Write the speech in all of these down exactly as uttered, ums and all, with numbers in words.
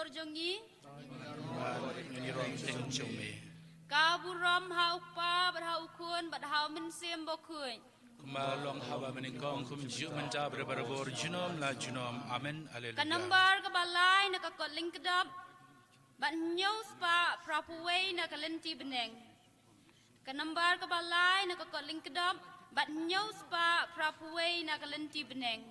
jong ngi. Ngi rong teng jong me. Ka burom ha u Kpa bad ha u Khun bad ha u Mynsiem Bakhuid. Kumba long haba nyngkong, kumjuh mynta, bad barabor, junom la junom. Amen. Alleluia. Ka nambar kaba lai na ka kot lyngkdop bad hynñiew spah phra phew wei na ka lynti bneng. Ka nambar kaba lai na ka kot lyngkdop bad hynñiew spah phra phew wei na ka lynti bneng.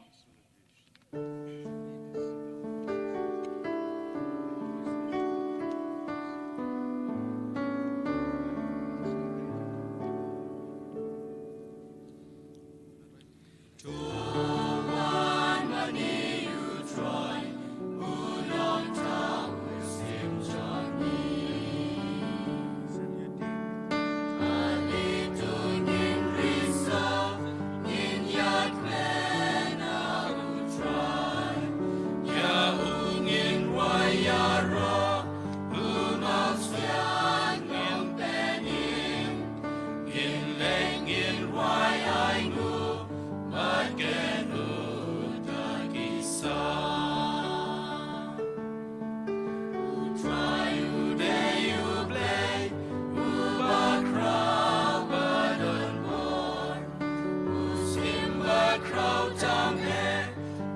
U Trai u dei u Blei uba khraw ba don bor, u shim ba khraw tam eh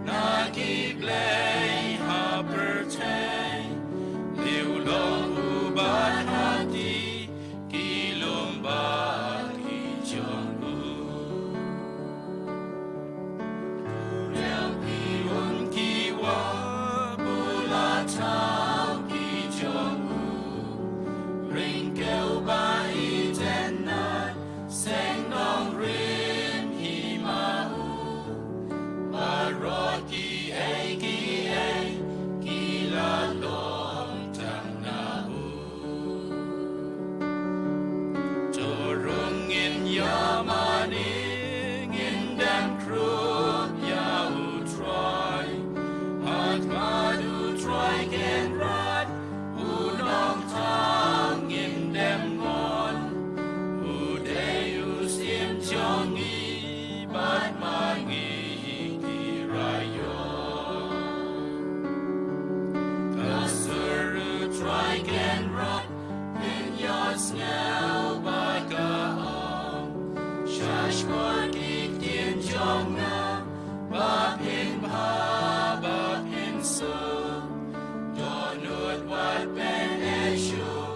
na ki blei ha pyrthei. Lieh long u bad hangtei ki lum bad ki jong u. Riewphi um ki wah, u la thaw ki jong u. Ryngkew ba itynnad, seng nongrim hi ma u. Baroh kiei kiei ki la long tang na u. To rung ngin ïa mane, ngin dem krup ïa u Trai. Ha khmat u Trai Kynrad, u Nongthaw ngin dem ngon. U dei u Syiem jong ngi bad ma ngi ki raiot. Ka sur u Trai Kynrad, phin ïohsngew ba ka ong. Sha shkor ki ktien jong nga, ba phin bha ba phin suk. Dohnud wat pyneh shuh,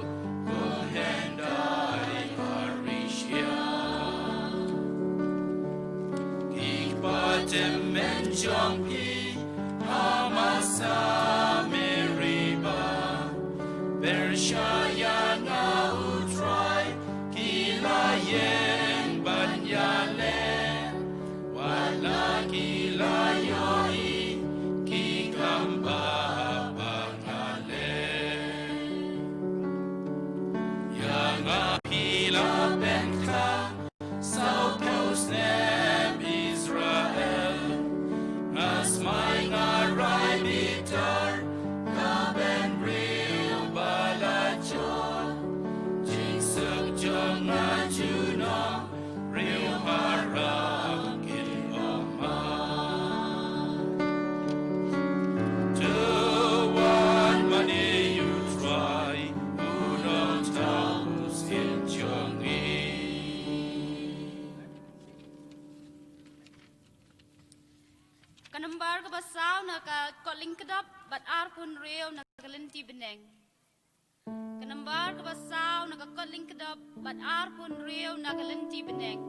kum hyndai ha rishia. Ki kpa tymmen jong phi ha masa Meriba, pyrshah ïa nga u Trai, ki la ïeng ban ïaleh. Wat la ki la ïohi ki kam ba ba nga leh. Ïa nga phi la pynktah, saw phew snem Israel. Nga smai nga rai bitar, ka bynriew ba la jot. Jingsuk jong nga junom, riew haram kin ym mad. To wan mane ïa u Trai, u Nongthaw u Syiem jong ngi. Ka nambar kaba saw na ka kot lyngkdop bad arphew hynriew na ka lynti bneng. Ka nambar kaba saw na ka kot lyngkdop bad arphew hynriew na ka lynti bneng.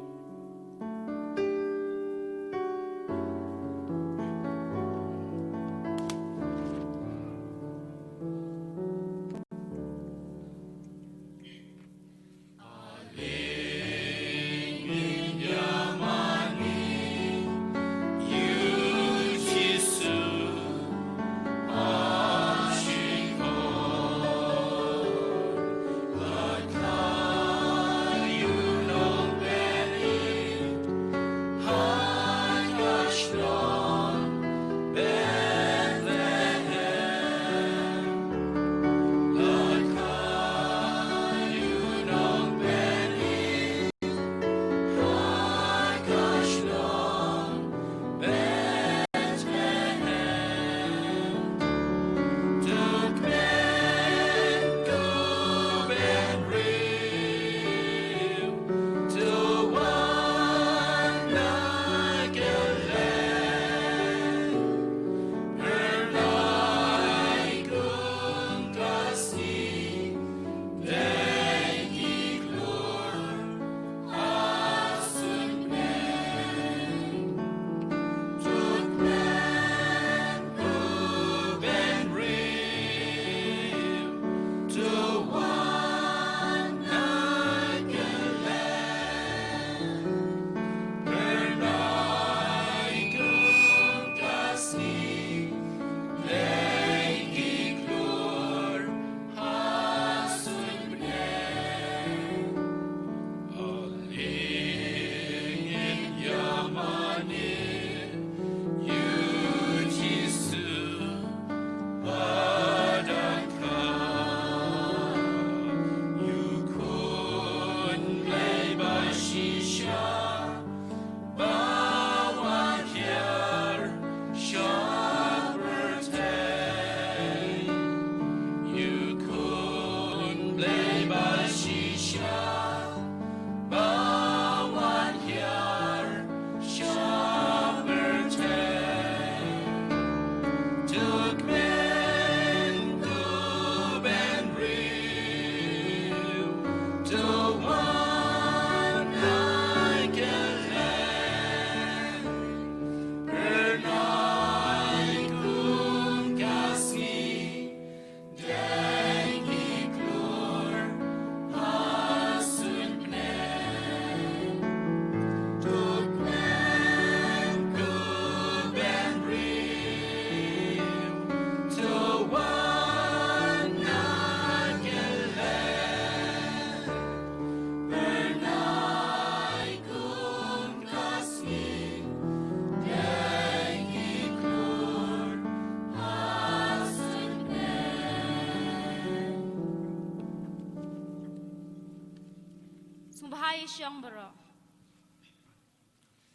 shong baroh.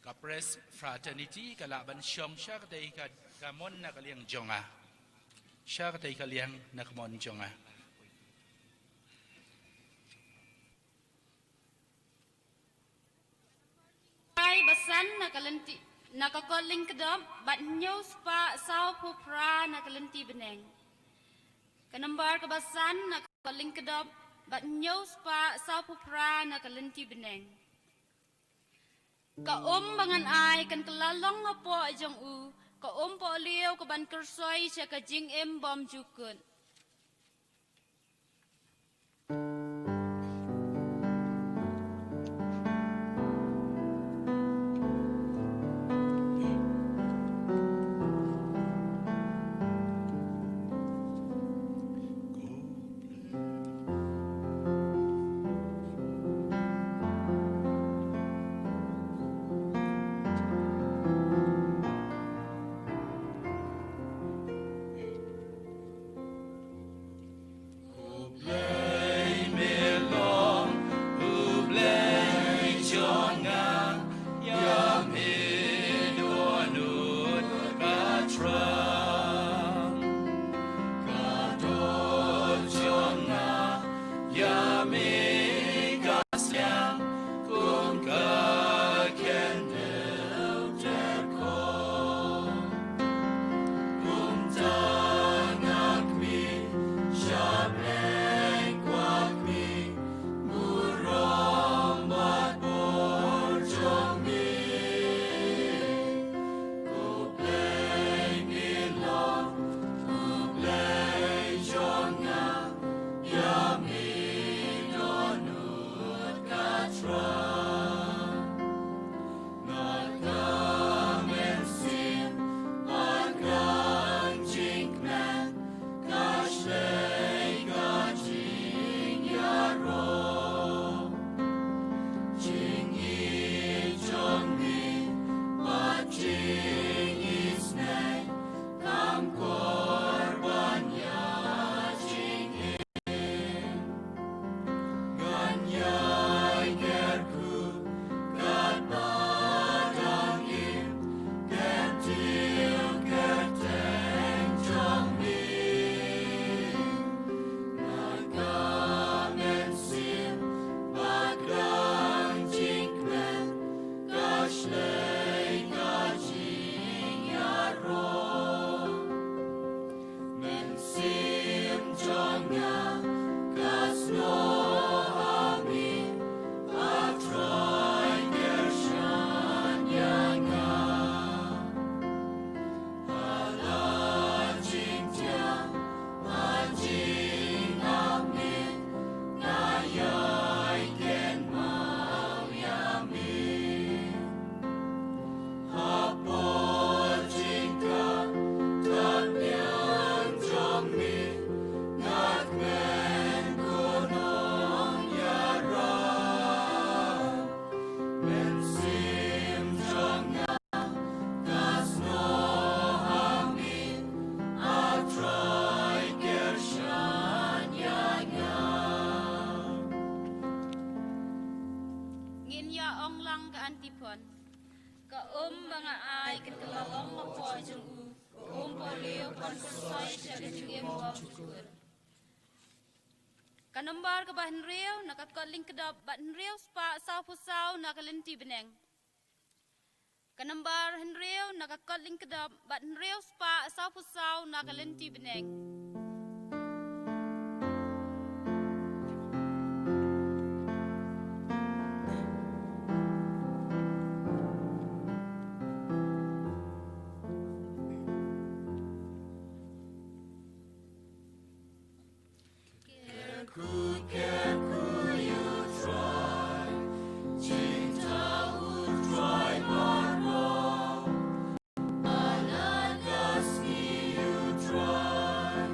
Ka Pres Fraternity ka lah ban shong sha katei ka, ka mon na ka liang jong nga. Sha katei ka liang na ka mon jong nga. Ai basan na ka lynti, na ka kot lyngkdop, bad hynñiew spah sawphew phra na ka lynti bneng. Ka nombar ka basan na ka kot lyngkdop, bad hynñiew spah sawphew phra na ka lynti bneng. Ka um ba ngan ai kan kylla long hapoh jong u, ka um pohliew ka ban kyrsoi sha ka jingim bymjukut. U Blei me long, U Blei jong nga, ïa me don ut ka thrang. Ka doh jong nga, ïa me ka sliang, kum ka candle ter ko. Kumta nga khmih, sha Blei nga khmih, burom bad bor jong me. U Blei me long, U Blei jong nga, ïa me don ut ka thrang. Nga ka mynsiem, nga ka jingkmen, ka shlei ka jingïaroh. Jingïeit jong me, bad jingisynei, kam kor ban ïa jingim. Ngan ïai kyrkhu katba dang im, kyntiew kyrteng jong me. Nga ka mynsiem, bad ka jingkmen, ka shlei ka jingïaroh. Mynsiem jong nga ka snoh ha me, A Trai kyrshan ïa nga. Ha la jingthiang, ha jingap me, nga ïai kynmaw ïa me. Hapoh jingkah tapiang jong me, nga kmen kynnoh ïarap. Mynsiem jong nga ka snoh ha me, A Trai kyrshan ïa nga. Ngin ïa ong lang ka antiphon. Ka um ba nga ai kan kylla long hapoh jong u, ka um pohliew ka ban kyrsoi sha ka jingim bymjukut. Ka nombar kaba hynriew na ka kot lyngkdop bad hynriew spah sawphew saw na ka lynti bneng. Ka nombar hynriew na ka kot lyngkdop bad hynriew spah sawphew saw na ka lynti bneng. Kyrkhu, kyrkhu ïa U Trai, jingthaw U Trai baroh. Palat ka sngi ïa U Trai,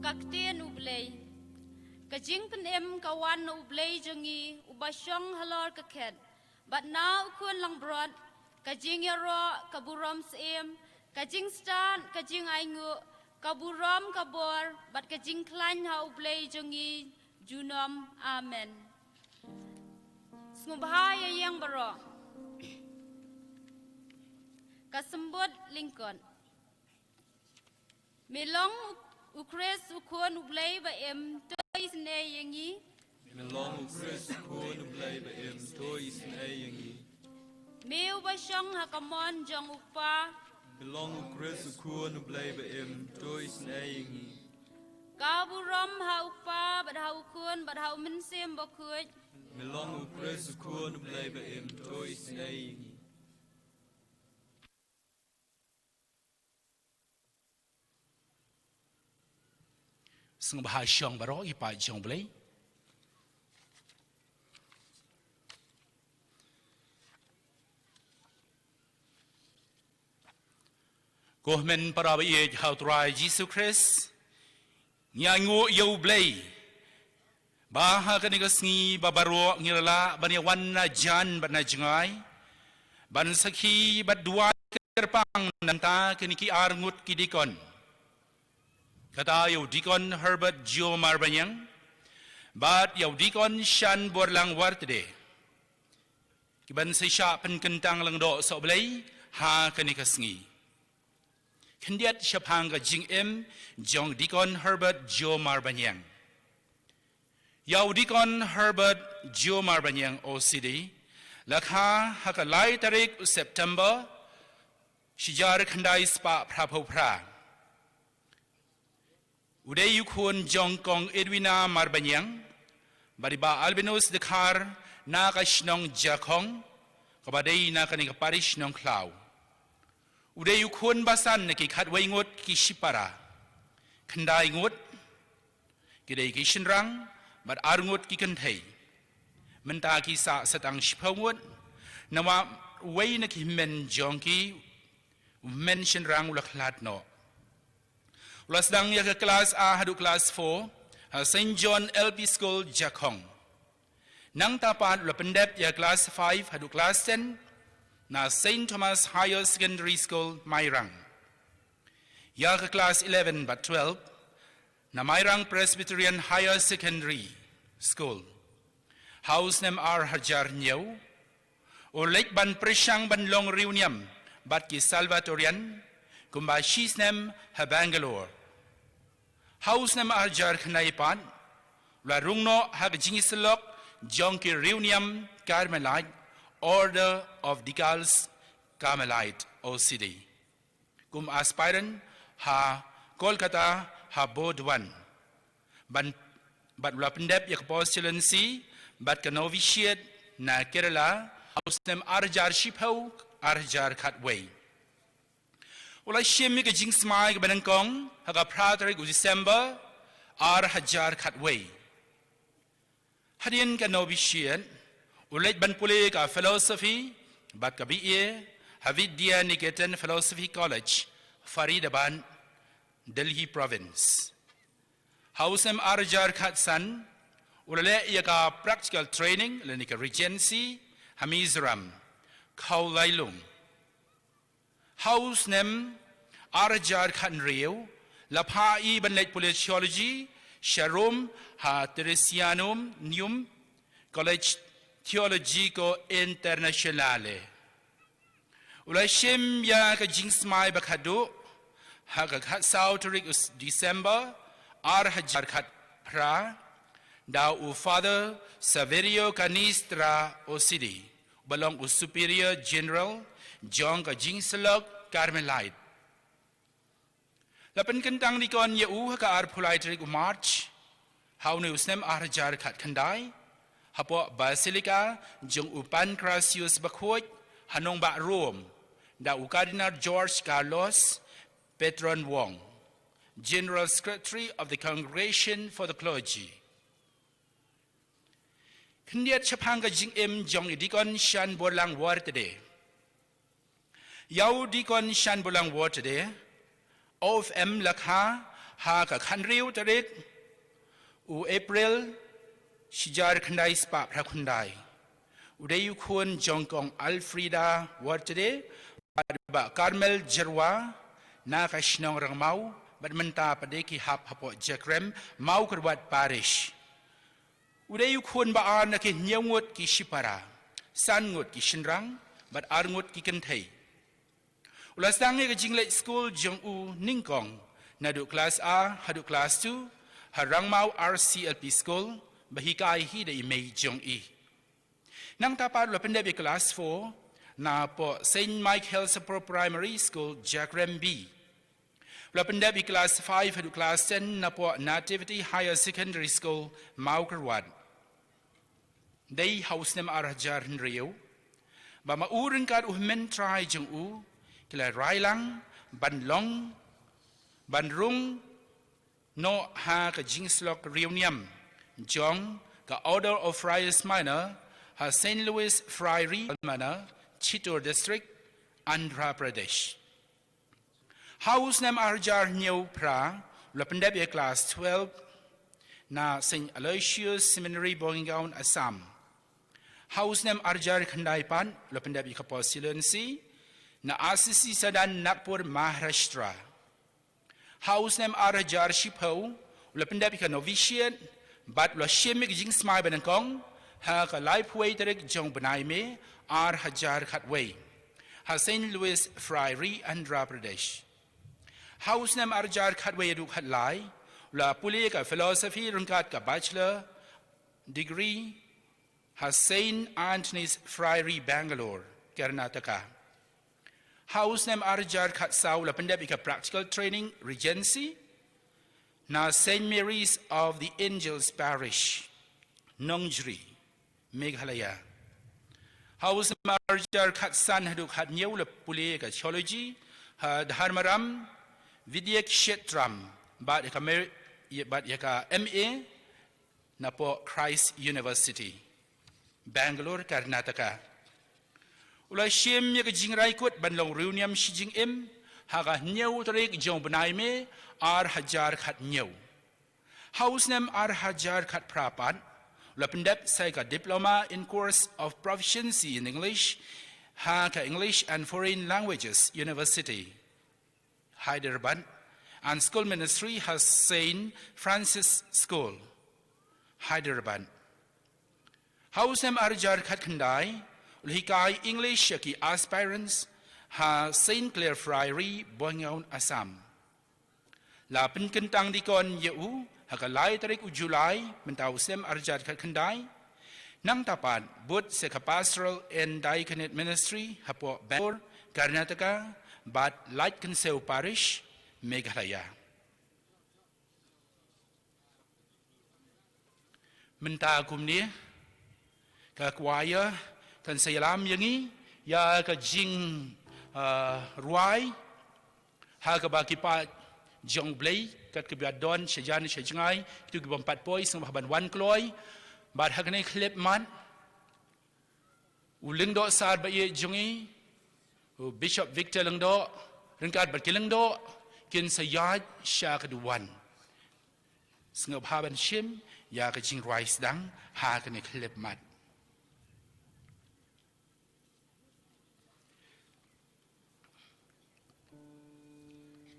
Ka ktien U Blei. Ka jingpynim ka wan na U Blei jong ngi, uba shong halor ka khet, bad na U Khun langbrot, ka jingïaroh, ka burom syiem, ka jingstad, ka jingainguh, ka burom, ka bor, bad ka jingkhlaiñ ha U Blei jong ngi junom. Amen. Sngewbha ïa ïeng baroh. Ka symbud lyngkot. Me long U Khrist U Khun U Blei ba im, to isynei ïa ngi. Me long U Khrist U Khun U Blei ba im, to isynei ïa ngi. Me uba shong ha ka mon jong U Kpa. Me long U Khrist U Khun U Blei ba im, to isynei ïa ngi. Ka burom ha U Kpa, bad ha U Khun, bad ha U Mynsiem Bakhuid. Me long U Khrist U Khun U Blei ba im, to isynei ïa ngi. Sngewbha shong baroh ïa ki paid jong U Blei. Ko hynmen para ba ïeit ha U Trai Jisu Khrist, ngi ainguh ïa U Blei ba ha kane ka sngi ba baroh ngi la lah ban ïa wan na jan bad na jngai ban sakhi bad duwai kyrpang na ka bynta kine ki ar ngut ki dikon. Kata ïa u Dikon Herbert Jio Marbaniang bad ïa u Dikon Shanborlang Wartde, ki ban sa shah pynkyntang lyngdoh sohblei ha kane ka sngi. Khyndiat shaphang ka jingim jong Dikon Herbert Jio Marbaniang. Ïa u Dikon Herbert Jio Marbaniang O C D la kha ha ka lai tarik u September, shihajar khyndai spah phraphew phra. U dei u khun jong Kong Edwina Marbaniang bad i Bah Albinus Dkhar na ka shnong Jakhong, kaba dei na kane ka parish Nongkhlaw. U dei u khun ba san na ki khatwei ngut ki shipara. Khyndai ngut ki dei ki shynrang bad ar ngut ki kynthei. Mynta ki sah satang shiphew ngut, namar uwei na ki hynmen jong ki, u hynmen shynrang u la khlad noh. U la sdang ïa ka klas A haduh klas four ha Saint John L P School, Jakhong. Nangta pat u la pyndep ïa ka klas five haduh klas ten na Saint Thomas Higher Secondary School, Mairang. Ïa ka klas eleven bad twelve na Mairang Presbyterian Higher Secondary School. Ha u snem ar hajar hynñiew, u leit ban pyrshang ban long riewniam bad ki Salvatorian kumba shisnem ha Bangalore. Ha u snem ar hajar khyndai pat, u la rung noh ha ka jingïasyllok jong ki riewniam Carmelite, Order of Deacons Carmelite, O C D, kum aspirant ha Kolkata ha Burdwan. Ban, bad u la pyndep ïa ka postulancy bad ka novitiate na Kerala ha u snem ar hajar shiphew, ar hajar khatwei. U la shim ïa ka jingsmai kaba nyngkong ha ka phra tarik u December, ar hajar khatwei. Hadien ka novitiate, u leit ban pule ka philosophy bad ka B A ha Vidya Niketan Philosophy College, Faridabad, Delhi Province. Ha u snem ar hajar khatsan, u la leh ïa ka practical training lane ka regency ha Mizoram, Khawlailung. Ha u snem ar hajar khathynriew, la phah ïa i ban leit pule theology sha Rome ha Teresianum College Theologico Internationale. U la shim ïa ka jingsmai ba khadduh ha ka khatsaw tarik u s-, December, ar hajar khatphra, da u Father Saverio Canistra O C D, ba long u Superior General jong ka jingïasyllok Carmelite. La pynkyntang dikon ïa u ha ka arphew lai tarik u March ha une u snem ar hajar khatkhyndai, hapoh Basilica jong u Pancratius Bakhuid ha nongbah Rome, da u Cardinal George Carlos, Patron Wong, General Secretary of the Congregation for the Clergy. Khyndiat shaphang ka jingim jong i Dikon Shanborlang Wartde. Ïa u Dikon Shanborlang Wartde, O F M la kha Ha ka khathynriew tarik u April, shihajar khyndai spah phra khyndai, u dei u khun jong kong Alfreda Wartede bad u bah Carmel Jyrwa na ka shnong Rangmaw, bad mynta pat de ki hap hapoh Jakrem, Mawkyrwat Parish. U dei u khun ba ar na ki hynñiew ngut ki shipara, san ngut ki shynrang bad ar ngut ki kynthei. U la sdang ïa ka jingleit skul jong u nyngkong naduh klas A haduh klas two ha Rangmaw R C L P School, ba hikai hi da i mei jong i. Nangta pat u la pyndep ïa klas four napoh Saint Michael's Upper Primary School, Jakrem B. U la pyndep ïa klas five haduh klas ten napoh Nativity Higher Secondary School, Mawkyrwat. Dei ha u snem ar hajar hynriew ba ma u ryngkat u hynmen trai jong u ki la rai lang ban long, ban rung noh ha ka jingsyllok riewniam jong ka Order of Friars Minor ha Saint Louis Friary Minor, Chittoor District, Andhra Pradesh. Ha u snem ar hajar hynñiew phra u la pyndep ïa klas twelve na Saint Aloysius Seminary, Bongaigaon, Assam. Ha u snem ar hajar khyndai pat u la pyndep ïa ka postulancy na R C C Sadan, Nagpur, Maharashtra. Ha u snem ar hajar shiphew u la pyndep ïa ka novitiate bad u la shim ïa ka jingsmai ba nyngkong ha ka laiphew wei tarik jong u bnai May ar hajar khatwei ha Saint Louis Friary, Andhra Pradesh. Ha u snem ar hajar khatwei haduh khatlai u la pule ïa ka philosophy ryngkat ka bachelor degree ha Saint Anthony's Friary, Bangalore, Karnataka. Ha u snem ar hajar khatsaw u la pyndep ïa ka practical training regency na Saint Mary's of the Angels Parish, Nongjri, Meghalaya. Ha u snem ar hajar khatsan haduh khathynñiew u la pule ïa ka theology ha Dharmaram Vidyakshetram bad ïa ka mer-, bad ïa ka M A napoh Christ University, Bangalore, Karnataka. U la shim ïa ka jingrai kut ban long riewniam shi jingim ha ka hynñiew tarik jong u bnai May ar hajar khathynñiew. Ha u snem ar hajar khatphra pat u la pyndep sa ïa ka Diploma in Course of Proficiency in English ha ka English and Foreign Languages University, Hyderabad, and School Ministry ha Saint Francis School, Hyderabad. Ha u snem ar hajar khatkhyndai u la hikai English ïa ki aspirants ha Saint Clare Friary, Bongaigaon, Assam. La pynkyntang dikon ïa u ha ka lai tarik u July mynta u snem ar hajar khatkhyndai. Nangta pat bud sa ïa ka Pastoral and Diaconate Ministry hapoh Bangalore, Karnataka, bad Laitkynsew Parish, Meghalaya. Mynta kumne ka choir kan sa ïalam ïa ngi ïa ka jing, ah, rwai ha kaba ki paid jong U Blei kat kaba don shajan shajngai, kito ki bym pat poi sngewbha ban wan kloi. Bad ha kane ka khyllipmat u lyngdoh sar ba ïeit jong ngi, u Bishop Victor Lyngdoh ryngkat bad ki lyngdoh kin sa ïaid sha ka duwan. Sngewbha ban shim ïa ka jingrwai sdang ha kane ka khyllipmat.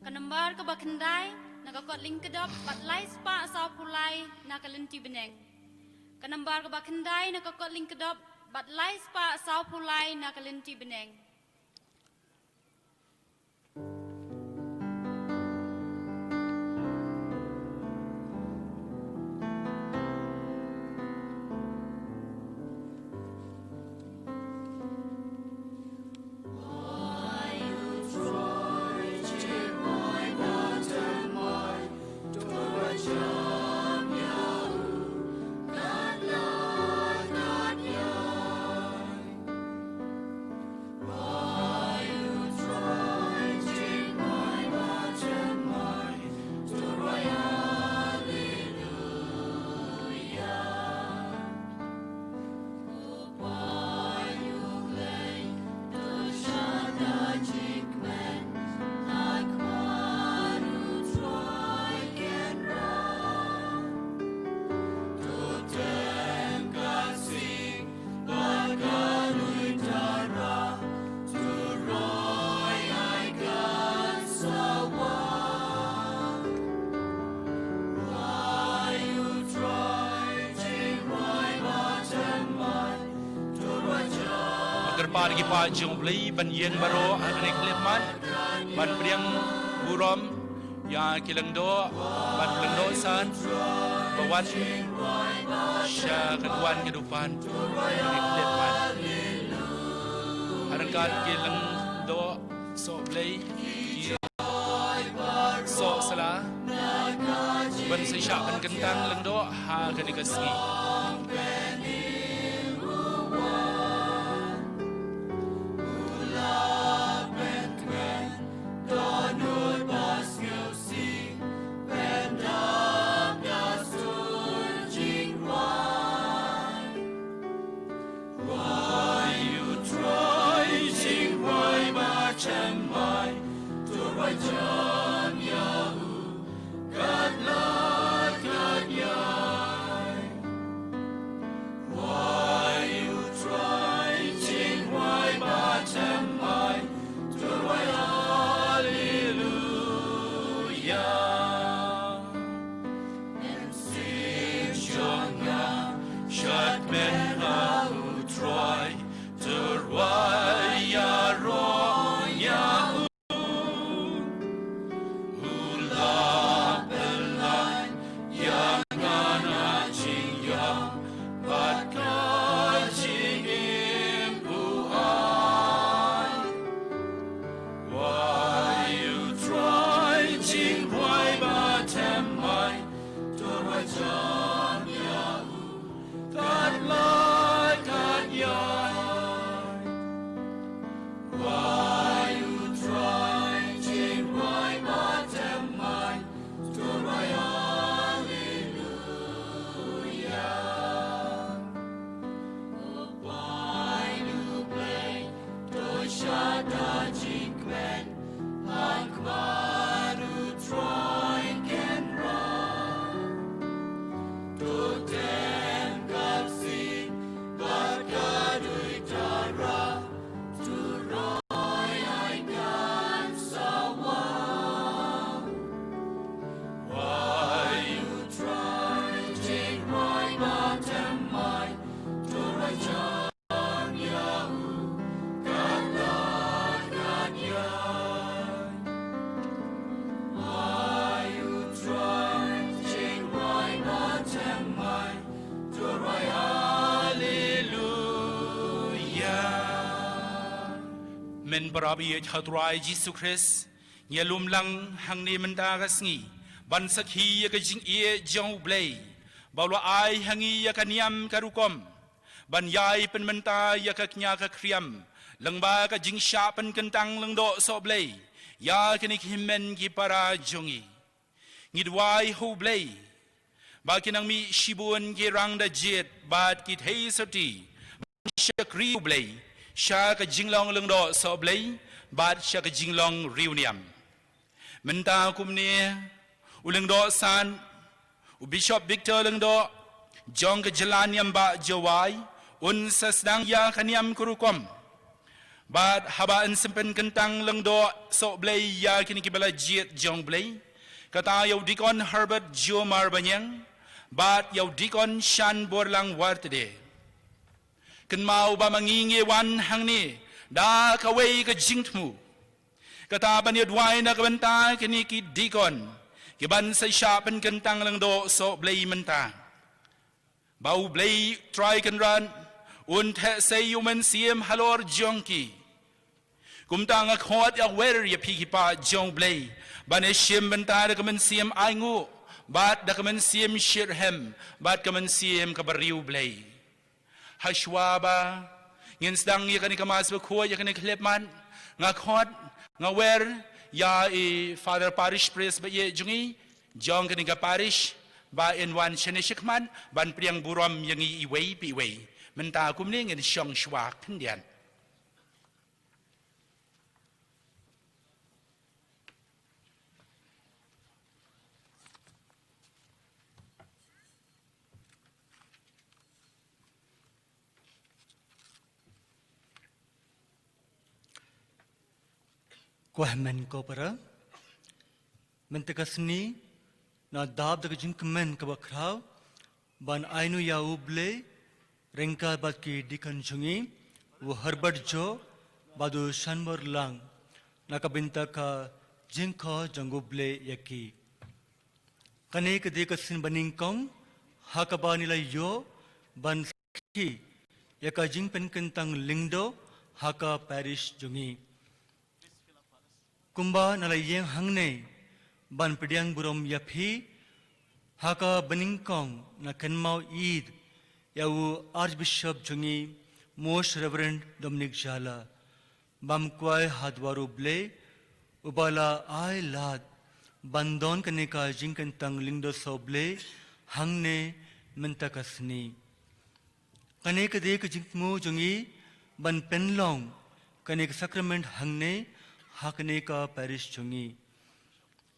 Ka nombar kaba khyndai na ka kot lyngkdop bad lai spah sawphew lai na ka lynti bneng. Ka nombar kaba khyndai na ka kot lyngkdop bad lai spah sawphew lai na ka lynti bneng. Par ki paid jong U Blei ban ïeng baroh ha kane ka khyllipmat ban pdiang burom ïa ki lyngdoh bad lyngdoh san ba wan sha ka duwan ka dupan ha kane ka khyllipmat. Ha ryngkat ki lyngdoh sohblei, ki sohsla ban sa shah pynkyntang lyngdoh ha kane ka sngi. Men para baieit ha U Trai Jisu Khrist, ngi lum lang hangne mynta ka sngi ban sakhi ïa ka jingïeit jong U Blei ba u la ai ha ngi ïa ka niam ka rukom ban ïai pynmynta ïa ka kñia ka khriam lyngba ka jingshah pynkyntang lyngdoh sohblei ïa kine ki hynmen ki para jong ngi. Ngi duwai ha U Blei ba kin nang mih shibun ki rang da jied bad ki theisotti ban shakri U Blei sha ka jinglong lyngdoh sohblei bad sha ka jinglong riewniam. Mynta kumne, u Lyngdoh San, u Bishop Victor Lyngdoh jong ka jylla Niam Bah Jowai, un sa sdang ïa ka niam ka rukom. Bad haba yn sa pynkyntang lyngdoh sohblei ïa kine ki ba la jied jong U Blei, kata ïa u Deacon Herbert Jomar Baniang bad ïa u Deacon Shanborlang Wartede. Kynmaw ba ma ngi ngi wan hangne da kawei ka jingthmu, kata ban ïa duwai na ka bynta kine ki deacon ki ban sa shah pynkyntang lyngdoh sohblei mynta. Ba U Blei Trai Kynrad un theh sei ïa u Mynsiem halor jong ki. Kumta nga khot ïa wer ïa phi ki paid jong U Blei ban ïa shim bynta da ka mynsiem ainguh bad da ka mynsiem shitrhem bad ka mynsiem ka briew Blei. Hashwa ba ngin sdang ïa kane ka Mass Bakhuid ïa kane ka khyllipmat, nga khot, nga wer ïa i Father Parish Priest ba ïeit jong ngi jong kane ka parish ba in wan shane shakhmat ban pdiang burom ïa ngi iwei pa iwei. Mynta kumne ngin shong shuwa khyndiat. Ko hynmen ko para, mynta ka sngi nga dap da ka jingkmen kaba khraw ban ai noh ïa U Blei ryngkat bad ki deacon jong ngi, u Herbert Joe, bad u Shanbor Lang, na ka bynta ka jingkho jong u Blei ïa ki. Kane ka dei ka sngi banyngkong, ha kaba ngi la ïoh ban sakhi ïa ka jingpynkyntang lyngdoh ha ka parish jong ngi. Kumba nga la ïeng hangne ban pdiang burom ïa phi, ha ka banyngkong nga kynmaw ïa u Archbishop jong ngi, Most Reverend Dominic Jala, bam kwai ha dwar u Blei, uba la ai lad ban don kane ka jingkyntang lyngdoh sa u Blei hangne mynta ka sngi. Kane ka dei ka jingthmu jong ngi ban pynlong kane ka sakrament hangne ha kane ka parish jong ngi.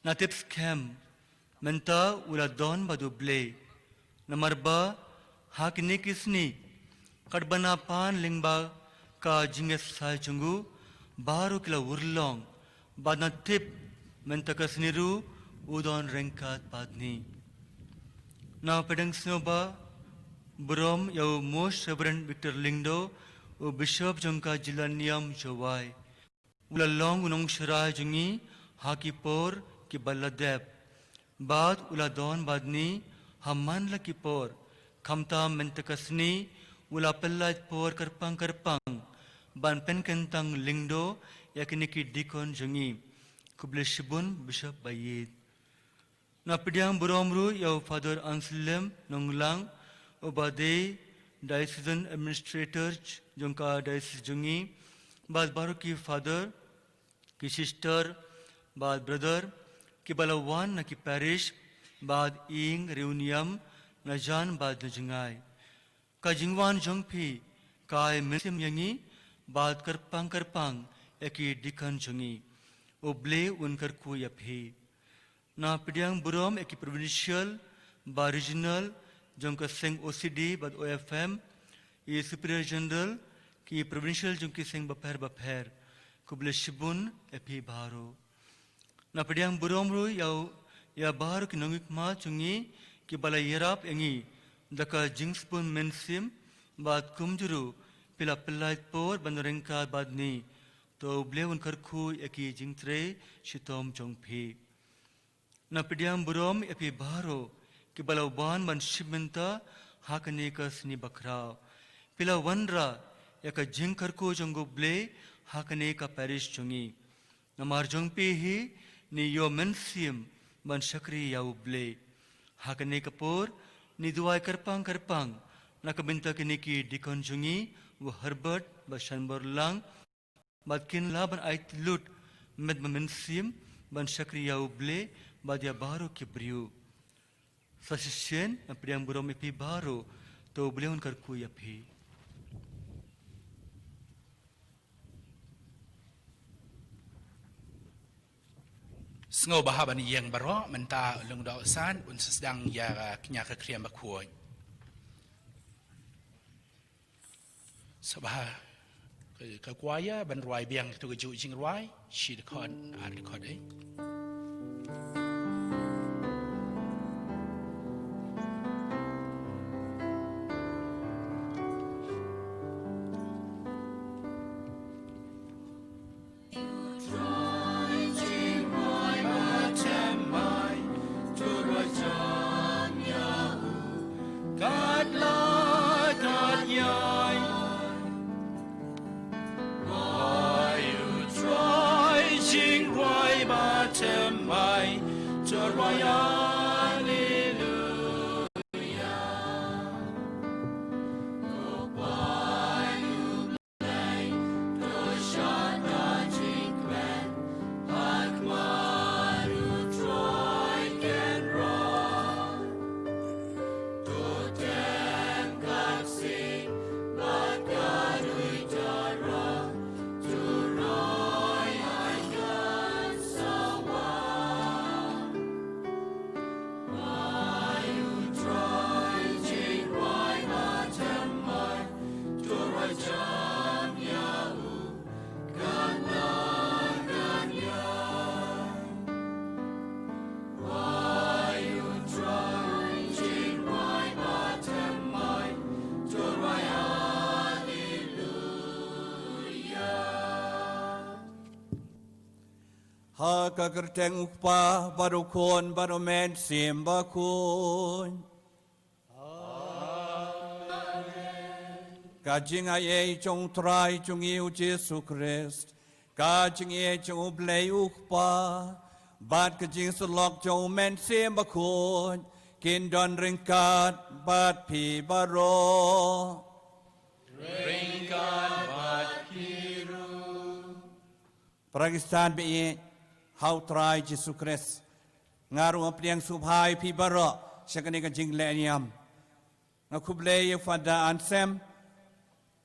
Nga tip skhem mynta u la don bad u Blei, namar ba ha kine ki sngi, katba nga pan lyngba ka jingïasaid jong u, baroh ki la urlong, bad nga tip mynta ka sngi ruh u don ryngkat bad ngi. Nga pdiang sngewbha burom ïa u Most Reverend Victor Lyngdoh, u Bishop jong ka jylla Niam Jowai. U la long u nongsharai jong ngi ha ki por kiba la dep, bad u la don bad ngi ha man la ki por. Khamtam mynta ka sngi u la pyllait por kyrpang kyrpang ban pynkyntang lyngdoh ïa kine ki deacon jong ngi. Khublei shibun Bishop ba ïeit. Nga pdiang burom ruh ïa u Father Anselm Nonglang, uba dei Diocesan Administrator jong ka diocese jong ngi, bad baroh ki Father, ki Sister, bad Brother, kiba la wan na ki parish, bad ïing riewniam, na jan bad na jngai. Ka jingwan jong phi ka ai mynsiem ïa ngi, bad kyrpang kyrpang ïa ki deacon jong ngi. U Blei un kyrkhu ïa phi. Nga pdiang burom ïa ki provincial bad regional jong ka seng O C D bad O F M, i Superior General, ki provincial jong ki seng bapher bapher. Khublei shibun ïa phi baroh. Nga pdiang burom ruh ïa u, ïa baroh ki nongmihkhmat jong ngi kiba la ïarap ïa ngi da ka jingsbun mynsiem, bad kumjuh ruh phi la pyllait por ban ryngkat bad ngi. To u Blei un kyrkhu ïa ki jingtrei shitom jong phi. Nga pdiang burom ïa phi baroh kiba la wan ban shim bynta ha kane ka sngi bakhraw. Phi la wanrah ïa ka jingkyrkhu jong u Blei ha kane ka parish jong ngi. Namar jong phi hi ngi ïoh mynsiem ban shakri ïa u Blei. Ha kane ka por ngi duwai kyrpang kyrpang na ka bynta kine ki deacon jong ngi, u Herbert bad Shanbor Lang, bad kin lah ban ai lut met bad mynsiem ban shakri ïa u Blei bad ïa baroh ki briew. Sa shisien nga pdiang burom ïa phi baroh, to u Blei un kyrkhu ïa phi. Sngewbha ban ïeng baroh, mynta u Lyngdoh San un sa sdang ïa ka kñia ka khriam bakhuid. Sngewbha ka, ka choir ban rwai biang katu ka juh jingrwai, shi dkhot, ar dkhot eh. Ha ka kyrteng U Kpa bad U Khun bad U Mynsiem Bakhuid. Ka jingaiei jong U Trai jong ngi U Jisu Khrist, ka jingaiei jong U Blei U Kpa, bad ka jingsyllok jong U Mynsiem Bakhuid, kin don ryngkat bad phi baroh. Ryngkat bad phi ruh. Para Khristan baieit ha U Trai Jisu Khrist, nga ruh nga pdiang sngewbha ïa phi baroh sha kane ka jingleh niam. Nga khublei ïa u Father Anselm,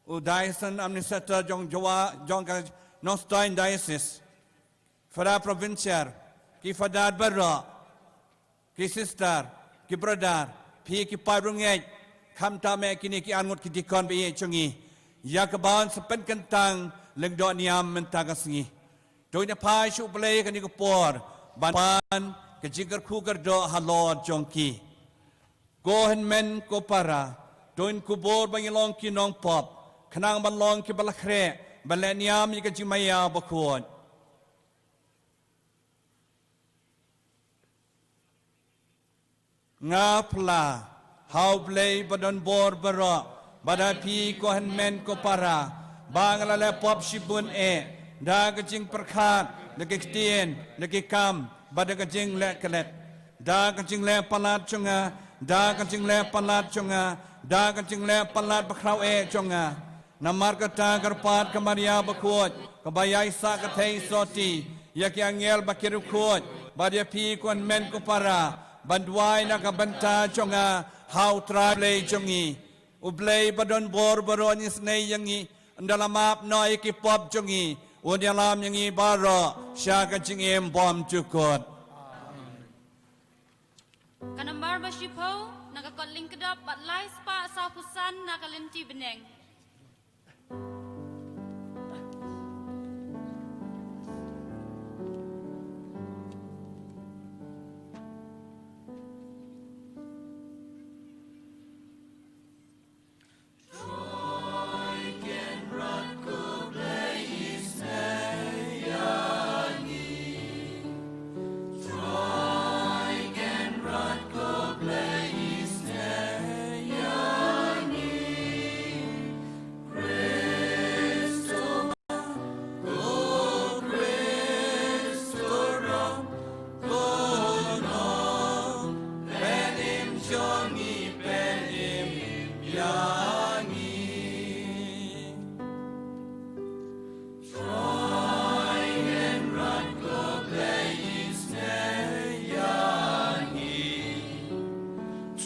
u Diocesan Administrator jong Jowai, jong ka Nongstoiñ Diocese, Father Provincial, ki Father baroh, ki sister, ki brother, phi ki paid riewngeit, khamtam eh kine ki arngut ki deacon baieit jong ngi, ïa kaba yn sa pynkyntang lyngdoh niam mynta ka sngi. To ngin ïa phai sha U Blei ha kane ka por ban pan ka jingkyrkhu kyrdoh halor jong ki. Ko hynmen ko para, to ngin kubur ba ngin long ki nongpop, khnang ban long kiba la khreh ban leh niam ïa ka jingmaïa bakhuid. Nga phla ha U Blei ba don bor baroh, bad ha phi ko hynmen ko para, ba nga la leh pop shibun eh, da ka jingpyrkhat, da ka ktien, da ki kam, bad da ka jingleh klet. Da ka jingleh palat jong nga, da ka jingleh palat jong nga, da ka jingleh palat bakhraw eh jong nga. Namar kata kyrpad ka Maria Bakhuid, kaba ïaisah ka theisotti, ïa ki angel bad ki riewkhuid, bad ïa phi ko hynmen ko para, ban duwai na ka bynta jong nga ha U Trai Blei jong ngi. U Blei ba don bor baroh un isynei ïa ngi, un da la map noh ïa ki pop jong ngi, un ïalam ïa ngi baroh sha ka jingim bymjukut. Ka nambar ba shiphew na ka kot Lyngkdap bad lai spah sawphew san na ka lynti bneng.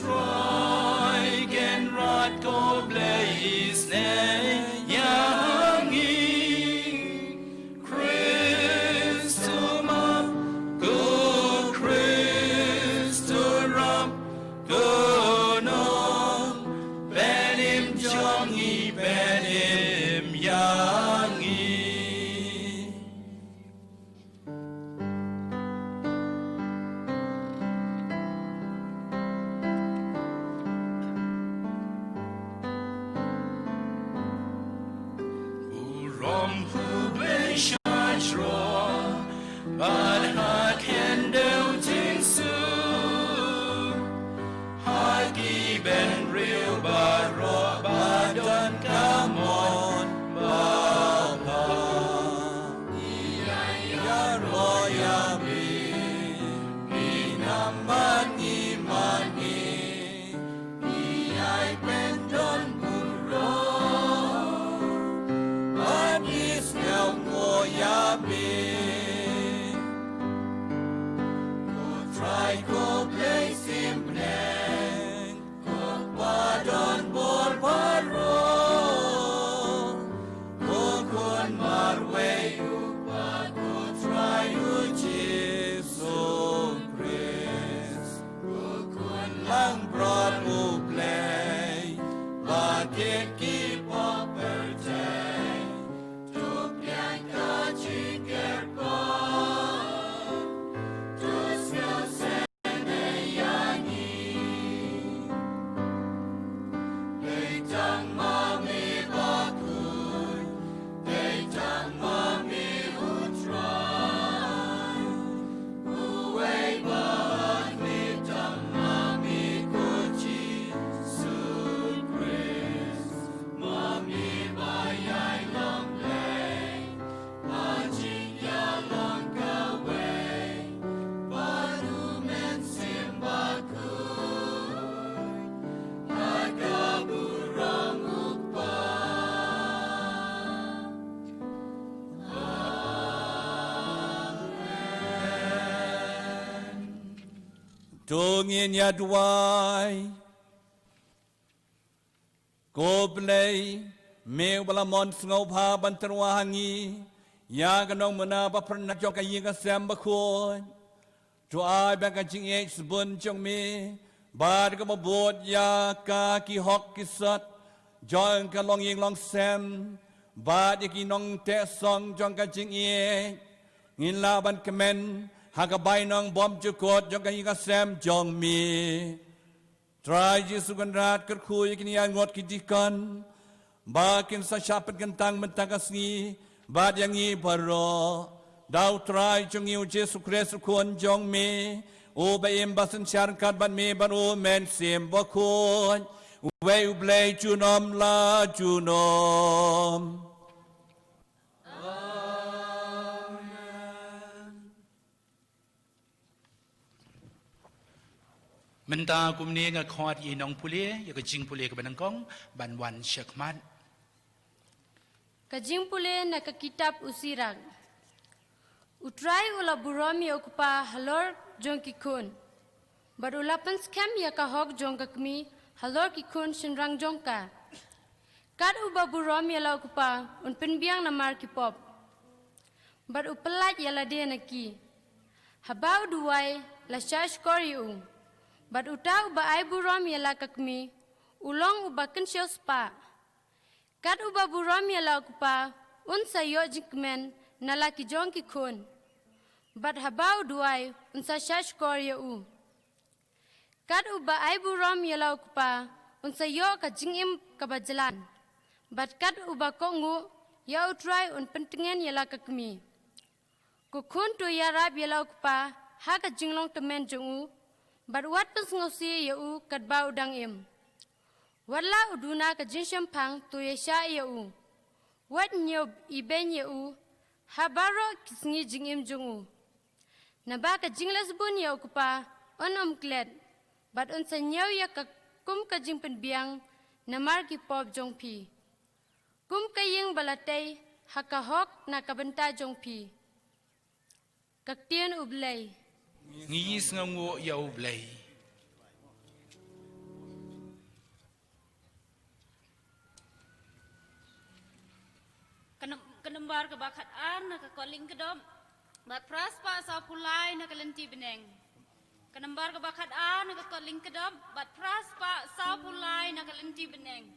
Troiken rat ko Blei isnei ïa ngi. Khrist u map, ko Khrist u rap, ko nongpynim jong ngi, pynim ïa ngi. Burom khublei shajrong bad ha khyndew jingsuk. Ha ki bynriew baroh ba don ka mon ba pha. Ïa ro ïa bi, bi nam ban ngi man ngi. Ïa i pyndon burom bad ngi sngewthuh ïa bi. Ko Trai ko Blei symphang, ko Pa don bor baroh, ko Khun marwei, u Kpa, ko Trai u Jisu Khrist. To ngin ïa duwai. Ko Blei, me uba la mon sngewbha ban tyrwa ha ngi ïa ka nongmuna ba pyrnat jong ka ïing ka sem bakhuid. To ai ba ka jingïeit sbun jong me bad kaba bud ïa ka ki hok ki sot jong ka longïing longsem bad ïa ki nongteh song jong ka jingïeit, ngin lah ban kmen ha ka bainong bymjukut jong ka ïing ka sem jong me. Trai Jisu Kynrad, kyrkhu ïa kine ki arngut ki dikon ba kin sa shah pynkyntang mynta ka sngi bad ïa ngi baroh. Da U Trai jong ngi U Jisu Khrist U Khun jong me, uba im ba synshar ryngkat bad me bad U Mynsiem Bakhuid, uwei U Blei junom la junom. Mynta kumne nga khot ïa i nongpule ïa ka jingpule kaba nyngkong ban wan shakhmat. Ka jingpule na ka kitab U Sirak. U Trai u la burom ïa u kpa halor jong ki khun, bad u la pynskhem ïa ka hok jong ka kmie halor ki khun shynrang jong ka. Kat uba burom ïa la u kpa un pynbiang namar ki pop, bad u pyllait ïa lade na ki. Haba u duwai la shah shkor ïa u. Bad uta uba ai burom ïa la ka kmie u long uba kynshew spah. Kat uba burom ïa la u kpa un sa ïoh jingkmen na la ki jong ki khun. Bad haba u duwai un sa shah shkor ïa u. Kat uba ai burom ïa la u kpa un sa ïoh ka jingim kaba jlan. Bad kat uba kohnguh ïa U Trai un pyntngen ïa la ka kmie. Ko khun, to ïarap ïa la u kpa ha ka jinglong tymmen jong u, bad wat pynsngewsih ïa u katba u dang im. Wat la u duna ka jingshemphang, to ïaishah ïa u. Wat ñiew ibeiñ ïa u ha baroh ki sngi jingim jong u. Naba ka jingleh sbun ïa u kpa un ym klet, bad un sa ñiew ïa ka kum ka jingpynbiang namar ki pop jong phi, kum ka ïing ba la tei ha ka hok na ka bynta jong phi. Ka ktien U Blei. Ngi sngewnguh ïa U Blei. Ka num-, ka number kaba khat ar na ka kot lyngkdop bad phra spah sawphew lai na ka lynti bneng. Ka number kaba khat ar na ka kot lyngkdop bad phra spah sawphew lai na ka lynti bneng.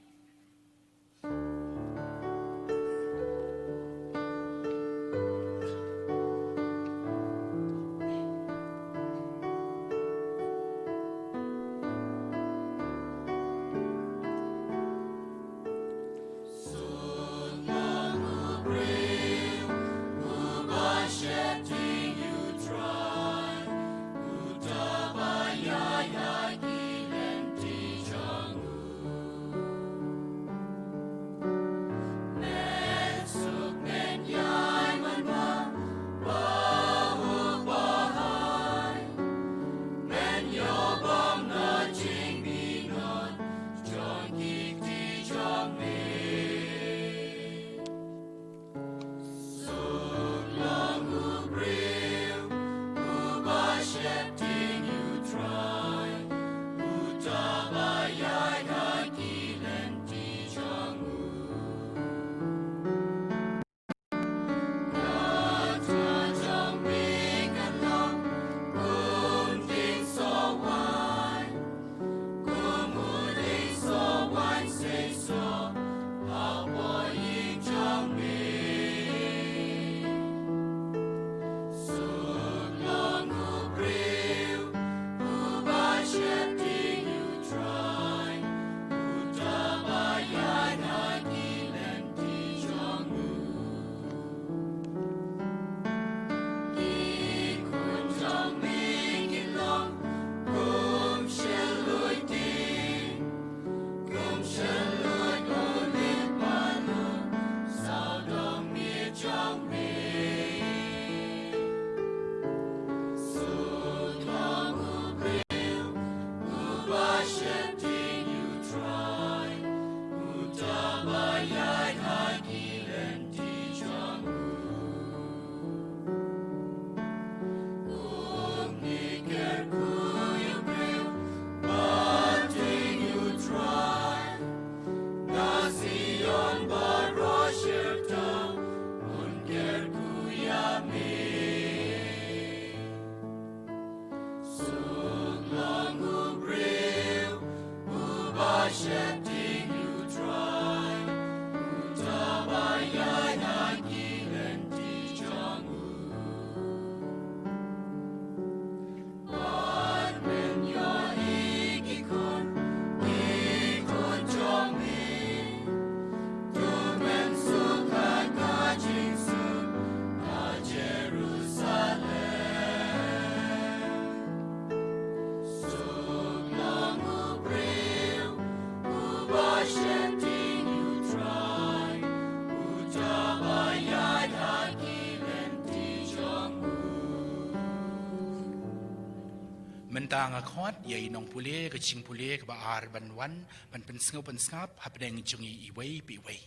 Mynta nga khot ïa i nongpule ka jingpule kaba ar ban wan ban pynsngew pynsngap hapdeng jong i iwei pa iwei.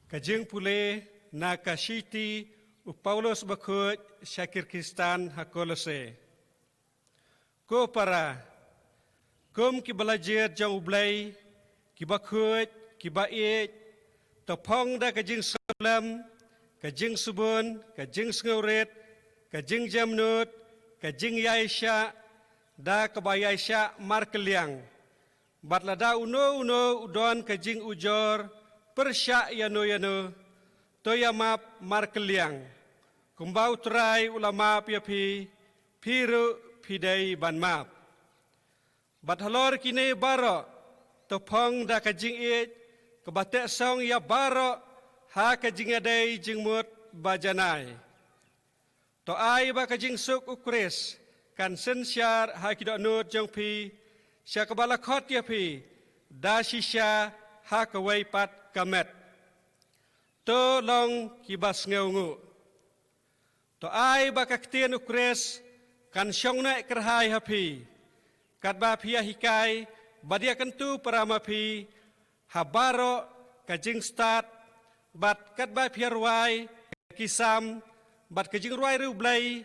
Ka jingpule na ka shithi u Paulus bakhuid sha ki Khristan ha Kolose. Ko para, kum kiba la jied jong U Blei, kiba khuid, kiba ïeit, to phong da ka jingsngewlem, ka jingsbun, ka jingsngewrit, ka jingjemnud, ka jingïaishah, da kaba ïaishah markylliang. Bad lada uno uno u don ka jingujor pyrshah ïano ïano, to ïa map markylliang. Kumba U Trai u la map ïa phi, phi ruh phi dei ban map. Bad halor kine baroh, to phong da ka jingïeit kaba tehsong ïa baroh ha ka jingïadei jingmut bajanai. To ai ba ka jingsuk U Khrist kan synshar ha ki dohnud jong phi, sha kaba la khot ïa phi da shisha ha kawei pat ka met. To long kiba sngewnguh. To ai ba ka ktien U Khrist kan shong neh kyrhai ha phi, katba phi ïa hikai bad ïa kyntu para ma phi ha baroh ka jingstad, bad katba phi ïa rwai ki Salm, bad ka jingrwai riewblei,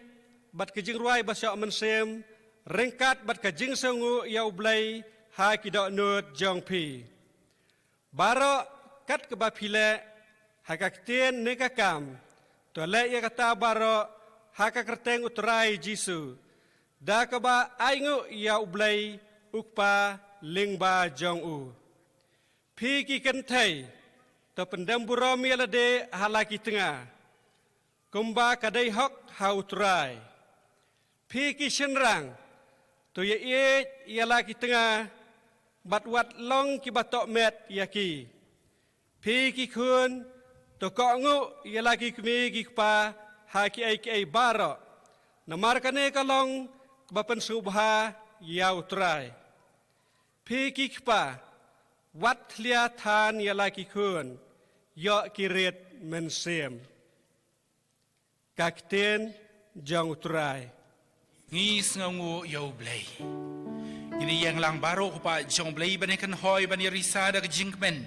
bad ka jingrwai ba shoh mynsiem, ryngkat bad ka jingsngewnguh ïa U Blei ha ki dohnud jong phi. Baroh kat kaba phi leh ha ka ktien ne ka kam, to leh ïa kata baroh ha ka kyrteng U Trai Jisu, da kaba ainguh ïa U Blei U Kpa lyngba jong u. Phi ki kynthei, to pyndem burom ïa lade ha la ki tnga, kumba ka dei hok ha U Trai. Phi ki shynrang, to ïaieit ïa la ki tnga, bad wat long kiba tohmet ïa ki. Phi ki khun, to kohnguh ïa la ki kmie ki kpa ha kiei kiei baroh, namar kane ka long kaba pynsngewbha ïa U Trai. Phi ki kpa, wat thlia than ïa la ki khun, ïoh ki rit mynsiem. Ka ktien jong U Trai. Ngi sngewnguh ïa U Blei. Ngin ïeng lang baroh ha khmat jong U Blei ban ïakynhoi ban ïarisa da ka jingkmen,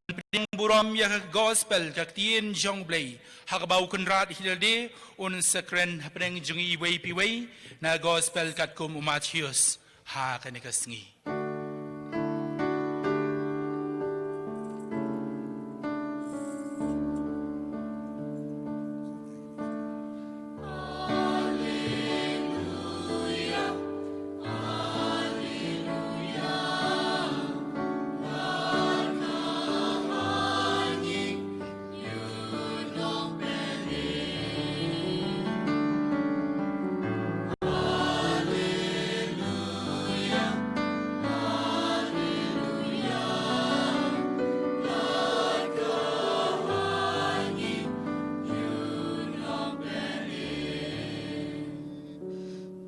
ban pdiang burom ïa ka gospel, ka ktien jong U Blei, ha kaba u Kynrad hi lade un sa kren hapdeng jong ngi iwei pa iwei na gospel katkum u Mathaios ha kane ka sngi.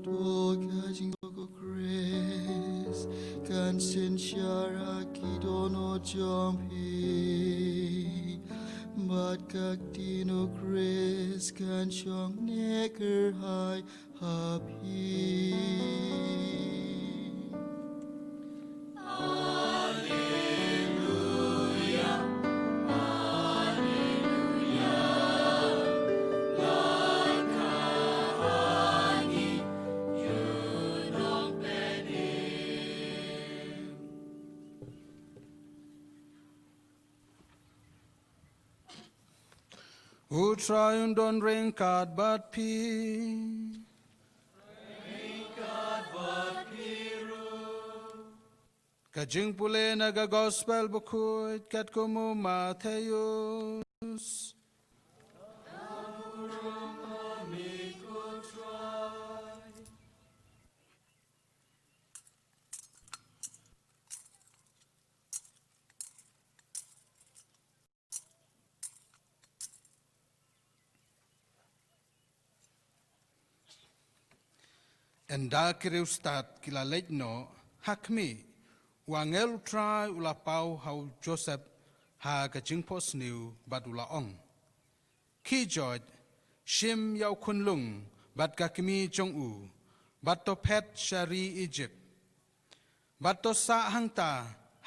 To ka jingduk U Khrist kan synshar ha ki dohnud jong phi, bad ka ktien U Khrist kan shong neh kyrhai ha phi. U Trai un don ryngkat bad phi. Ka jingpule na ka Gospel Bakhuid katkum u Mathaios. Ynda ki riewstad ki la leit noh, ha khmih, u angel u Trai u la paw ha u Joseph ha ka jingphohsniew bad u la ong: Khie joit, shim ïa u khunlung bad ka kmie jong u, bad to phet sha ri Ijipt. Bad to sah hangta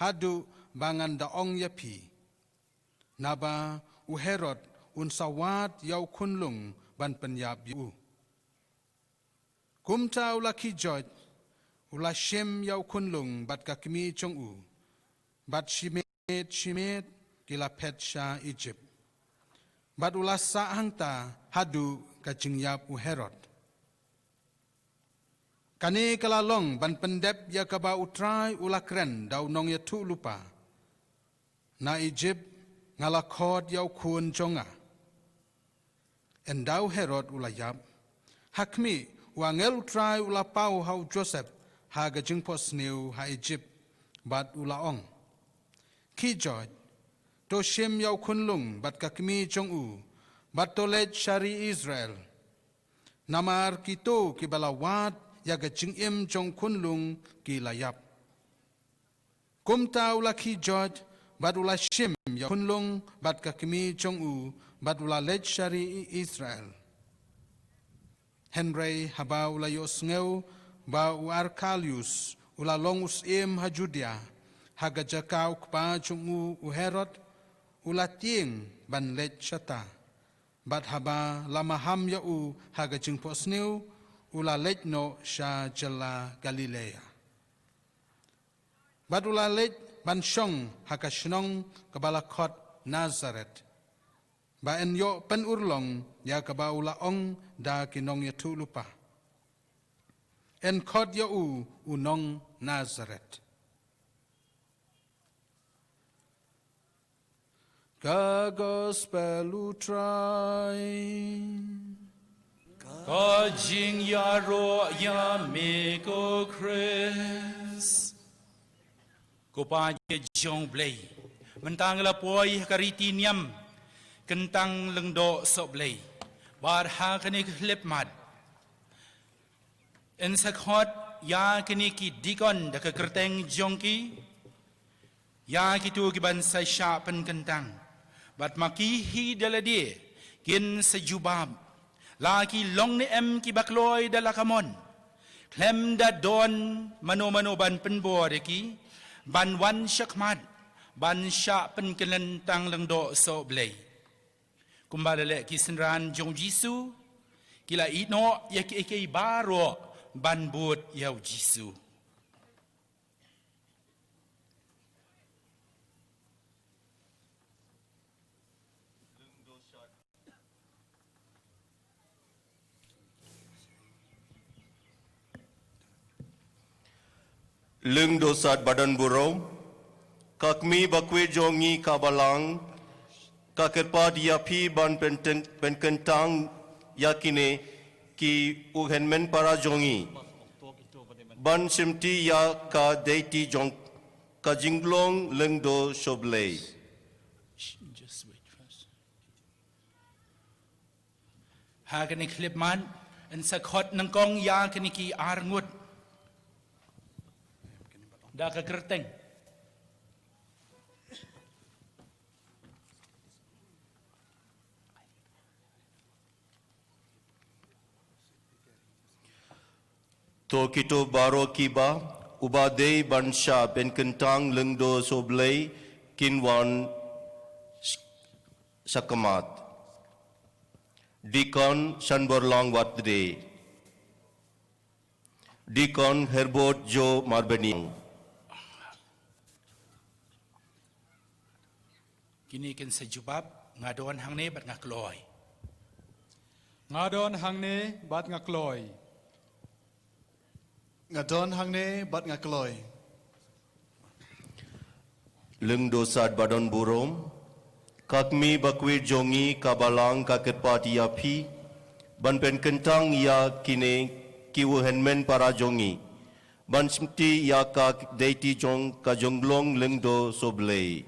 haduh ba ngan da ong ïa phi. Naba u Herod un sa wad ïa u khunlung ban pynïap ïa u. Kumta u la khie joit, u la shim ïa u khunlung bad ka kmie jong u, bad shimet shimet ki la phet sha Ijipt. Bad u la sah hangta haduh ka jingïap u Herod. Kane ka la long ban pyndep ïa kaba u Trai u la kren da u nongïathuhlypa: Na Ijipt nga la khot ïa u khun jong nga. Ynda u Herod u la ïap, ha khmih, u angel u Trai u la paw ha u Joseph ha ka jingphohsniew ha Ijipt, bad u la ong: Khie joit, to shim ïa u khunlung bad ka kmie jong u, bad to leit sha ri Israel. Namar kito kiba la wad ïa ka jingim jong u khunlung ki la ïap. Kumta u la khie joit, bad u la shim ïa u khunlung bad ka kmie jong u, bad u la leit sha ri Israel. Hynrei haba u la ïohsngew ba u Arkelaus u la long u syiem ha Judia, ha ka jaka u kpa jong u, u Herod, u la tieng ban leit shata. Bad haba la maham ïa u ha ka jingphohsniew, u la leit noh sha jylla Galilea. Bad u la leit ban shong ha ka shnong kaba la khot Nasaret, ba yn ïoh pynurlong ïa kaba u la ong da ki nongïathuhlypa: Yn khot ïa u u nong Nasaret. Ka Gospel u Trai. Ka jingïaroh ïa me ko Khrist. Ko Pa jong U Blei, mynta nga la poi ha ka riti niam kyntang lyngdoh sohblei, bad ha kane ka khyllipmat yn sa khot ïa kine ki dikon da ka kyrteng jong ki, ïa kito kiban sa shah pynkyntang. Bad ma ki hi da lade kin sa jubab, la ki long ne em kiba kloi da la ka mon, khlem da don mano mano ban pynbor ïa ki ban wan shakhmat ban shah pynkyntang lyngdoh sohblei. Kumba la leh ki synran jong U Jisu, ki la ïehnoh ïa kiei kiei baroh ban bud ïa U Jisu. Lyngdoh sat ba don burom. Ka Kmie bakhuid jong ngi ka Balang, ka kyrpad ïa phi ban pynkyntang ïa kine ki u hynmen para jong ngi, ban shimti ïa ka dei ti jong ka jinglong lyngdoh sohblei. Ha kane ka khyllipmat yn sa khot nyngkong ïa kine ki arngut da ka kyrteng. To kito baroh kiba, uba dei ban shah pynkyntang lyngdoh sohblei kin wan shakhmat. Dikon Shanborlang Watde. Dikon Herbert Jo Marbaniang. Kine kin sa jubab, nga don hangne bad nga kloi. Nga don hangne bad nga kloi. Nga don hangne bad nga kloi. Lyngdoh Sat ba don burom, ka kmie ba kwir jong ngi ka Balang ka kyrpad ïa phi ban pynkyntang ïa kine ki u hynmen para jong ngi ban shimti ïa ka deiti jong ka jinglong lyngdoh sohblei.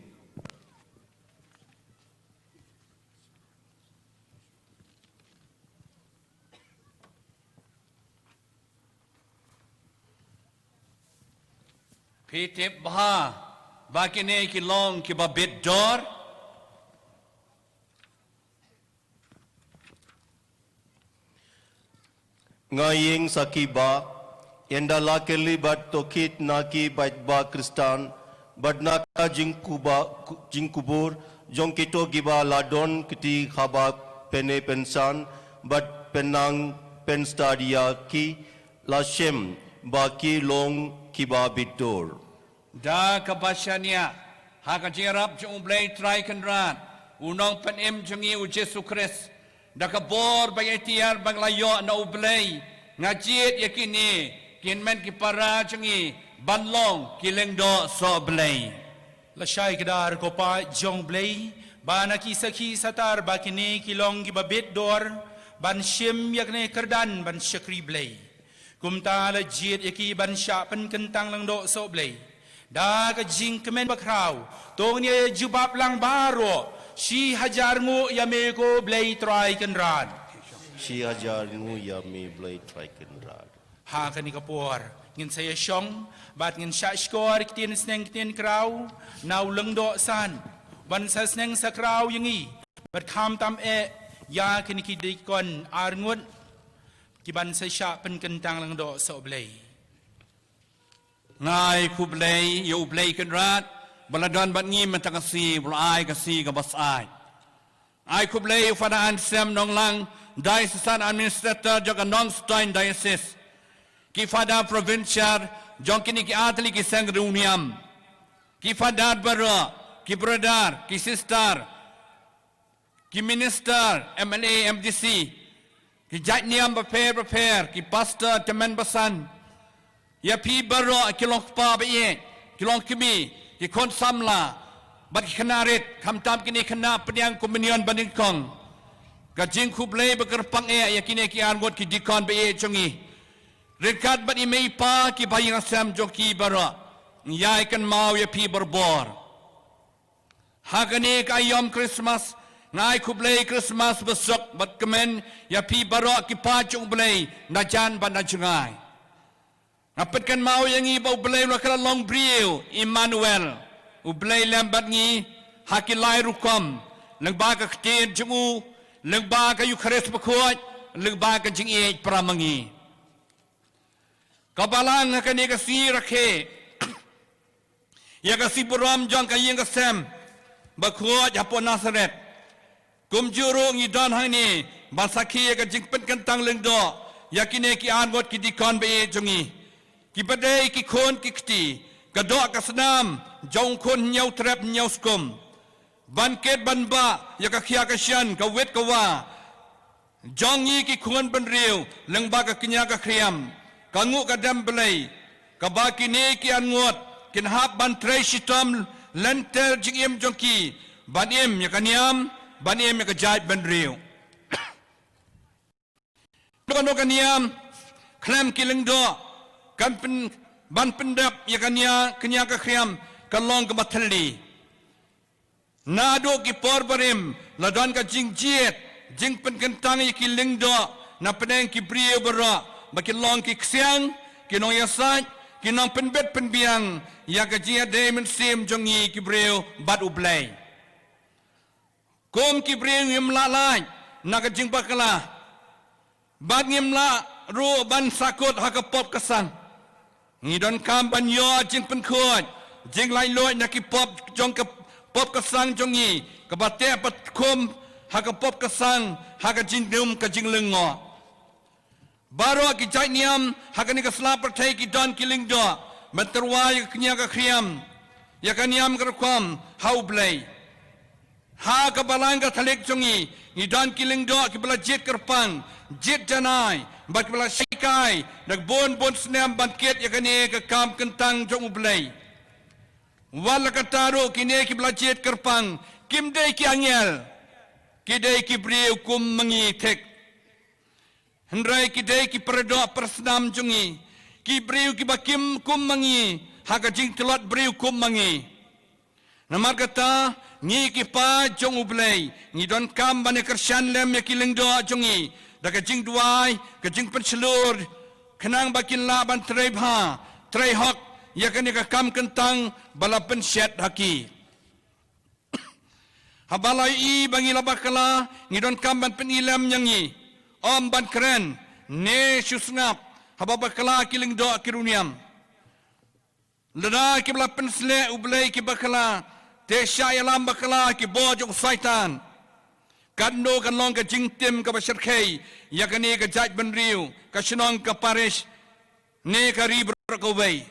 Phi tip bha ba kine ki long kiba bit dor? Nga ïeng sakhi ba ynda la kylli bad tohkit na ki paidbah Khristan bad na ka jingkuba-, jingkubur jong kito kiba la don kti haba pyni pynsan bad pynnang pynstad ïa ki, la shem ba ki long kiba bit dor. Da kaba shaniah ha ka jingïarap jong U Blei Trai Kynrad, U Nongpynim jong ngi U Jisu Khrist, da ka bor ba ïatiar ba nga la ïoh na U Blei, nga jied ïa kine ki hynmen ki para jong ngi ban long ki lyngdoh sohblei. Lashai kdar ko paid jong U Blei ba na ki sakhi satar ba kine ki long kiba bit dor ban shim ïa kane ka kyrdan ban shakri Blei. Kumta la jied ïa ki ban shah pynkyntang lyngdoh sohblei da ka jingkmen bakhraw. To ngin ïa jubab lang baroh, shi hajar nguh ïa me ko Blei Trai Kynrad. Shi hajar nguh ïa me Blei Trai Kynrad. Ha kane ka por ngin sa ïa shong bad ngin shah shkor ktien sneng ktien kraw na u Lyngdoh San ban sa sneng sa kraw ïa ngi bad khamtam eh ïa kine ki dikon arngut ki ban sa shah pynkyntang lyngdoh sohblei. Nga ai khublei ïa U Blei Kynrad ba la don bad ngi mynta ka sngi, ba la ai ka sngi kaba syaid. Ai khublei ïa u Father Anselm Nonglang, Diocesan Administrator jong ka Nongstoin Diocese, ki Father Provincial jong kine ki artylli ki seng riewniam, ki Father baroh, ki brother, ki sister, ki minister, M L A, M D C, ki jait niam bapher bapher, ki pastor, tymmen basan, ïa phi baroh ki long kpa ba ïeit, ki long kmie, ki khun samla bad ki khynnah rit, khamtam kine khynnah pdiang, kumne ban nyngkong. Ka jingkhublei ba kyrpang eh ïa kine ki arngut ki dikon ba ïeit jong ngi. Ryngkat bad i mei i pa kiba ïeng sem jong ki baroh, ngi ïai kynmaw ïa phi barabor. Ha kane ka aïom Christmas, nga ai khublei Christmas basuk bad kmen ïa phi baroh ki paid jong U Blei na jan bad na jngai. Nga pynkynmaw ïa ngi ba U Blei u la kylla long briew, Immanuel, U Blei lem bad ngi ha ki lai rukom, lyngba ka ktien jong u, lyngba ka Eukharist bakhuid, lyngba ka jingïeit para ma ngi. Ka Balang ha kane ka sngi rakhe ïa ka sngi burom jong ka ïing ka sem bakhuid hapoh Nasareth. Kumjuh ruh ngi don hangne ban sakhi ïa ka jingpynkyntang lyngdoh ïa kine ki arngut ki dikon ba ïeit jong ngi, kiba dei ki khun ki kti, ka doh ka snam jong u khun hynñiew trep hynñiew skum. Ban kit ban bah ïa ka khia ka shan, ka wit ka wah jong ngi ki khun bynriew lyngba ka kñia ka khriam, ka nguh ka dem Blei, kaba kine ki arngut kin hap ban trei shitom lynter jingim jong ki, ban im ïa ka niam, ban im ïa ka jaitbynriew. Kano kano ka niam khlem ki lyngdoh, kan pyn-, ban pyndep ïa ka nia, ka kñia ka khriam, kan long kaba thylli. Naduh ki por barim la don ka jingjied, jingpynkyntang ïa ki lyngdoh na pdeng ki briew baroh, ba ki long ki ksiang, ki nongïasaid, ki nongpynbit pynbiang ïa ka jingïadei mynsiem jong ngi ki briew bad U Blei. Kum ki briew ngim lah lait na ka jingbakla, bad ngim lah ruh ban sahkut ha ka pop ka sang. Ngi donkam ban ïoh jingpynkhuid, jinglaitluid na ki pop jong ka pop ka sang jong ngi, kaba teh pat khum ha ka pop ka sang, ha ka jingdum ka jinglyngngoh. Baroh ki jait niam ha kane ka sla pyrthei ki don ki lyngdoh ban tyrwa ïa ka kñia ka khriam, ïa ka niam ka rukom ha U Blei. Ha ka Balang Katholik jong ngi, ngi don ki lyngdoh kiba la jied kyrpang, jied janai, bad kiba la shai kai da ka bun bun snem ban kit ïa kane ka kam kyntang jong U Blei. Wat la katta ruh kine kiba la jied kyrpang kim dei ki angel, ki dei ki briew kum ma ngi thik. Hynrei ki dei ki paradoh parasnam jong ngi, ki briew kiba kim kum ma ngi ha ka jingtlot briew kum ma ngi. Namar kata, ngi ki paid jong U Blei ngi donkam ban ïa kyrshan lem ïa ki lyngdoh jong ngi da ka jingduwai, ka jingpynshlur, khnang ba kin lah ban trei bha, trei hok ïa kane ka kam kyntang ba la pynshet ha ki. Haba la ïohi ba ngi la bakla, ngi donkam ban pyni lem ïa ngi, ym ban kren ne shu sngap haba bakla ki lyngdoh ki riewniam. Lada kiba la pynsleh U Blei ki bakla, te shah ïalam bakla ki bor jong u Soitan. Katno kan long ka jingtim kaba shyrkhei ïa kane ka jaitbynriew, ka shnong, ka parish, ne ka ri baroh kawei.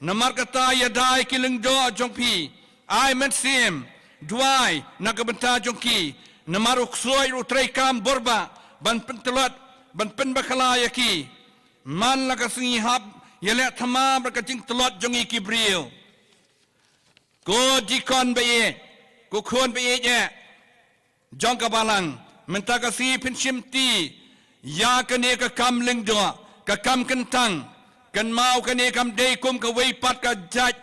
Namar kata, ïada ïa ki lyngdoh jong phi, ai mynsiem, duwai na ka bynta jong ki. Namar u ksuid ruh u treikam bor bah ban pyntlot, ban pynbakla ïa ki. Man la ka sngi hap ïaleh thymmam bad ka jingtlot jong ngi ki briew. Ko dikon ba ïeit, ko khun ba ïeit eh jong ka balang, mynta ka sngi phin shimti ïa kane ka kam lyngdoh, ka kam kyntang. Kynmaw, kane kam dei kum kawei pat ka jait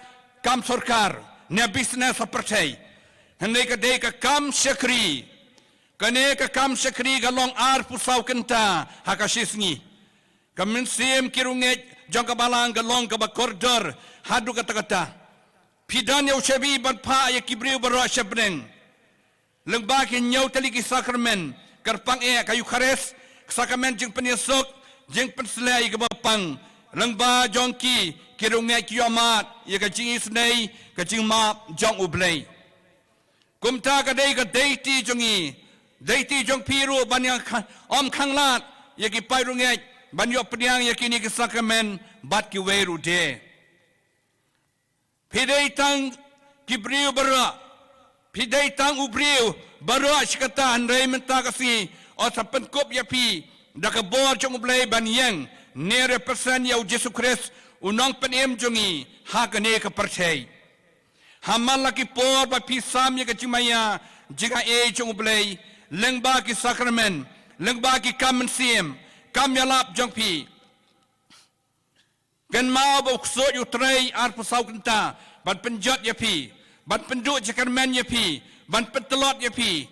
kam sorkar ne business ha pyrthei. Hynrei ka dei ka kam shakri. Kane ka kam shakri ka long arphew saw kynta ha ka shi sngi. Ka mynsiem ki riewngeit jong ka balang ka long kaba kordor haduh katta katta. Phi don ïa u shabi ban phah ïa ki briew baroh sha bneng. Lyngba ki hynñiew tylli ki sakramen, kyrpang eh, ka Eukharist, ka sakramen jingpynïasuk, jingpynsleh ïa kiba pang. Lyngba jong ki, ki riewngeit ki ïohmad ïa ka jingisynei, ka jingmap jong U Blei. Kumta ka dei ka duty jong ngi, duty jong phi ruh ban ïa kha-, ym khanglad ïa ki paid riewngeit ban ïoh pdiang ïa kine ki sakramen bad kiwei ruh de. Phi dei tang ki briew baroh, phi dei tang u briew baroh shi katta, hynrei mynta ka sngi, yn sa pynkup ïa phi da ka bor jong U Blei ban ïeng ne represent ïa U Jisu Khrist, U Nongpynim jong ngi, ha kane ka pyrthei. Ha man la ki por ba phi sam ïa ka jingmaïa jingaiei jong U Blei lyngba ki sakramen, lyngba ki kam mynsiem, kam ïalap jong phi. Kynmaw ba u ksuid u trei arphew saw kynta ban pynjot ïa phi, ban pynduh jingkyrmen ïa phi, ban pyntlot ïa phi.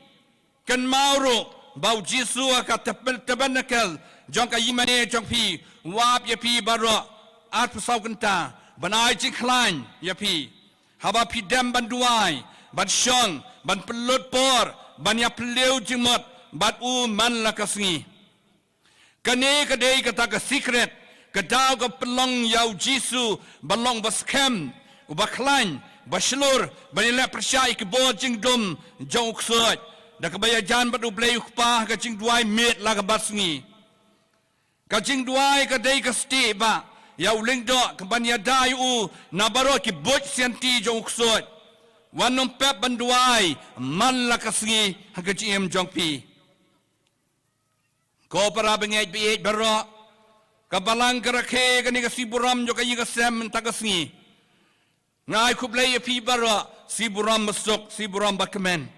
Kynmaw ruh ba U Jisu ha ka tab-, tabernacle jong ka ïingmane jong phi, u ap ïa phi baroh arphew saw kynta ban ai jingkhlaiñ ïa phi. Haba phi dem ban duwai, ban shong, ban pynlut por, ban ïa phylliew jingmut bad u man la ka sngi. Kane ka dei kata ka secret, ka daw ka pynlong ïa U Jisu ba long ba skhem, uba khlaiñ, ba shlur, ban ïaleh pyrshah ïa ki bor jingdum jong u ksuid, da kaba ïajan bad U Blei U Kpa ha ka jingduwai miet la ka bad sngi. Ka jingduwai ka dei ka stieh bah ïa u lyngdoh, ka ban ïada ïa u na baroh ki buit sianti jong u ksuid. Wat nym pep ban duwai man la ka sngi ha ka jingim jong phi. Ko para bangeit ba ïeit baroh, ka balang ka rakhe kane ka sngi burom jong ka ïing ka sem mynta ka sngi. Nga ai khublei ïa phi baroh, sngi burom basuk, sngi burom bakmen.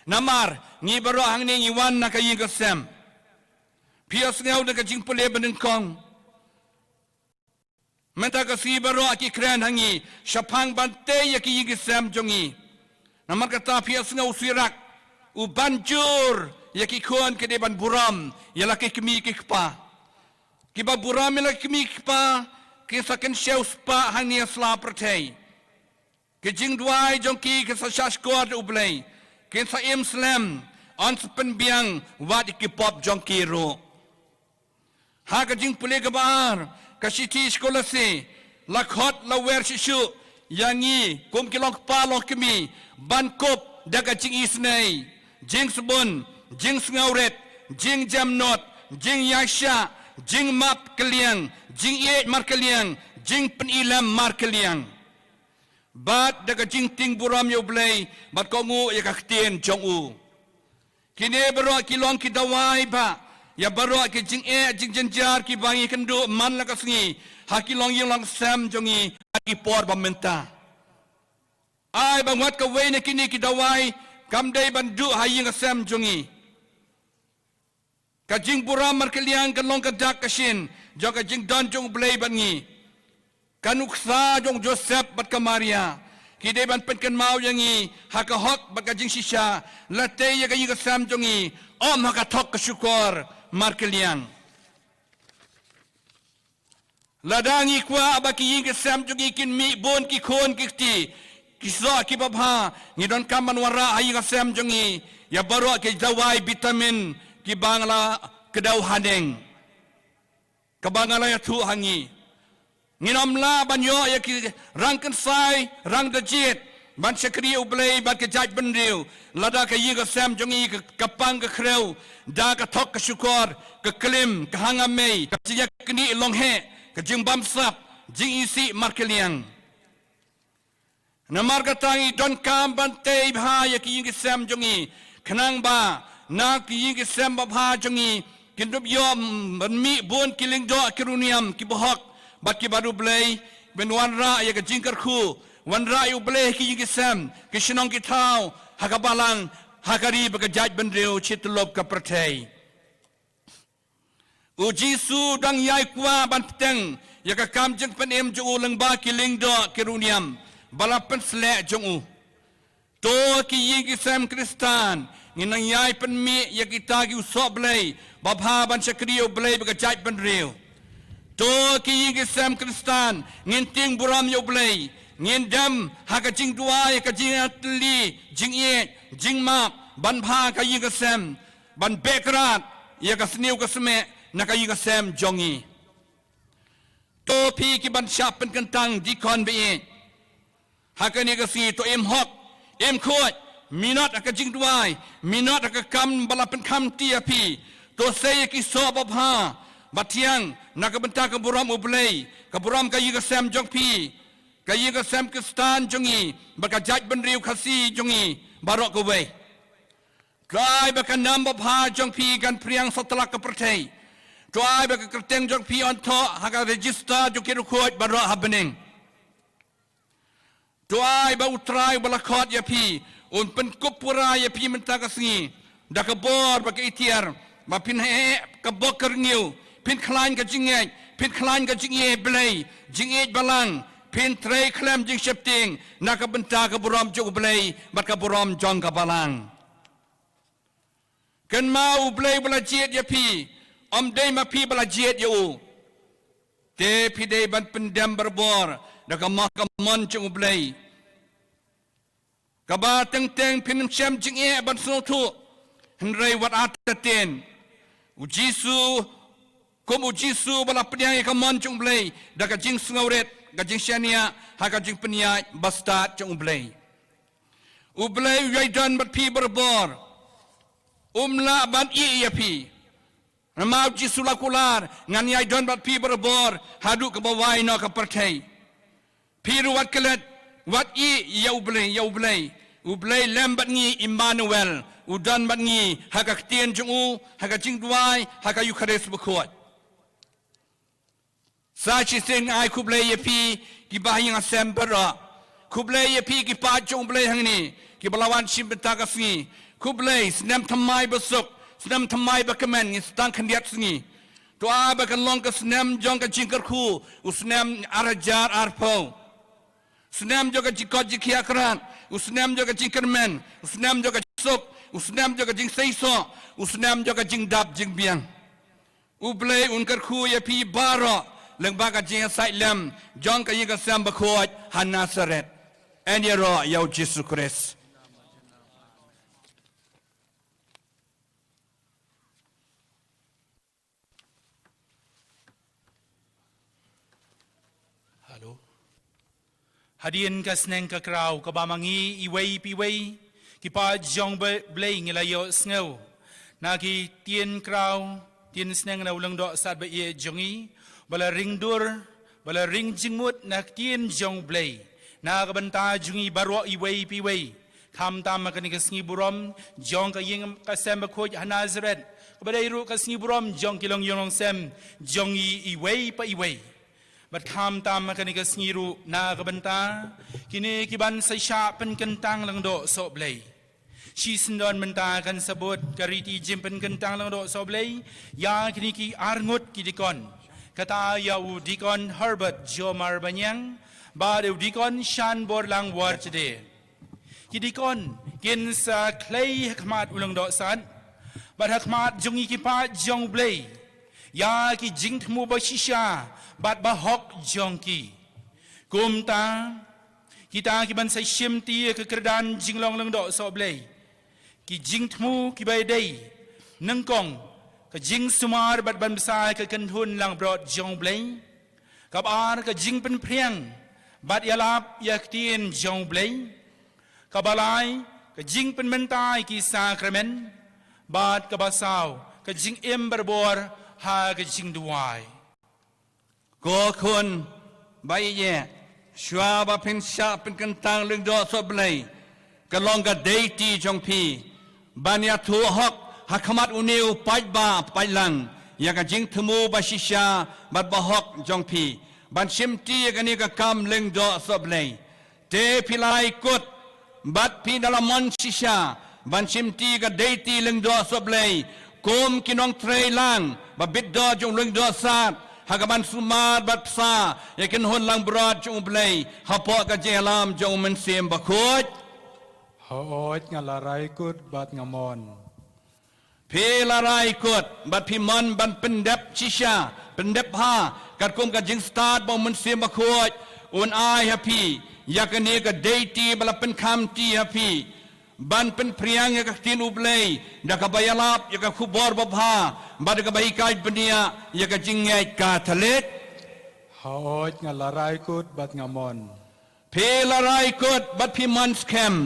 Namar ngi baroh hangne ngi wan na ka ïing ka sem. Phi ïohsngew da ka jingpule banyngkong. Mynta ka sngi baroh ki kren ha ngi shaphang ban tei ïa ki ïing ki sem jong ngi. Namar kata phi ïohsngew u Sirak u ban jur ïa ki khun ki dei ban burom ïa la ki kmie ki kpa. Kiba burom ïa la ki kmie ki kpa kin sa kynshew spah hangne ha sla pyrthei. Ki jingduwai jong ki kin sa shahshkor da U Blei, kin sa im slem, yn sa pynbiang wat ïa ki pop jong ki ruh. Ha ka jingpule kaba ar, ka shithi sha ki Kolosse, la khot la wer shuh shuh ïa ngi kum ki long kpa long kmie ban kup da ka jingisynei, jingsbun, jingsngewrit, jingjemnud, jingïaishah, jingmap kylliang, jingïeit markylliang, jingpyni lem markylliang. Bad da ka jingtieng burom ïa U Blei bad kohnguh ïa ka ktien jong u. Kine baroh ki long ki dawai bah ïa baroh ki jingeh jingjynjar kiba ngi kynduh man la ka sngi ha ki longïing longsem jong ngi ha ki por ba mynta. Ai ba wat kawei na kine ki dawai kam dei ban duh ha ïing ha sem jong ngi. Ka jingburom markylliang ka long ka dak ka shin jong ka jingdon jong U Blei bad ngi. Ka nuksa jong u Joseph bad ka Maria ki dei ban pynkynmaw ïa ngi ha ka hok bad ka jingshisha, lada ïa ka ïing ka sem jong ngi ym ha ka thok ka shukor markylliang. Lada ngi kwah ba ki ïing ki sem jong ngi kin mih bun ki khun ki kti, ki soh ki babha, ngi donkam ban wanrah ha ïing ha sem jong ngi ïa baroh ki dawai vitamin kiba nga la kdew haneng, kaba nga la ïathuh ha ngi. Ngin ym lah ban ïoh ïa ki rang kynsai, rang da jied ban shakri U Blei bad ka jaitbynriew lada ka ïing ka sem jong ngi ka, ka pang ka khrew da ka thok ka shukor, ka klim, ka hangamei, ka jingïaknieh longheh, ka jingbamsap, jingisih markylliang. Namar kata ngi donkam ban tei bha ïa ki ïing ki sem jong ngi, khnang ba na ki ïing ki sem babha jong ngi kin dup ïoh ban mih bun ki lyngdoh ki riewniam kiba hok bad kiba riewblei, ban wanrah ïa ka jingkyrkhu, wanrah ïa U Blei ha ki ïing ki sem, ki shnong ki thaw, ha ka balang, ha ka ri bad ka jaitbynriew shityllup ka pyrthei. U Jisu u dang ïai kwah ban bteng ïa ka kam jingpynim jong u lyngba ki lyngdoh ki riewniam ba la pynsleh jong u. To ki ïing ki sem Khristan, ngin nang ïai pynmih ïa kita ki u soh Blei babha ban shakri ïa U Blei bad ka jaitbynriew. To ki ïing ki sem Khristan, ngin tieng burom ïa U Blei, ngin dem ha ka jingduwai, ha ka jingïatylli, jingïeit, jingmap ban bha ka ïing ka sem, ban beh krad ïa ka sniew ka smeh na ka ïing ka sem jong ngi. To phi ki ban shah pynkyntang dikon ba ïeit ha kane ka sngi, to im hok, im khuid, minot ha ka jingduwai, minot ha ka kam ba la pynkham ti ïa phi. To sei ïa ki soh babha ba thiang na ka bynta ka burom U Blei, ka burom ka ïing ka sem jong phi, ka ïing ka sem Khristan jong ngi bad ka jaitbynriew Khasi jong ngi baroh kawei. To ai ba ka nam babha jong phi kan phriang satlak ka pyrthei. To ai ba ka kyrteng jong phi yn thoh ha ka register jong ki riewkhuid baroh ha bneng. To ai ba U Trai uba la khot ïa phi un pynkup pura ïa phi mynta ka sngi da ka bor bad ka itiar, ba phin heh ka bok ka rngiew, phin khlaiñ ka jingngeit, phin khlaiñ ka jingïeit Blei, jingïeit balang, phin trei khlem jingsheptieng na ka bynta ka burom jong U Blei bad ka burom jong ka balang. Kynmaw, U Blei uba la jied ïa phi ym dei ma phi ba la jied ïa u. Te phi dei ban pyndem barabor da ka mon, ka mon jong U Blei. Kaba teng teng phin ym shem jingeh ban sngewthuh, hynrei wat artatien. U Jisu, kum U Jisu ba la pdiang ïa ka mon jong U Blei da ka jingsngewrit, ka jingshaniah ha ka jingpynïaid bastad jong U Blei. U Blei u ïai don bad phi barabor. Um lah ban ïeh ïa phi. Namar U Jisu la kular, ngan ïai don bad phi barabor haduh kaba wai noh ka pyrthei. Phi ruh wat klet, wat ïeh ïa U Blei, ïa U Blei. U Blei lem bad ngi, Immanuel, u don bad ngi ha ka ktien jong u, ha ka jingduwai, ha ka Eukharist bakhuid. Sa shisien ai khublei ïa phi ki ba ha ïing ha sem baroh. Khublei ïa phi ki paid jong U Blei hangne kiba la wan shim bynta ka sngi. Khublei, snem thymmai basuk, snem thymmai bakmen, ngin sa tang khyndiat sngi. To ai ba kan long ka snem jong ka jingkyrkhu, u snem ar hajar arphew. Snem jong ka jingkoit jingkhiah krad, u snem jong ka jingkyrmen, u snem jong ka jingsuk, u snem jong ka jingseisoh, u snem jong ka jingdap jingbiang. U Blei un kyrkhu ïa phi baroh lyngba ka jingïasaid lem jong ka ïing ka sem bakhuid ha Nasareth. Yn ïaroh ïa U Jisu Khrist. Hello. Hadien ka sneng ka kraw kaba ma ngi iwei pa iwei ki paid jong U Blei ngi la ïohsngew na ki ktien kraw ktien sneng na u lyngdoh sat ba ïeit jong ngi, ba la ring dur, ba la ring jingmut na ktien jong U Blei na ka bynta jong ngi baroh iwei pa iwei. Khamtam ha kane ka sngi burom jong ka ïing ka sem bakhuid ha Nasareth, kaba dei ruh ka sngi burom jong ki longïing longsem jong ngi iwei pa iwei. Bad khamtam ha kane ka sngi ruh na ka bynta kine ki ban sa shah pynkyntang lyngdoh sohblei, shisyndon mynta kan sa bud ka riti jingpynkyntang lyngdoh sohblei ïa kine ki arngut ki dikon. Kata ïa u dikon Herbert Jomar Baniang bad u dikon Shanborlang Warjade. Ki dikon kin sa khlei ha khmat u lyngdoh sad bad ha khmat jong ngi ki paid jong U Blei ïa ki jingthmu ba shisha bad ba hok jong ki. Kumta kita ki ban sa shimti ïa ka kyrdan jinglong lyngdoh sohblei, ki jingthmu ki ba dei nyngkong ka jingsumar bad ban bsa ïa ka kynhun langbrot jong U Blei, kaba ar ka jingpynphriang bad ïalap ïa ka ktien jong U Blei, kaba lai ka jingpynmynta ïa ki sakramen, bad kaba saw ka jingim barabor ha ka jingduwai. Ko khun ba ïeit, shuwa ba phin shah pynkyntang lyngdoh sohblei, ka long ka deiti jong phi ban ïathuh hok ha khmat une u paidbah paidlang ïa ka jingthmu ba shisha bad ba hok jong phi ban shimti ïa kane ka kam lyngdoh sohblei. Te phi la rai kut bad phi da la mon shisha ban shimti ka deiti lyngdoh sohblei kum ki nongtrei lang ba bit doh jong u lyngdoh sad ha ka ban sumar bad bsa ïa ka kynhun langbrot jong U Blei hapoh ka jingïalam jong U Mynsiem Bakhuid? Hooid, nga la rai kut bad nga mon. Phi la rai kut bad phi mon ban pyndep shisha, pyndep bha katkum ka jingstad ba U Mynsiem Bakhuid un ai ha phi ïa kane ka deiti ba la pynkham ti ha phi ban pynphriang ïa ka ktien U Blei da kaba ïalap ïa ka khubor babha bad da kaba hikai bniah ïa ka jingngeit Katholik? Hooid, nga la rai kut bad nga mon. Phi la rai kut bad phi mon skhem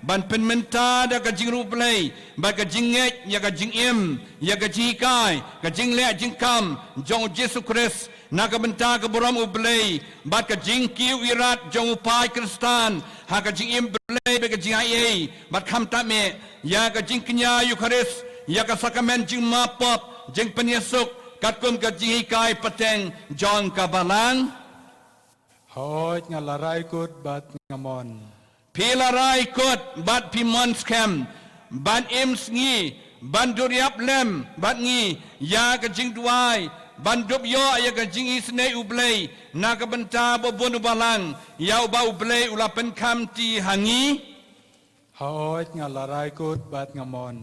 ban pynmynta da ka jingïaroh Blei bad ka jingngeit ïa ka jingim, ïa ka jinghikai, ka jingleh jingkam jong U Jisu Khrist na ka bynta ka burom U Blei bad ka jingkiew ïarap jong u paid Khristan ha ka jingim Blei bad ka jingaiei, bad khamtam eh ïa ka jingkñia Eukharist, ïa ka sakramen jingmap pop, jingpynïasuk katkum ka jinghikai pateng jong ka Balang? Hooid, nga la rai kut bad nga mon. Phi la rai kut bad phi mon skhem ban im sngi, ban duriap lem bad ngi ïa ka jingduwai, ban dup ïoh ïa ka jingisynei U Blei na ka bynta ba bun u Balang ïa uba U Blei u la pynkham ti ha ngi? Hooid, nga la rai kut bad nga mon.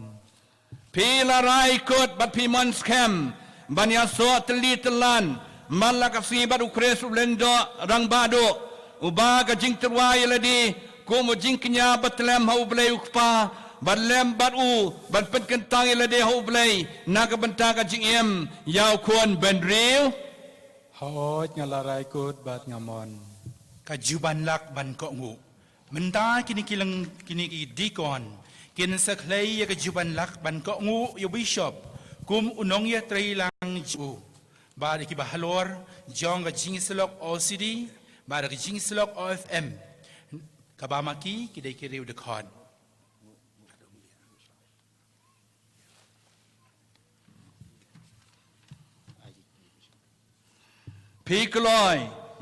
Phi la rai kut bad phi mon skhem ban ïasoh tylli tyllan man la ka sngi bad U Khrist u lyngdoh rangbah duh, uba ka jingtyrwa ïa lade kum u jingkñia ba tlem ha U Blei U Kpa, bad lem bad u ban pynkyntang ïa lade ha U Blei na ka bynta ka jingim ïa u khun bynriew? Hooid, nga la rai kut bad nga mon. Ka juban lak ban kohnguh. Mynta kine ki lang, kine ki dikon kin sa khlei ïa ka juban lak ban kohnguh ïa u bishop kum u nongïatreilang jong u, bad ïa ki bahalor jong ka jingïasyllok O C D bad ka jingïasyllok O F M, kaba ma ki ki dei ki riew dkhot. Phi kloi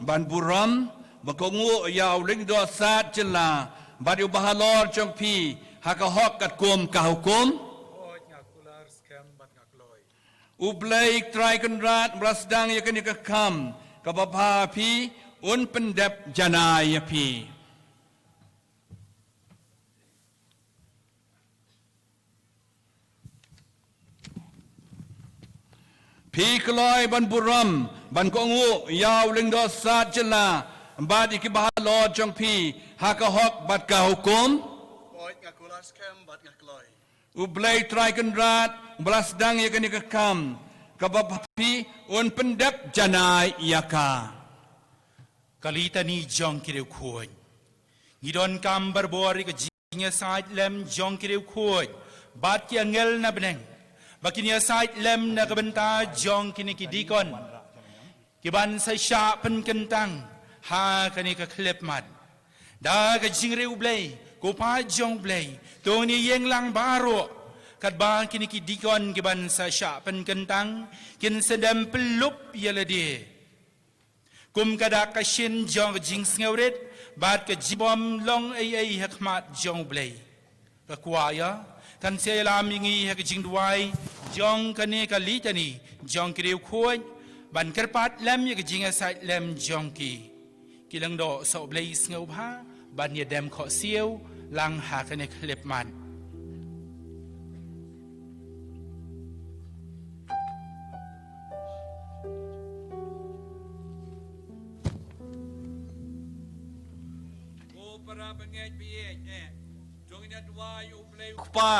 ban burom, ban kohnguh ïa u lyngdoh sad jylla bad ïa u bahalor jong phi ha ka hok katkum ka hukum? Hooid, nga kular skhem bad nga kloi. U Blei Trai Kynrad uba la sdang ïa kane ka kam kaba bha ha phi un pyndep janai ïa phi. Phi kloi ban burom, ban kohnguh ïa u lyngdoh sad jylla bad ïa ki bahalor jong phi ha ka hok bad ka hukum? Hooid, nga kular skhem bad nga kloi. U Blei Trai Kynrad uba la sdang ïa kane ka kam kaba bha ha phi un pyndep janai ïa ka. Ka Litani jong ki riewkhuid. Ngi donkam barabor ïa ka jingïasaid lem jong ki riewkhuid bad ki angel na bneng ba kin ïasaid lem na ka bynta jong kine ki dikon ki ban sa shah pynkyntang ha kane ka khyllipmat. Da ka jingriewblei ko paid jong U Blei, to ngin ïeng lang baroh katba kine ki dikon ki ban sa shah pynkyntang kin sa dem pynlup ïa lade. Kum ka dak ka shin jong ka jingsngewrit bad ka jingbym long ei ei ha khmat jong U Blei, ka kwaya kan sa ïalam ïa ngi ha ka jingduwai jong kane ka litani jong ki riewkhuid, ban kyrpad lem ïa ka jingïasaid lem jong ki. Ki lyngdoh soh Blei sngewbha ban ïadem khohsiew lang ha kane ka khyllipmat. Ko para bangeit baieit, eh, to ngin ïa duwai ïa U Blei U Kpa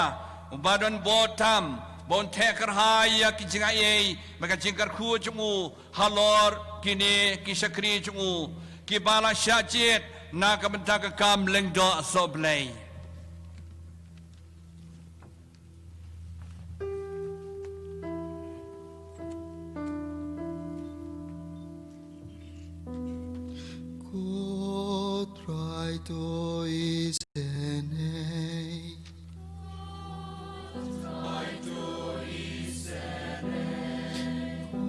uba don bor tam, ba un theh kyrhai ïa ki jingaiei bad ka jingkyrkhu jong u halor kine ki shakri jong u kiba la shah jied na ka bynta ka kam lyngdoh soh Blei. Ko Trai to isynei. Ko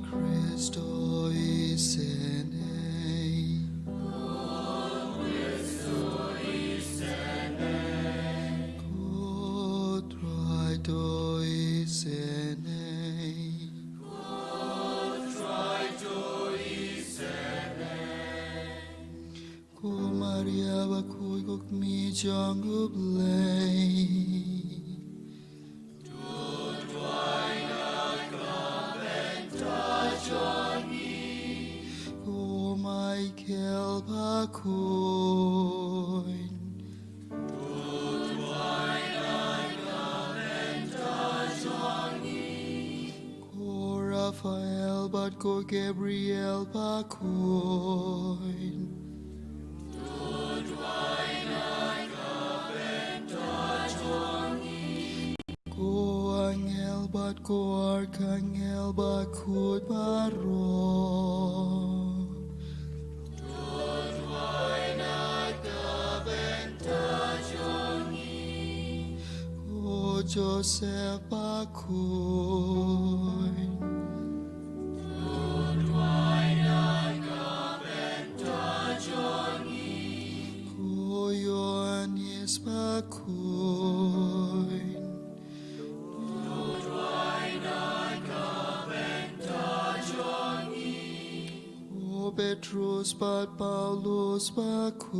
Khrist to isynei. Ko Trai to isynei. Ko Maria bakhuid, ko kmie jong U Blei. Ko Michael bakhuid. Ko Raphael bad ko Gabriel bakhuid. Ko angel bad ko arkangel bakhuid baroh. Ko Joseph bakhuid. Ko Ïoannis bakhuid. Ko Petrus bad Paulus bakhuid.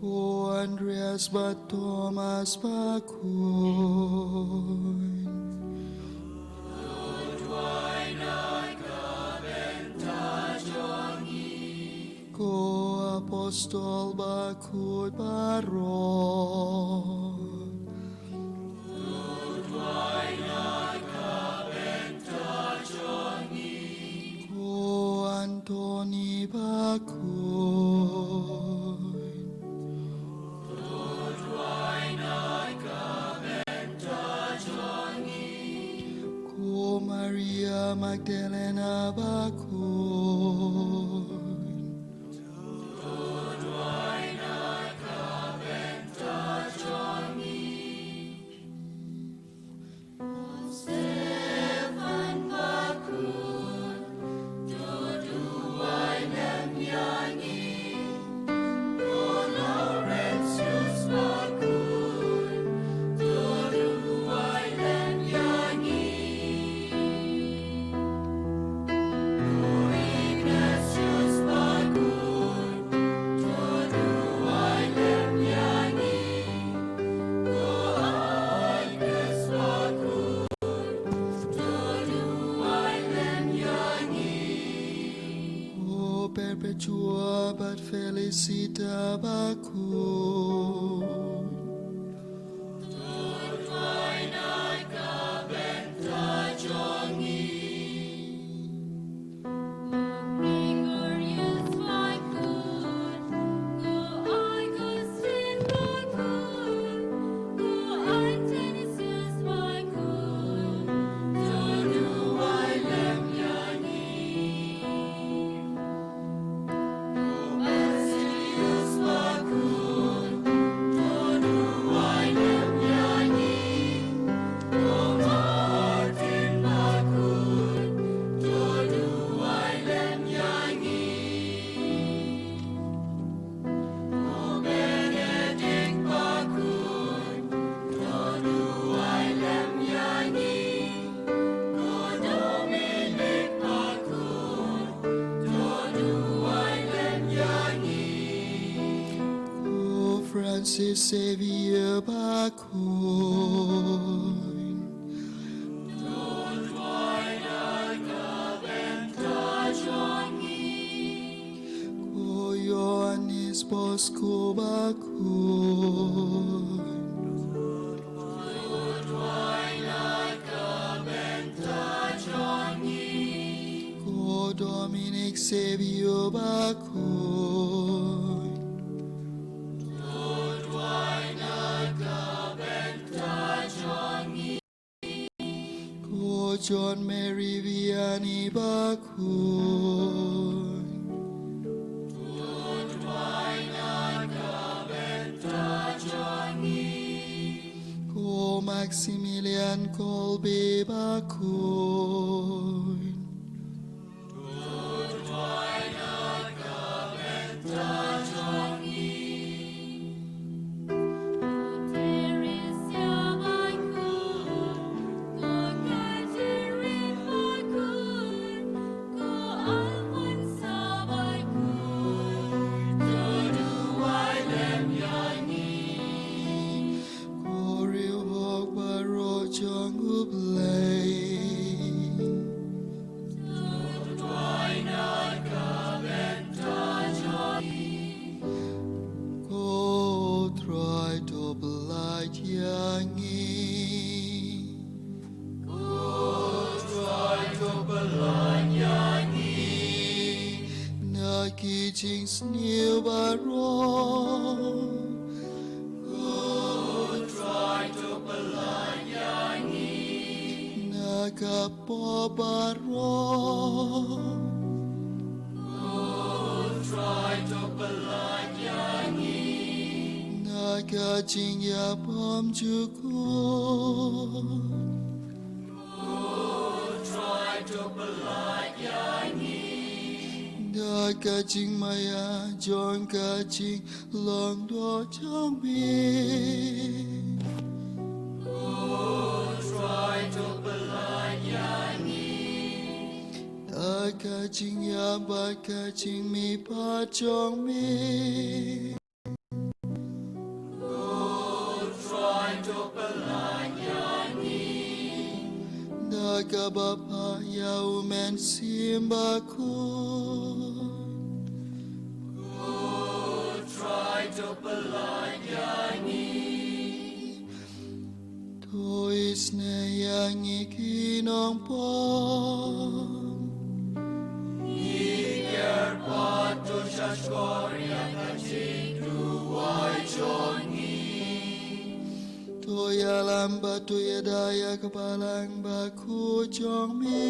Ko Andreas bad Thomas bakhuid. Ko apostol bakhuid baroh. Ko Anthony bakhuid. Ko Maria Magdalena bakhuid. Ko Perpetua bad Felicita bakhuid. Savior ba khuid. Ko Ioannis Bosco ba khuid. Ko Dominic Savio ba khuid. Ko John Mary Vianney ba khuid. Ko Maximilian Kolbe ba khuid. Ko riew hok baroh jong U Blei. Ko Trai to pynlait ïa ngi. Ko Trai to pynlait ïa ngi. Na ki jingsniew baroh. Ko Trai to pynlait ïa ngi. Na ka pop baroh. Ko Trai to pynlait ïa ngi. Na ka jingïabam jukut. Ko Trai to pynlait ïa ngi. Na ka jingmaïa jong ka jing long doh jong me. Ko Trai to pynlait ïa ngi. Na ka jingïap bad ka jingmihpat jong me. Ko Trai to pynlait ïa ngi. Na ka bapha ïa U Mynsiem Bakhuid. Ko Trai to pynlait ïa ngi. To isynei ïa ngi ki nongpop. Ngi ker pat to shahshkor ïa ka jingduwai jong ngi. To ïalam bad to ïada ïa ka Balang Bakhuid jong me.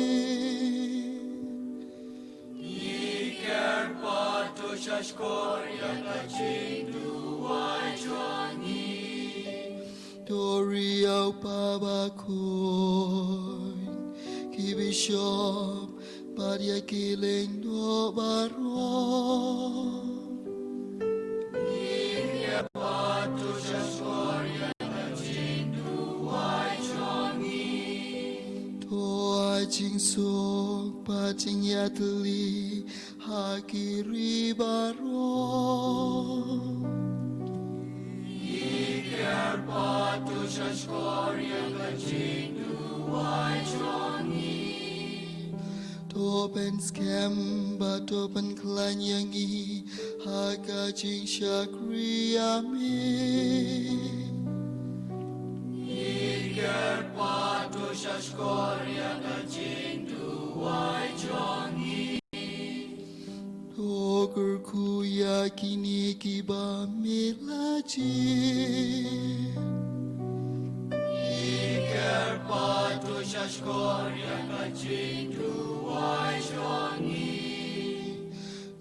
Ngi ker pat to shahshkor ïa ka jingduwai jong ngi. To ri ïa u Papa Bakhuid, ki bishop bad ïa ki lyngdoh baroh. Ngi ker pat to shahshkor ïa ka jingduwai jong ngi. To ai jingsuk bad jingïatylli ha ki ri baroh. Ngi ker pat to shahshkor ïa ka jingduwai jong ngi. To pynskhem bad to pynkhlaiñ ïa ngi ha ka jingshakri ïa me. Ngi ker pat to shahshkor ïa ka jingduwai jong ngi. To kyrkhu ïa kine kiba me la jied. Ngi ker pat to shahshkor ïa ka jingduwai jong ngi.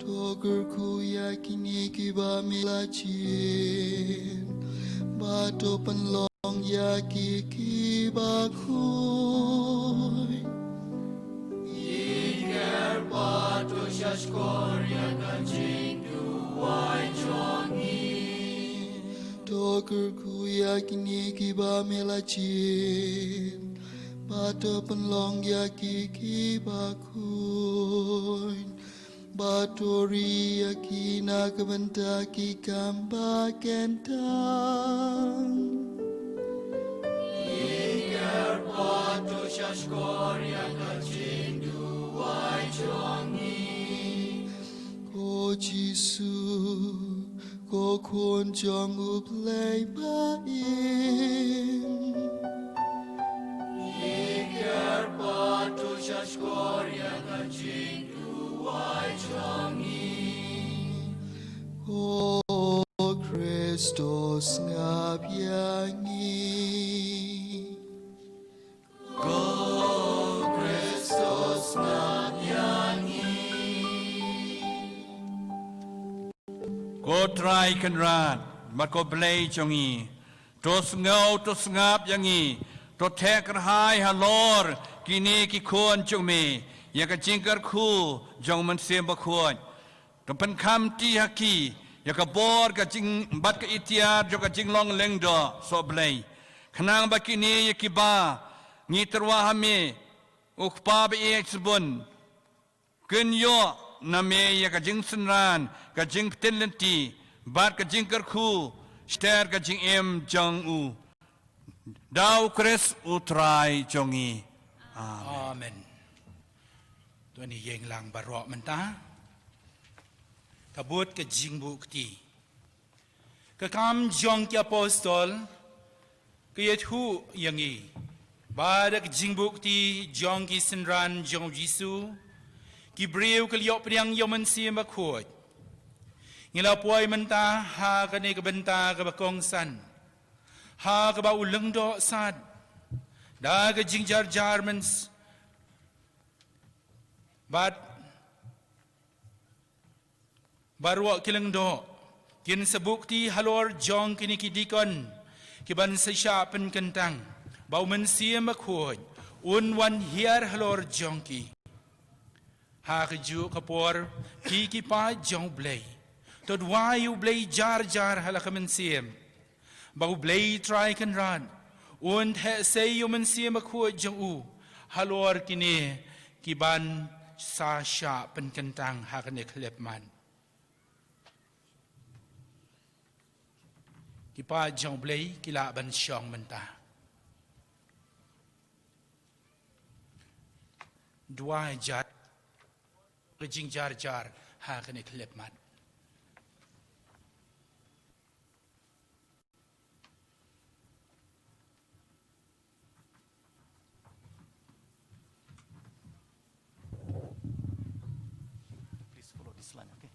To kyrkhu ïa kine kiba me la jied, bad to pynlong ïa ki kiba khuid. Ngi ker pat to shahshkor ïa ka jingduwai jong ngi. To kyrkhu ïa kine kiba me la jied, bad to pynlong ïa ki kiba khuid. Ba to ri ïa ki na ka bynta ki kam ba kyntang. Ïa kyrpad to shahshkor ïa ka jingduwai jong ngi. Ko Jisu, ko Khun jong U Blei ba im. Ïa kyrpad to shahshkor ïa ka jingduwai jong ngi. Ko Khrist, to sngap ïa ngi. Ko Khrist, to sngap ïa ngi. Ko Trai Kynrad bad ko Blei jong ngi, to sngew, to sngap ïa ngi, to theh kyrhai halor kine ki khun jong me ïa ka jingkyrkhu jong U Mynsiem Bakhuid. To pynkham kti ha ki ïa ka bor ka jing bad ka iktiar jong ka jinglong lyngdoh sohblei. Khnang ba kine ïa kiba ngi tyrwa ha me, U Kpa ba ïeit shibun, kin ïoh na me ïa ka jingsynran, ka jingpyntip lynti bad ka jingkyrkhu shter ka jingim jong u. Da U Khrist U Trai jong ngi. Amen. Amen. To ngin ïeng lang baroh mynta. Ka bud ka jingbuh kti. Ka Kam jong ki Apostol ka ïathuh ïa ngi ba da ka jingbuh kti jong ki synran jong U Jisu, ki briew ki la ïoh pdiang ïa U Mynsiem Bakhuid. Ngi la poi mynta ha kane ka bynta kaba kongsan, ha kaba u lyngdoh sad da ka jingjarjar myns-, bad baroh ki lyngdoh kin sa buh kti halor jong kine ki dikon kiban sa shah pynkyntang ba U Mynsiem Bakhuid un wan hiar halor jong ki. Ha kajuh ka por, ki ki paid jong U Blei, to duwai ïa U Blei jar jar ha la ka mynsiem, ba U Blei Trai Kynrad un theh sei ïa U Mynsiem Bakhuid jong u halor kine kiban sa shah pynkyntang ha kane ka khyllipmat. Ki paid jong U Blei ki lah ban shong mynta. Duwai jar, ka jingjar jar ha kane ka khyllipmat. Please follow this line, okay?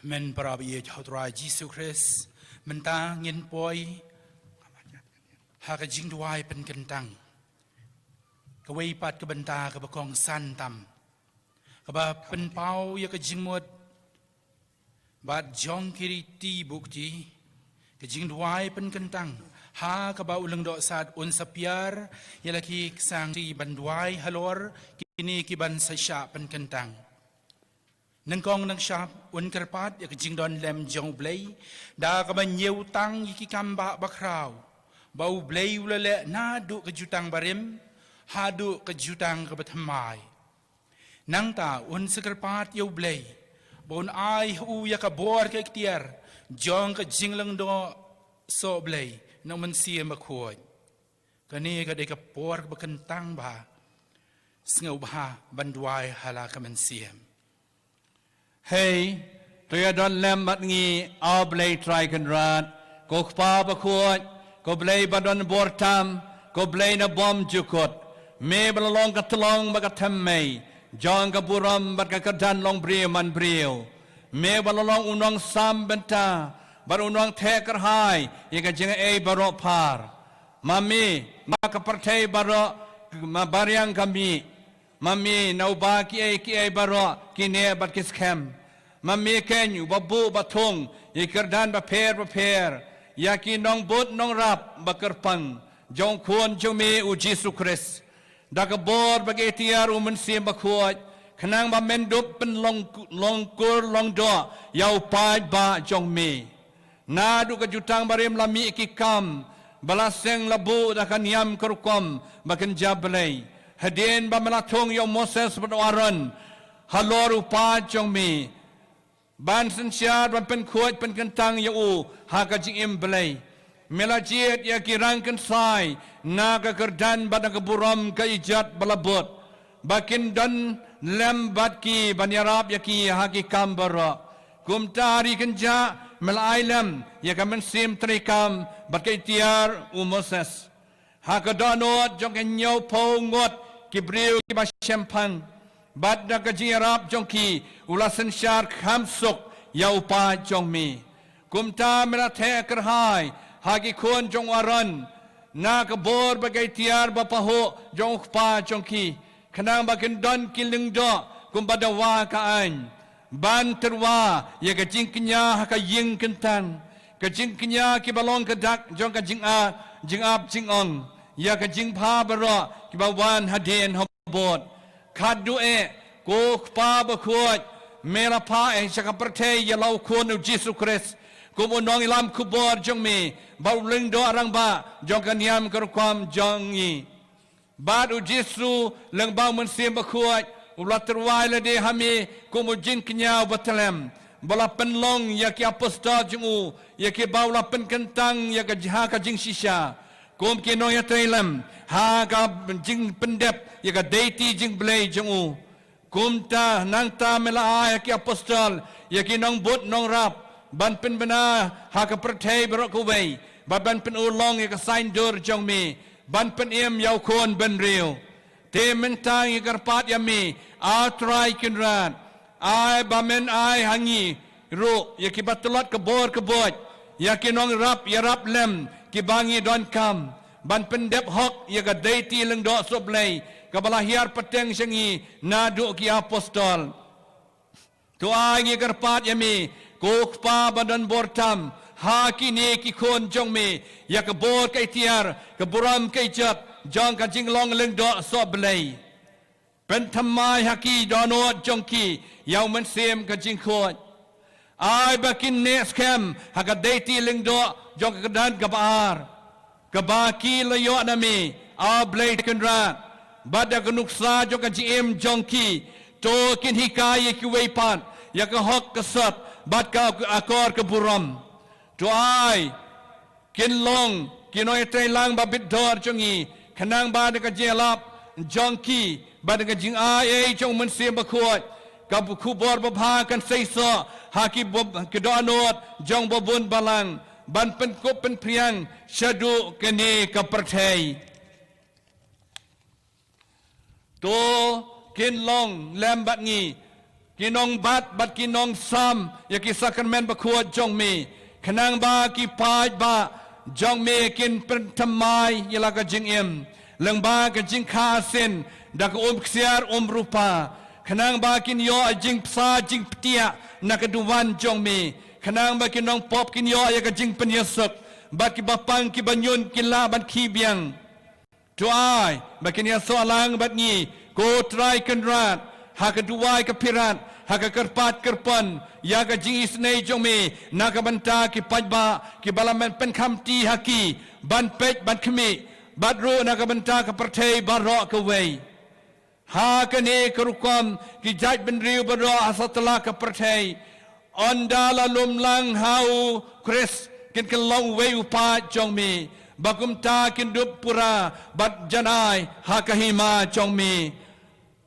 Men para baieit ha u Trai Jisu Khrist, mynta ngin poi ha ka jingduwai pynkyntang. Kawei pat ka bynta kaba kongsan tam, kaba pynpaw ïa ka jingmut bad jong ki riti bukti, ka jingduwai pynkyntang, ha kaba u Lyngdoh Sad un sa piar ïa la ki ksangti ban duwai halor kine ki ban sa shah pynkyntang. Nyngkong nyngshap un kyrpad ïa ka jingdon lem jong U Blei, da kaba ñiew tang ïa ki kam ba bakhraw ba U Blei u la leh naduh ka jutang barim haduh ka jutang kaba thymmai. Nangta un sa kyrpad ïa U Blei ba un ai ha u ïa ka bor ka iktiar jong ka jinglyngdoh soh Blei na u Mynsiem Bakhuid. Kane ka dei ka por kaba kyntang bha, sngewbha ban duwai ha la ka mynsiem. Hei, to ïa don lem bad ngi, A Blei Trai Kynrad, ko Kpa bakhuid, ko Blei ba don bor tam, ko Blei na bymjukut. Me ba la long ka tyllong bad ka thymmei jong ka burom bad ka kyrdan long briew man briew. Me ba la long u nongsam bynta bad u nongtheh kyrhai ïa ka jingai baroh phar. Ma me, ma ka pyrthei baroh, ma bariang ka mih. Ma me, na uba kiei kiei baroh ki neh bad ki skhem. Ma me keiñ uba buh ba thung ïa ki kyrdan bapher bapher, ïa ki nongbud nongrap ba kyrpang jong u Khun jong me u Jisu Khrist. Da ka bor bad ka iktiar u Mynsiem Bakhuid, khnang ba men dup pynlong, long kur long doh ïa u paidbah jong me. Naduh ka jutang barim la mih ki kam ba la seng la buh da ka niam ka rukom ba kynja Blei, hadien ba me la thung ïa u Moses bad u Aaron halor u paid jong me, ban synshar ban pynkhuid pynkyntang ïa u ha ka jingim Blei. Me la jied ïa ki rangkynsai na ka kyrdan bad na ka burom ka ijat ba la bud, ba kin don lem bad ki ban ïarap ïa ki ha ki kam baroh. Kumta ha ri kynjah me la ai lem ïa ka mynsiem treikam bad ka iktiar u Moses. Ha ka dohnud jong ka hynñiewphew ngut ki briew kiba shemphang, bad da ka jingïarap jong ki u la synshar kham suk ïa u paid jong me. Kumta me la theh kyrhai ha ki khun jong u Aaron na ka bor bad ka iktiar ba pahuh jong u kpa jong ki, khnang ba kin don ki lyngdoh kumba dawa ka aiñ, ban tyrwa ïa ka jingkñia ha ka ïing kyntang, ka jingkñia kiba long ka dak jong ka jinga, jingap jingong ïa ka jingbha baroh kiba wan hadien habud. Khatduh eh, ko Kpa bakhuid, me la phah eh sha ka pyrthei ïa la u Khun u Jisu Khrist kum u nongïalam khubor jong me bad u lyngdoh rangbah jong ka niam ka rukom jong ngi. Bad u Jisu lyngba u Mynsiem Bakhuid u la tyrwa ïa lade ha me kum u jingkñia uba tlem, ba la pynlong ïa ki apostol jong u, ïa kiba u la pynkyntang ïa ka jha ka jingshisha kum ki nongïatreilang ha ka jingpyndep ïa ka deiti jingblei jong u. Kumta nangta me la ai ha ki apostol ïa ki nongbud nongrap ban pynbna ha ka pyrthei baroh kawei, bad ban pynurlong ïa ka saiñdur jong me, ban pynim ïa u Khun bynriew. Te mynta ngi kyrpad ïa me, A Trai Kynrad, ai ba men ai ha ngi ruh ïa kiba tlot ka bor ka buit, ïa ki nongrap ïarap lem kiba ngi donkam, ban pyndep hok ïa ka deiti lyngdoh soh Blei kaba la hiar pateng sha ngi naduh ki apostol. To ai ngi kyrpad ïa me, ko Kpa ba don bor tam, ha kine ki khun jong me ïa ka bor ka iktiar, ka burom ka ijat jong ka jinglong lyngdoh soh Blei. Pynthymmai ha ki dohnud jong ki ïa u Mynsiem ka jingkhuid. Ai ba kin neh skhem ha ka deiti lyngdoh jong ka kyrdan kaba ar, kaba ki la ïoh na me, A Blei Kynrad, bad da ka nuksa jong ka jingim jong ki, to kin hikai ïa kiwei pat ïa ka hok ka sot bad ka akor ka burom. To ai kin long ki nongïatreilang ba bit dor jong ngi, khnang ba da ka jingïalap jong ki, ba da ka jingai ei jong u Mynsiem Bakhuid, ka bu-, khubor babha kan seisoh ha ki bub-, ki dohnud jong babun balang, ban pynkup pynphriang shaduh kane ka pyrthei. To kin long lem bad ngi ki nongbat bad ki nongsam ïa ki sakramen bakhuid jong me, khnang ba ki paidbah jong me kin pynthymmai ïa la ka jingim lyngba ka jingkha arsien da ka um ksiar um rupa, khnang ba kin ïoh jingpynsah jingpyntiah na ka duwan jong me, khnang ba ki nongpop kin ïoh ïa ka jingpynïasuk, bad ki bapang ki banyun kin lah ban khie biang. To ai ba kin ïasoh lang bad ngi, ko Trai Kynrad, ha ka duwai ka phirat, ha ka kyrpad kyrpon ïa ka jingisynei jong me na ka bynta ki paidbah kiba la pynkham ti ha ki, ban peit ban khmih, bad ruh na ka bynta ka pyrthei baroh kawei. Ha kane ka rukom ki jaitbynriew baroh ha satlak ka pyrthei, ynda la lum lang ha U Khrist, kin kylla uwei u paid jong me, ba kumta kin dup pura bad jan ai ha ka hima jong me.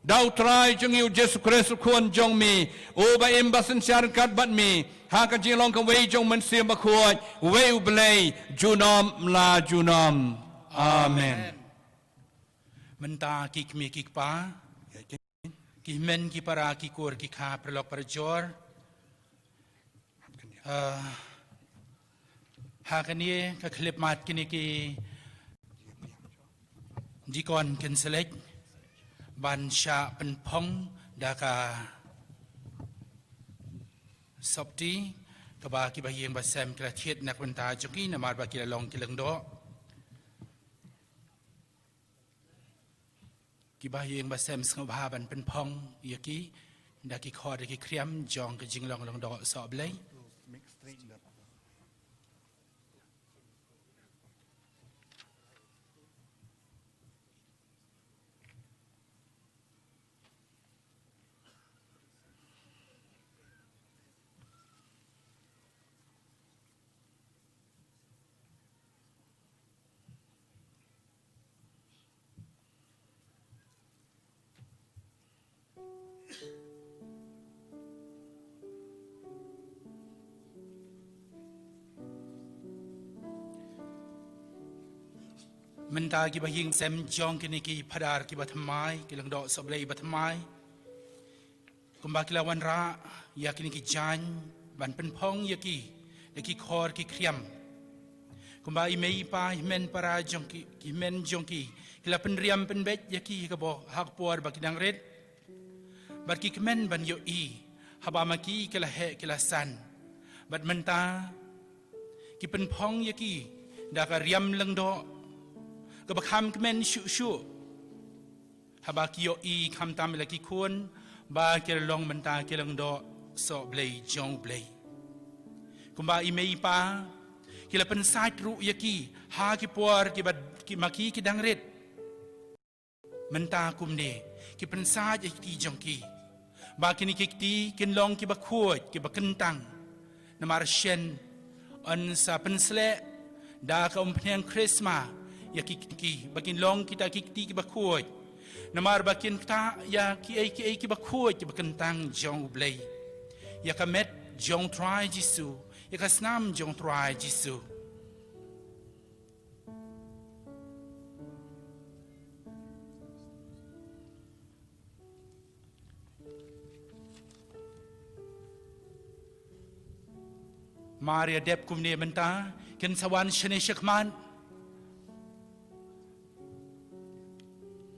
Da U Trai jong ngi U Jisu Khrist U Khun jong me, uba im ba synshar ryngkat bad me ha ka jinglong kawei jong U Mynsiem Bakhuid, uwei U Blei, junom la junom. Amen. Mynta ki kmie ki kpa, ki hynmen ki para, ki kur ki kha, paralok parajor. Ah, ha kane ka khyllipmat kine ki dikon kin sa leit ban shah pynphong da ka sopti kaba ki bahaïing bahasem ki la thied na ka bynta jong ki namar ba ki la long ki lyngdoh. Ki bahaïing bahasem sngewbha ban pynphong ïa ki da ki khor da ki khriam jong ka jinglong lyngdoh sohblei. Mynta ki bahaïing bahasem jong kine ki phadar kiba thymmai, ki lyngdoh sohblei ba thymmai, kumba ki la wanrah ïa kine ki jaiñ ban pynphong ïa ki da ki khor ki khriam. Kumba i mei i pa, i hynmen para jong ki, ki hynmen jong ki, ki la pynriam pynbeit ïa ki ha ka bo-, ha ka por ba ki dang rit. Bad ki kmen ban ïohi haba ma ki ki la heh ki la san. Bad mynta ki pynphong ïa ki da ka riam lyngdoh kaba kham kmen shuh shuh. Haba ki ïohi khamtam ïa la ki khun ba ki la long mynta ki lyngdoh sohblei jong U Blei. Kumba i mei i pa ki la pynsait ruh ïa ki ha ki por kiba ki ma ki ki dang rit. Mynta kumne ki pynsait ïa ki kti jong ki ba kine ki kti kin long kiba khuid kiba kyntang. Namar shen yn sa pynsleh da ka umphniang Krismas ïa ki kti ba kin long kita ki kti kiba khuid. Namar ba kin ktah ïa kiei kiei kiba khuid kiba kyntang jong U Blei, ïa ka met jong U Trai Jisu, ïa ka snam jong U Trai Jisu. Mar ïa dep kumne mynta kin sa wan shane shakhmat,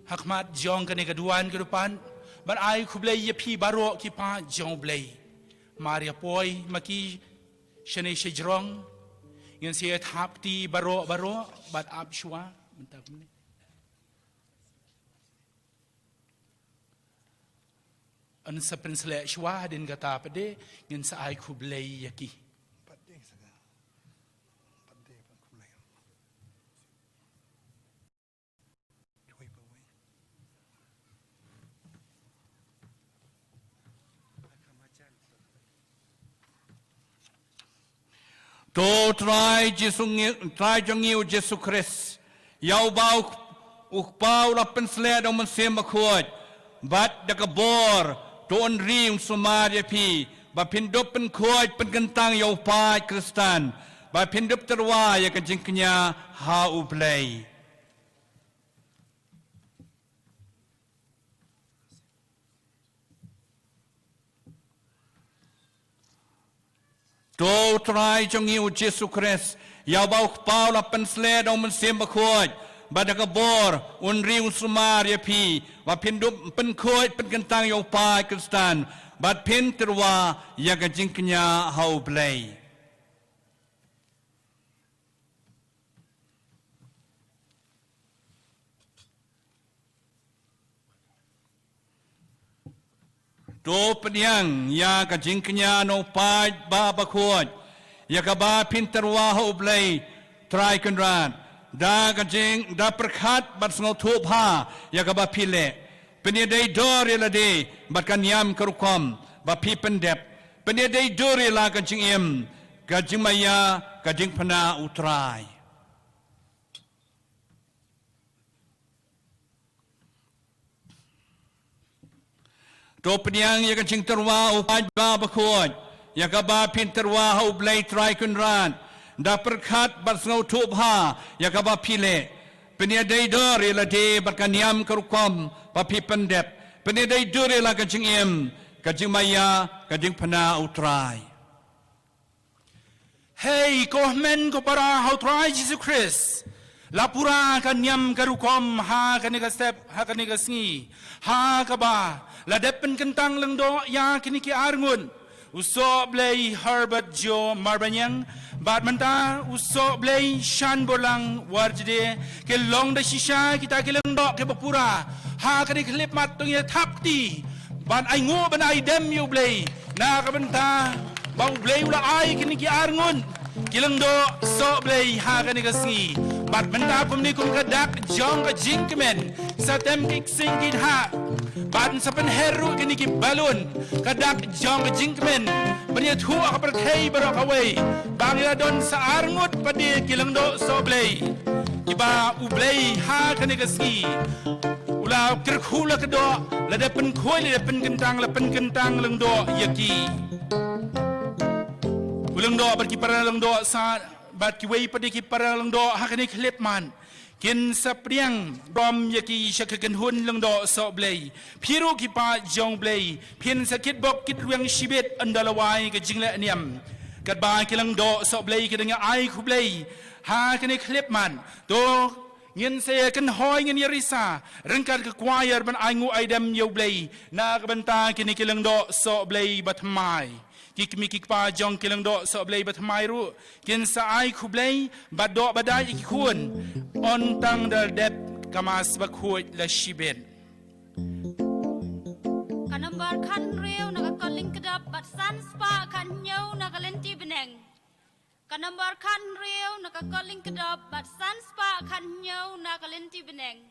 ha khmat jong kane ka duwan ka dupan, ban ai khublei ïa phi baroh ki paid jong U Blei. Mar ïa poi ma ki shane shajrong, ngin sa ïa thap kti baroh baroh bad ap shuwa mynta kumne. Yn sa pynsleh shuwa hadien kata pat de ngin sa ai khublei ïa ki. To Trai Jisu ngi, Trai jong ngi U Jisu Khrist, ïa uba u, u Kpa u la pynsleh da U Mynsiem Bakhuid, bad da ka bor, to un ri un sumar ïa phi, ba phin dup pynkhuid pynkyntang ïa u paid Khristan, ba phin dup tyrwa ïa ka jingkñia ha U Blei. U Trai jong ngi u Jisu Khrist, ïa uba u Kpa u la pynshlur da u Mynsiem Bakhuid, bad da ka bor un ri un sumar ïa phi, ba phin dup pynkhuid pynkyntang ïa u paid Khristan, bad phin tyrwa ïa ka jingkñia ha U Blei. To pdiang ïa ka jingkñia na u paid ba bakhuid, ïa kaba phin tyrwa ha U Blei Trai Kynrad, da ka jing, da pyrkhat bad sngewthuh bha ïa kaba phi leh. Pynïadei dur ïa lade bad ka niam ka rukom ba phi pyndep. Pynïadei dur ïa la ka jingim, ka jingmaïa, ka jingphna U Trai. To pdiang ïa ka jingtyrwa u paid ba bakhuid, ïa kaba phin tyrwa ha U Blei Trai Kynrad, da pyrkhat bad sngewthuh bha ïa kaba phi leh. Pynïadei dur ïa lade bad ka niam ka rukom ba phi pyndep. Pynïadei dur ïa la ka jingim, ka jingmaïa, ka jingphna U Trai. Hei ko hynmen ko para ha U Trai Jisu Khrist, la pura ka niam ka rukom ha kane ka step, ha kane ka sngi, ha kaba la dep pynkyntang lyngdoh ïa kine ki arngut, u Sohblei Herbert Joe Marbaniang bad mynta u Sohblei Shanborlang Warjde, ki long da shisha kita ki lyngdoh kiba pura. Ha kane ka khyllipmat to ngin ïa thap kti ban ainguh ban aidem ïa U Blei na ka bynta ba U Blei u la ai kine ki arngut ki lyngdoh Sohblei ha kane ka sngi. Bad mynta kumne kum ka dak jong ka jingkmen, sa tem ki ksing ki dhah bad sa pynher ruh kine ki balun, ka dak jong ka jingkmen ban ïathuh ha ka pyrthei baroh kawei ba ngi la don sa arngut pat de ki lyngdoh Sohblei, kiba U Blei ha kane ka sngi u la kyrkhu la kdoh, la dep pynkhuid, la dep pynkyntang, la pynkyntang lyngdoh ïa ki. U lyngdoh bad ki para lyngdoh sa, bad kiwei pat de ki para lyngdoh ha kane ka khyllipmat kin sa pdiang bom ïa ki sha ka kynhun lyngdoh Sohblei. Phi ruh ki paid jong U Blei phin sa kitbok kitrwiang shibit ynda la wai ka jingleh niam. Katba ki lyngdoh Sohblei ki dang ïa ai khublei ha kane ka khyllipmat, to ngin sa ïa kynhoi, ngin ïa risa ryngkat ka choir ban ainguh aidem ïa U Blei na ka bynta kine ki lyngdoh Sohblei bathymmai. Ki kmie ki kpa jong ki lyngdoh Sohblei bathymmai ruh kin sa ai khublei bad doh badai ïa ki khun, yn tang da la dep ka Mass bakhuid la shibit. Ka nombar khathynriew na ka kot lyngkdap bad san spah khathynñiew na ka lynti bneng. Ka nombar khathynriew na ka kot lyngkdap bad san spah khathynñiew na ka lynti bneng.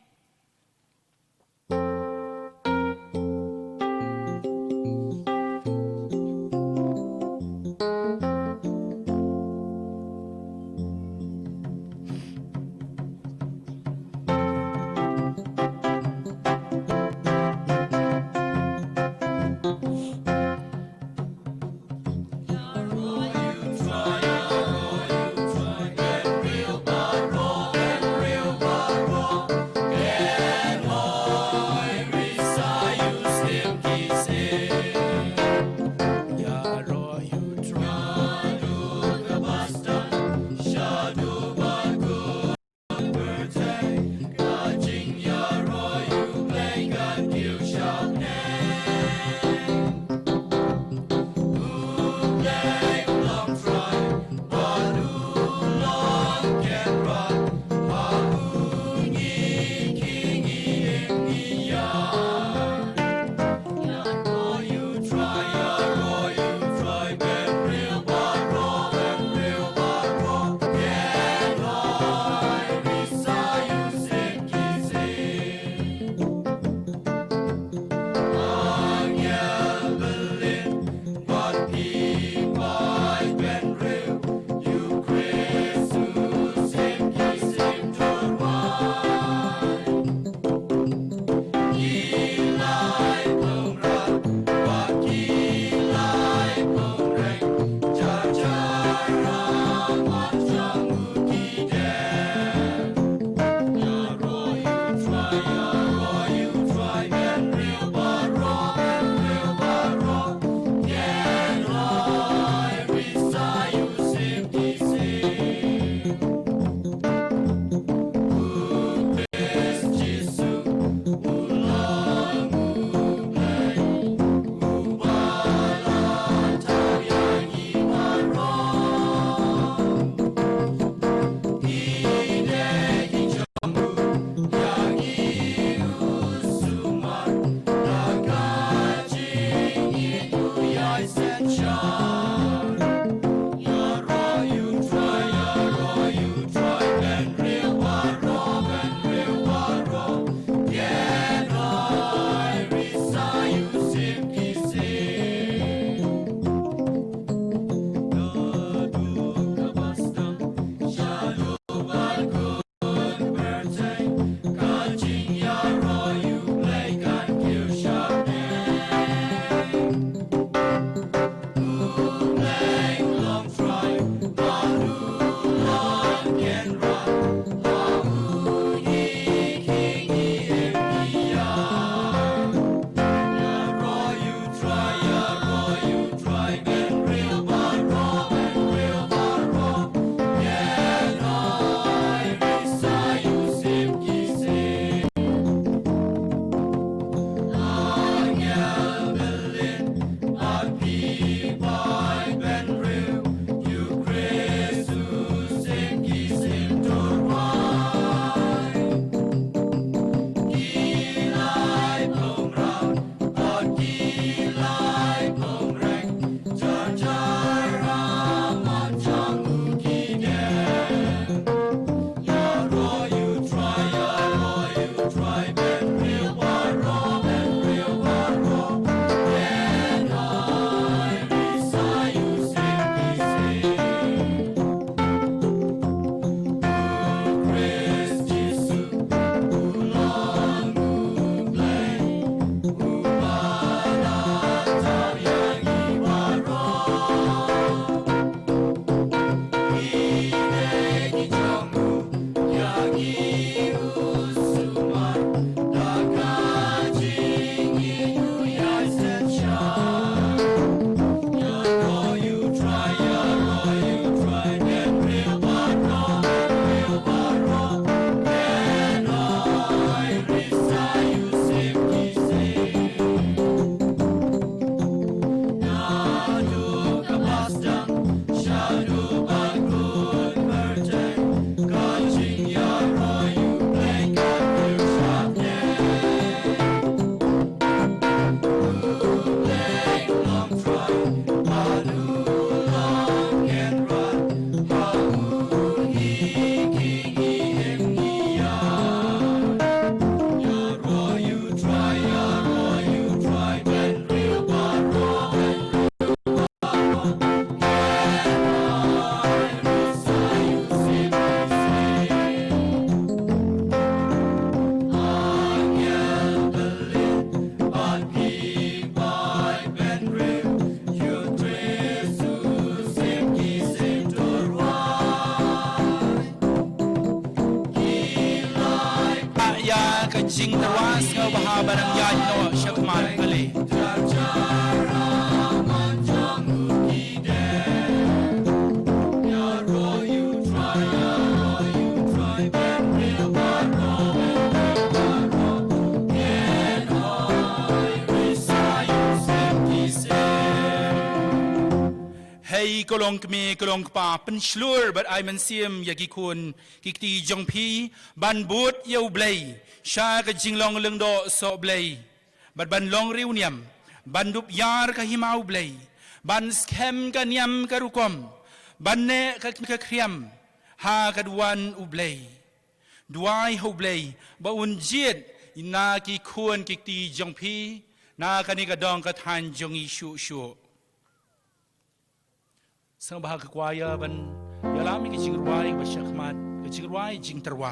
Jingtyrwa sngewbha ba nang ïaid noh shakhmat ale. Hei ko long kmie ko long kpa, pynshlur bad ai mynsiem ïa ki khun ki kti jong phi ban bud ïa U Blei sha ka jinglong lyngdoh soh Blei, bad ban long riewniam, ban dup ïar ka hima U Blei, ban skhem ka niam ka rukom, ban neh ka, ka khriam ha ka duwan U Blei. Duwai ha U Blei ba un jied na ki khun ki kti jong phi na kane ka dong ka thaiñ jong ngi shuh shuh. Sngewbha ka kwaya ban ïalam ïa ka jingrwai ba shakhmat, ka jingrwai jingtyrwa.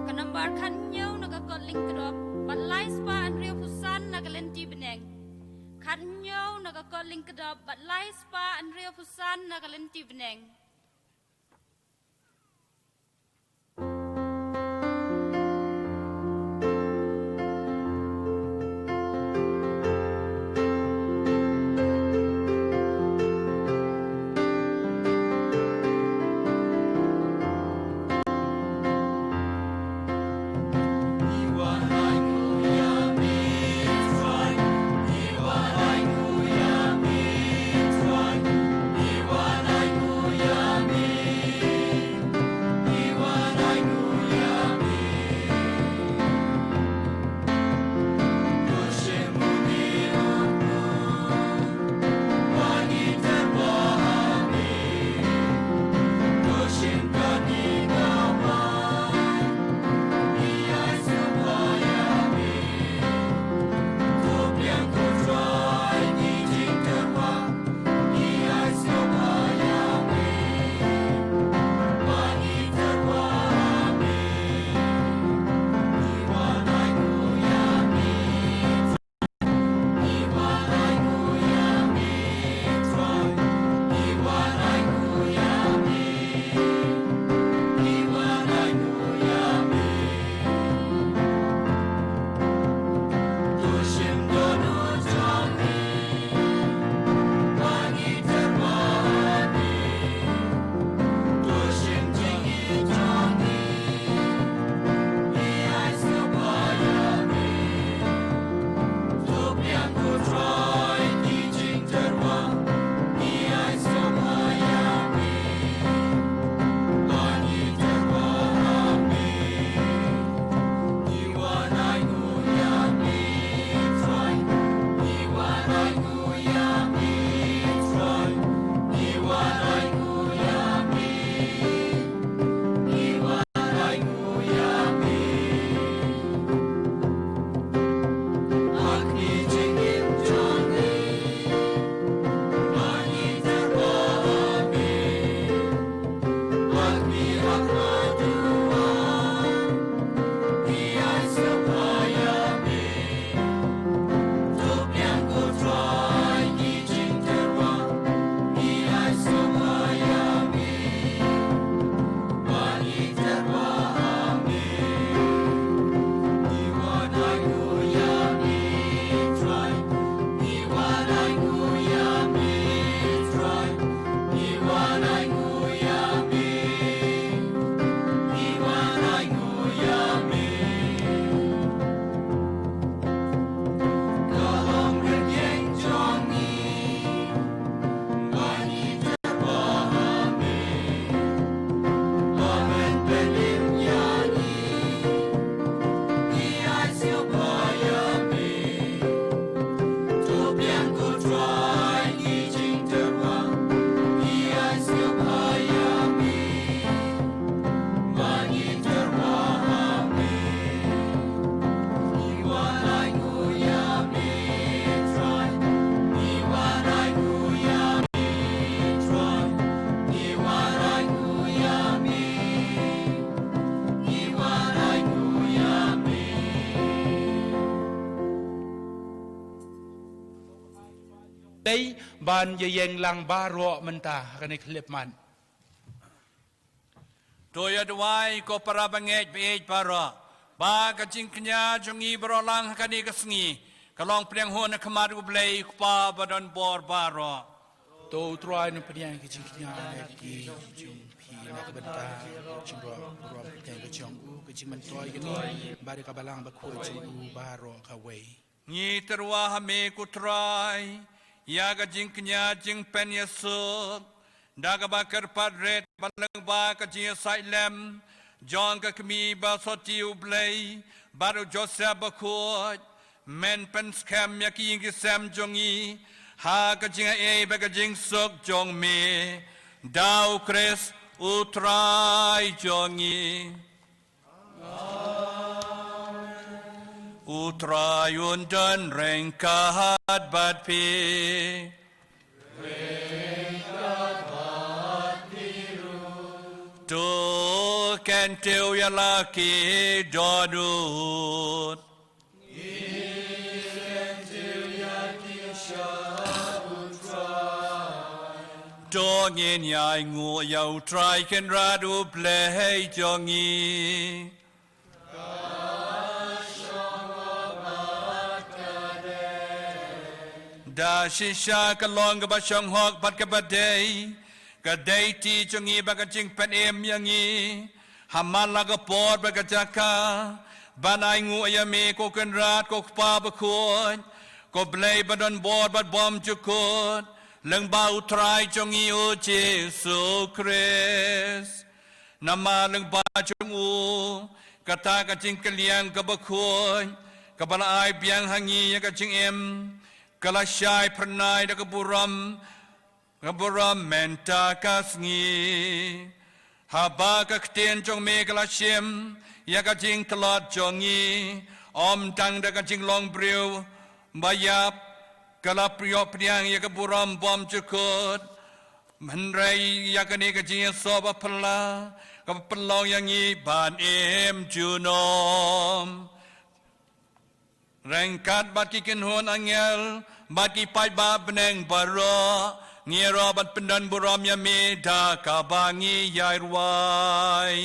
Ka nambar khathynñiew na ka kot lyngkdop bad lai spah hynriewphew san na ka lynti bneng. Khathynñiew na ka kot lyngkdop bad lai spah hynriewphew san na ka lynti bneng. Dei ban ïa ïeng lang baroh mynta ha kane ka khyllipmat. To ïa duwai ko para bangeit baieit baroh, ba ka jingkñia jong ngi baroh lang ha kane ka sngi ka long pdiang hun ha khmat U Blei U Kpa badonbor baroh. To U Trai un pdiang ka jingkñia na ki jong phi na ka bynta ka jingburom, burom pdiang ka jong u, ka jingmyntoi ka jong ngi bad ka Balang Bakhuid jong u baroh kawei. Ngi tyrwa ha me ko Trai ïa ka jingkñia jingpynïasuk da kaba kyrpad rit bad lyngba ka jingïasaid lem jong ka kmie ba soti U Blei bad u Joseph Bakhuid. Men pynskhem ïa ki ïing ki sem jong ngi ha ka jingaiei bad ka jingsuk jong me, da U Khrist U Trai jong ngi. U Trai un don ryngkat bad phi. To kyntiew ïa la ki dohnud. To ngin ïainguh ïa U Trai Kynrad U Blei jong ngi. Da shisha ka long kaba shong hok bad kaba dei, ka dei ti jong ngi bad ka jingpynim ïa ngi ha man la ka por bad ka jaka, ban ainguh ïa me ko Kynrad, ko Kpa Bakhuid, ko Blei badonbor bad bymjukut, lyngba U Trai jong ngi U Jisu Khrist. Namar lyngba jong u kata ka jingkylliang kaba khuid kaba la ai biang ha ngi ïa ka jingim ka la shai phyrnai da ka burom, ka burom mynta ka sngi. Haba ka ktien jong me ka la shim ïa ka jingtlot jong ngi, ym tang da ka jinglong briew ba ïap, ka la pynïoh pdiang ïa ka burom bymjukut. Hynrei ïa kane ka jingïasoh ba phylla kaba pynlong ïa ngi ban im junom. Ryngkat bad ki kynhun angel bad ki paidbah bneng baroh, ngi ïaroh ban pyndon burom ïa me da kaba ngi ïai rwai.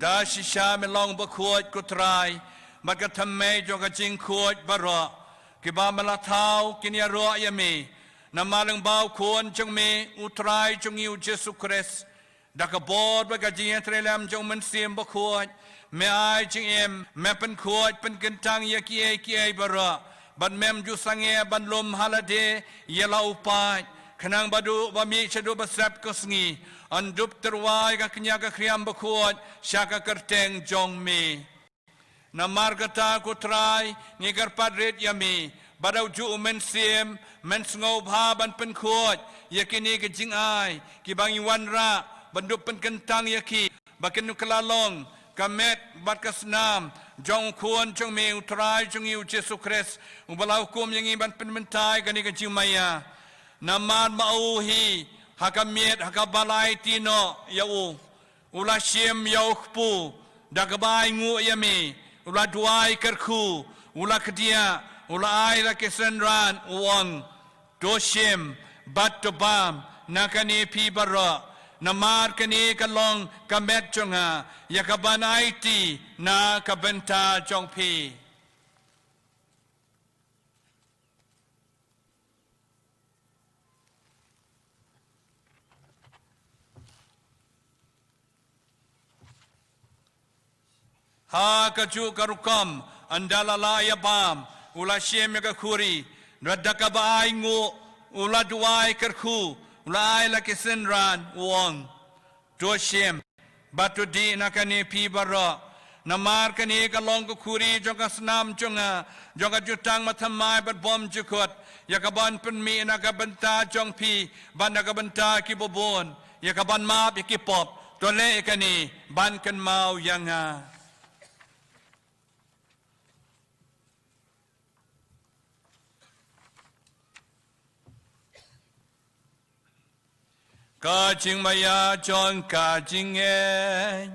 Da shisha me long bakhuid ko Trai, bad ka thymmei jong ka jingkhuid baroh. Kiba me la thaw kin ïaroh ïa me. Namar lyngba u Khun jong me, u Trai jong ngi u Jisu Khrist, da ka bor bad ka jingïatreilang jong u Mynsiem Bakhuid, me ai jingim, me pynkhuid pynkyntang ïa kiei kiei baroh, bad mem ju sangeh ban lum ha lade ïa la u paid, khnang ba duh ba mih shaduh ba sep ka sngi, yn dup tyrwa ïa ka kñia ka khriam bakhuid sha ka kyrteng jong me. Namar kata ko Trai, ngi kyrpad rit ïa me, ba da u juh u Mynsiem, men sngewbha ban pynkhuid ïa kine ki jingai kiba ngi wanrah, ban dup pynkyntang ïa ki, ba kin kylla long ka met bad ka snam jong u Khun jong me, u Trai jong ngi u Jisu Khrist, uba la hukum ïa ngi ban pynmynta ïa kane ka jingmaïa. Namar ma u hi, ha ka miet ha kaba la aiti noh ïa u, U la shim ïa u kpu da kaba ainguh ïa me, u la duwai kyrkhu, u la kdiah, u la ai la ki synran, u ong, to shim bad to bam na kane phi baroh, namar kane ka long ka met jong nga ïa kaban aiti na ka bynta jong phi. Ha kajuh ka rukom, ynda la lah ïa bam, u la shim ïa ka khuri, da kaba ainguh, u la duwai kyrkhu, u la ai la ki synran, u ong, to shim bad to dih na kane phi baroh, namar kane ka long ka khuri jong ka snam jong nga, jong ka jutang bathymmai bad bymjukut, ïa kaban pynmih na ka bynta jong phi bad na ka bynta kiba bun, ïa kaban map ïa ki pop. To leh ïa kane ban kynmaw ïa nga. Ka jingmaïa jong ka jingngeit.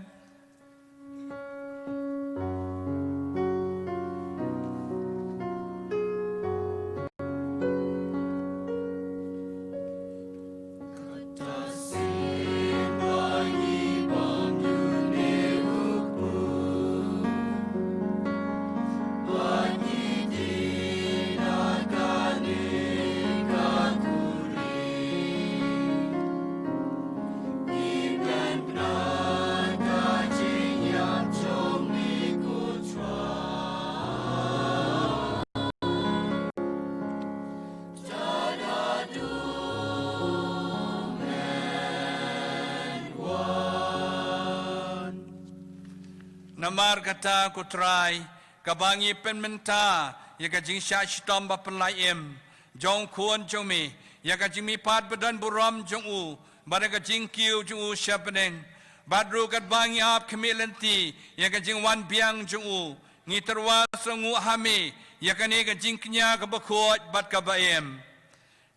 Namar kata ko Trai, kaba ngi pynmynta ïa ka jingshah shitom ba pynlait im jong u Khun jong me, ïa ka jingmihpat ba don burom jong u, bad ïa ka jingkiew jong u sha bneng, bad ruh katba ngi ap khmih lynti ïa ka jingwan biang jong u, ngi tyrwa sngewnguh ha me ïa kane ka jingkñia kaba khuid bad kaba im.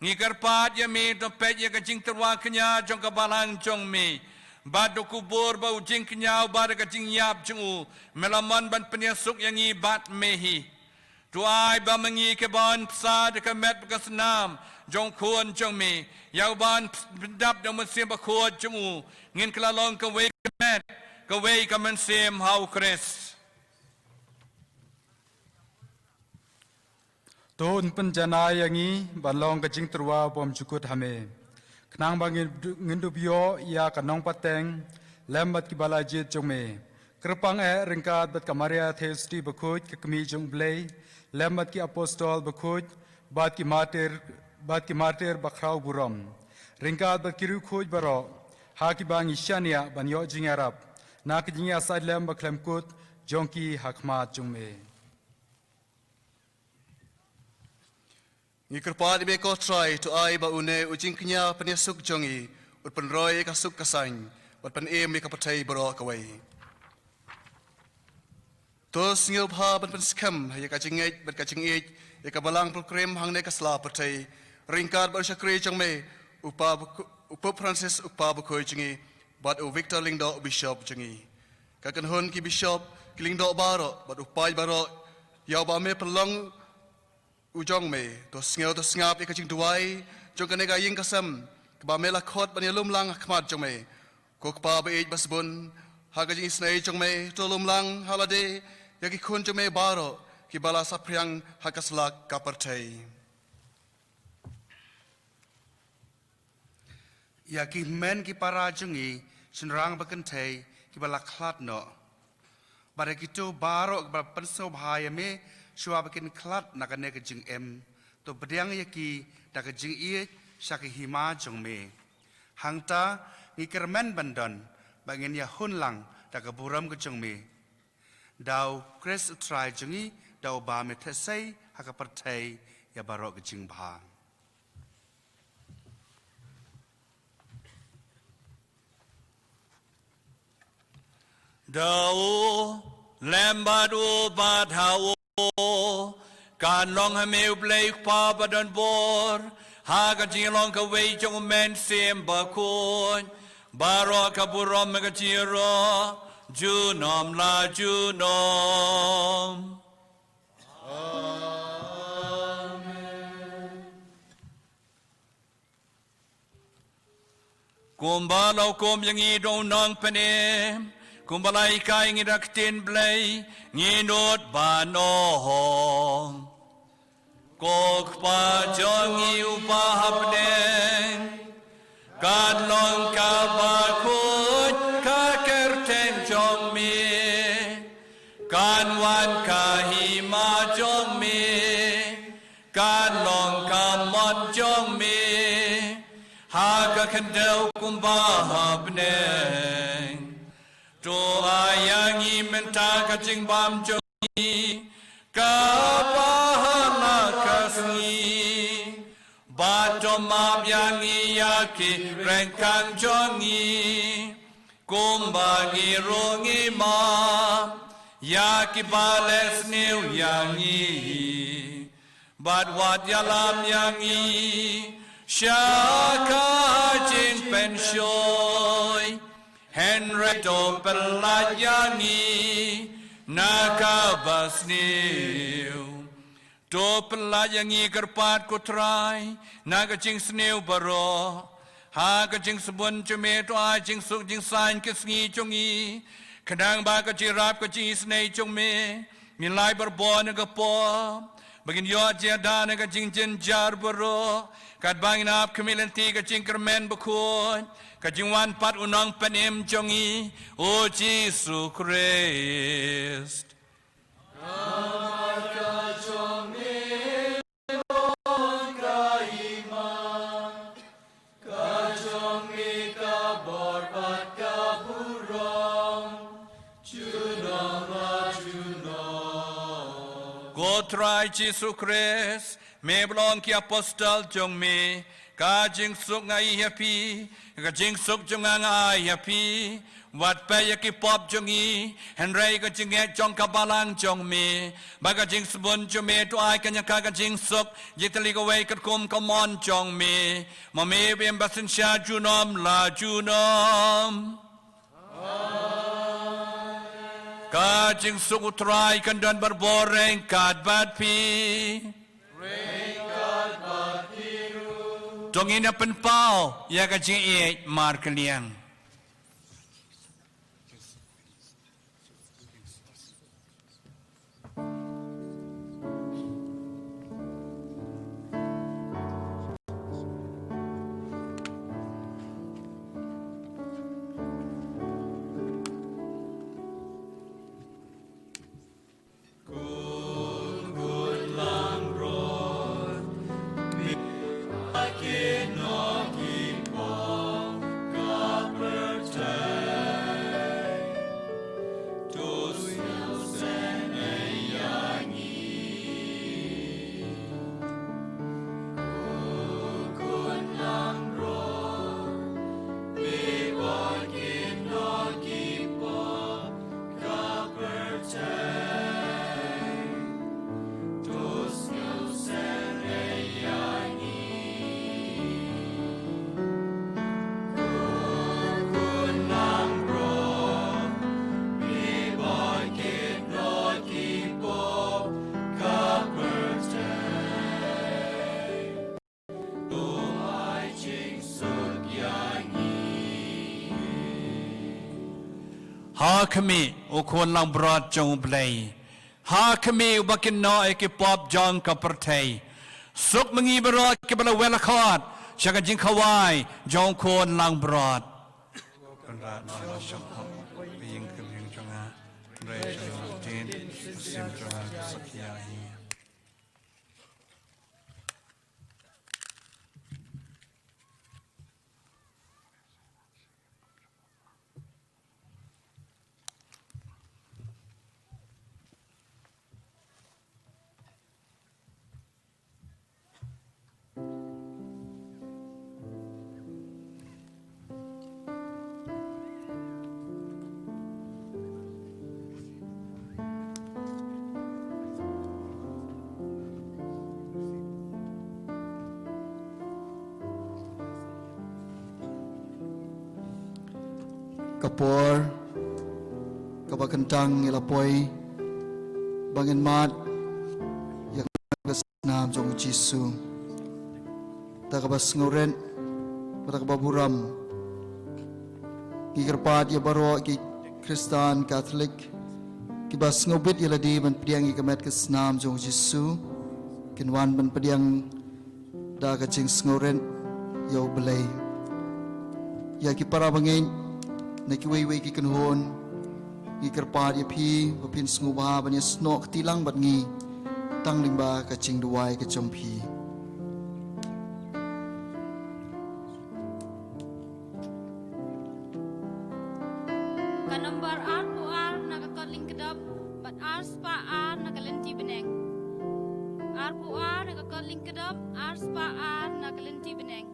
Ngi kyrpad ïa me to peit ïa ka jingtyrwa kñia jong ka balang jong me, bad to kubur ba u jingkñia u bad ka jingïap jong u, me la mon ban pynïasuk ïa ngi bad me hi. To ai ba ma ngi kiba yn bsa da ka met bad ka snam jong u Khun jong me, ïa uba yn pyndap da u Mynsiem Bakhuid jong u, ngin kylla long kawei ka met, kawei ka mynsiem ha u Khrist. To un pynjanai ïa ngi ban long ka jingtyrwa bymjukut ha me, khnang ba ngin du-, ngin dup ïoh ïa ka nongpateng lem bad kiba la jied jong me. Kyrpang eh ryngkat bad ka Maria Theisotti bakhuid ka kmie jong u Blei, lem bad ki apostol bakhuid, bad ki martir, bad ki martir bakhraw burom, ryngkat bad ki riewkhuid baroh, ha kiba ngi shaniah ban ïoh jingïarap na ka jingïasaid lem bakhlem kut jong ki ha khmat jong me. Ngi kyrpad ïa me ko Trai, to ai ba une u jingkñia pynïasuk jong ngi un pynroi ïa ka suk ka saiñ bad pynim ïa ka pyrthei baroh kawei. To sngewbha ban pynskhem ïa ka jingngeit bad ka jingïeit ïa ka Balang Pilgrim hangne ka sla pyrthei, ryngkat bad u shakri jong me, u Pa Bak-, u Pope Francis, u Kpa Bakhuid jong ngi, bad u Victor Lyngdoh, u Bishop jong ngi. Ka kynhun ki Bishop, ki Lyngdoh baroh bad u paid baroh ïa uba me pynlong u jong me, to sngew to sngap ïa ka jingduwai jong kane ka ïing ka sem kaba me la khot ban ïalum lang ha khmat jong me. Ko Kpa baieit basbun, ha ka jingisynei jong me to lum lang ha lade ïa ki khun jong me baroh kiba la saphriang ha ka slak ka pyrthei. Ïa ki hynmen ki para jong ngi, shynrang ba kynthei kiba la khlad noh, bad ïa kito baroh kiba pynsngewbha ïa me shuwa ba kin khlad na kane ka jingim, to pdiang ïa ki da ka jingïeit sha ka hima jong me. Hangta ngi kyrmen ban don ba ngin ïahun lang da ka burom ka jong me. Da u Khrist u Trai jong ngi, da uba me theh sei ha ka pyrthei ïa baroh ka jingbha. Da u, lem bad u, bad ha u, kan long ha me U Blei U Kpa badonbor, ha ka jinglong kawei jong U Mynsiem Bakhuid, baroh ka burom me ka jingïaroh junom la junom. Kumba la hukum ïa ngi da u Nongpynim, kumba la hikai ïa ngi da ka ktien Blei, ngin nud ban ong: Ko Kpa jong ngi uba ha bneng, kan long kaba khuid ka kyrteng jong me, kan wan ka hima jong me, kan long ka mon jong me ha ka khyndew kumba ha bneng. To ai ïa ngi mynta ka jingbam jong ngi kaba ha la ka sngi, bad to map ïa ngi ïa ki ryngkang jong ngi, kumba ngi ruh ngi map ïa kiba leh sniew ïa ngi. Bad wat ïalam ïa ngi sha ka jingpynshoi, hynrei to pyllait ïa ngi na kaba sniew. To pyllait ïa ngi kyrpad ko Trai na ka jingsniew baroh. Ha ka jingsbun jong me to ai jingsuk jingsaiñ ka sngi jong ngi, khnang ba ka jingïarap ka jingisynei jong me, ngin lai barabor na ka pop, ba ngin ïoh jingïada na ka jingjynjar baroh, katba ngin ap khmih lynti ka jingkyrmen bakhuid ka jingwan pat u Nongpynim jong ngi, u Jisu Khrist. Ka jong me ka hima, ka jong me ka bor bad ka burom, junom la junom. Ko Trai Jisu Khrist, me ba la ong ki apostol jong me, ka jingsuk nga ai ha phi, ka jingsuk jong nga nga ai ha phi. Wat peit ïa ki pop jong ngi, hynrei ka jingngeit jong ka balang jong me, bad ka jingsbun jong me to ai kane ka, ka jingsuk, jingtylli kawei katkum ka mon jong me, ma me ba im ba synshar junom la junom. Ka jingsuk u Trai kan don barabor ryngkat bad phi. To ngin ïa pynpaw ïa ka jingïeit markylliang. Ha khmih, u khun langbrot jong U Blei. Ha khmih, uba kynnoh ïa ki pop jong ka pyrthei. Suk ma ngi baroh kiba la weng la khot sha ka jingkhawai jong u khun langbrot. Ka por kaba kyntang ngi la poi ba ngin mad ïa ka snam jong u Jisu. Da kaba sngewrit bad da kaba burom, ngi kyrpad ïa baroh ki Khristan Katholik kiba sngewbit ïa lade ban pdiang ïa ka met ka snam jong u Jisu, kin wan ban pdiang da ka jingsngewrit ïa U Blei. Ïa ki para bangeit na kiwei wei ki kynhun, ngi kyrpad ïa phi ba phin sngewbha ban ïasnoh kti lang bad ngi tang lyngba ka jingduwai ka jong phi. Ka nombar arphew ar na ka kot lyngkdop bad arspah ar na ka lynti bneng. Arphew ar na ka kot lyngkdop, arspah ar na ka lynti bneng.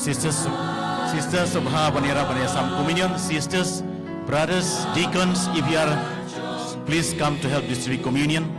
Sisters, sisters, sngewbha ban ïarap ban ïasam communion. Sisters, brothers, deacons, if you are, please come to help distribute communion.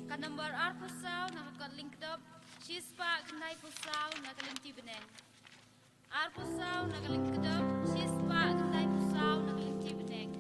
Ka number arphew saw na ka kot lyngkdop, shispah khyndai phew saw na ka lynti bneng. Arphew saw na ka lyngkdop, shispah khyndai phew saw na ka lynti bneng.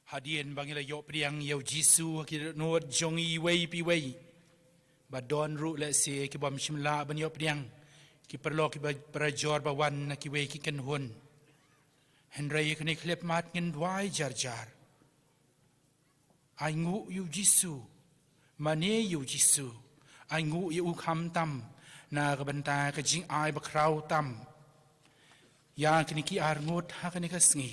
Hadien ba ngi la ïoh pdiang ïa u Jisu ha ki dohnud jong ngi iwei pa iwei, ba don ruh lehse ki bym shym lah ban ïoh pdiang, ki paralok, ki ba, parajor ba wan na kiwei ki kynhun. Hynrei ha kane ka khyllipmat ngin duwai jar jar. Ainguh ïa u Jisu, mane ïa u Jisu, ainguh ïa u khamtam na ka bynta ka jingai bakhraw tam ïa kine ki arngut ha kane ka sngi,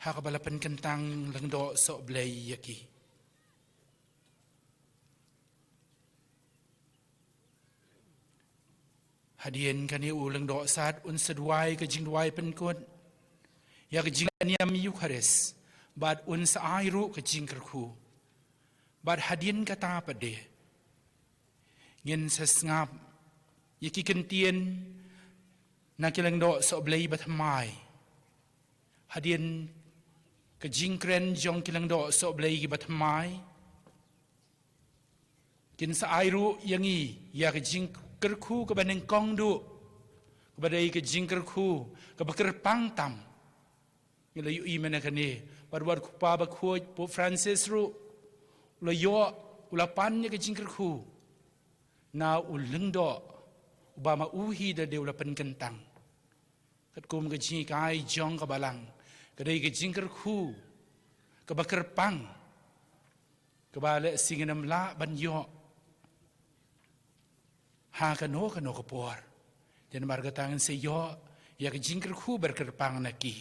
ha kaba la pynkyntang Lyngdoh Sohblei ïa ki. Hadien kane u Lyngdoh Sad un sa duwai ka jingduwai pynkut ïa ka jingniam Eukharist, bad un sa ai ruh ka jingkyrkhu. Bad hadien kata pat de, ngin sa sngap ïa ki kyntien na ki Lyngdoh Sohblei bathymmai. Hadien ka jingkren jong ki Lyngdoh Sohblei ki bathymmai, kin sa ai ruh ïa ngi ïa ka jingkyrkhu kaba nyngkong duh, kaba dei ka jingkyrkhu kaba kyrpang tam. Ngi la ïohi mynne kane, bad wat u Kpa Bakhuid Pope Francis ruh u la ïoh, u la pan ïa ka jingkyrkhu na u Lyngdoh, uba ma u hi da dei u la pynkyntang. Katkum ka jinghikai jong ka Balang, ka dei ka jingkyrkhu kaba kyrpang, kaba lehse ngin ym lah ban ïoh ha kano kano ka por. Te namar kata ngin sa ïoh ïa ka jingkyrkhu ba kyrpang na ki.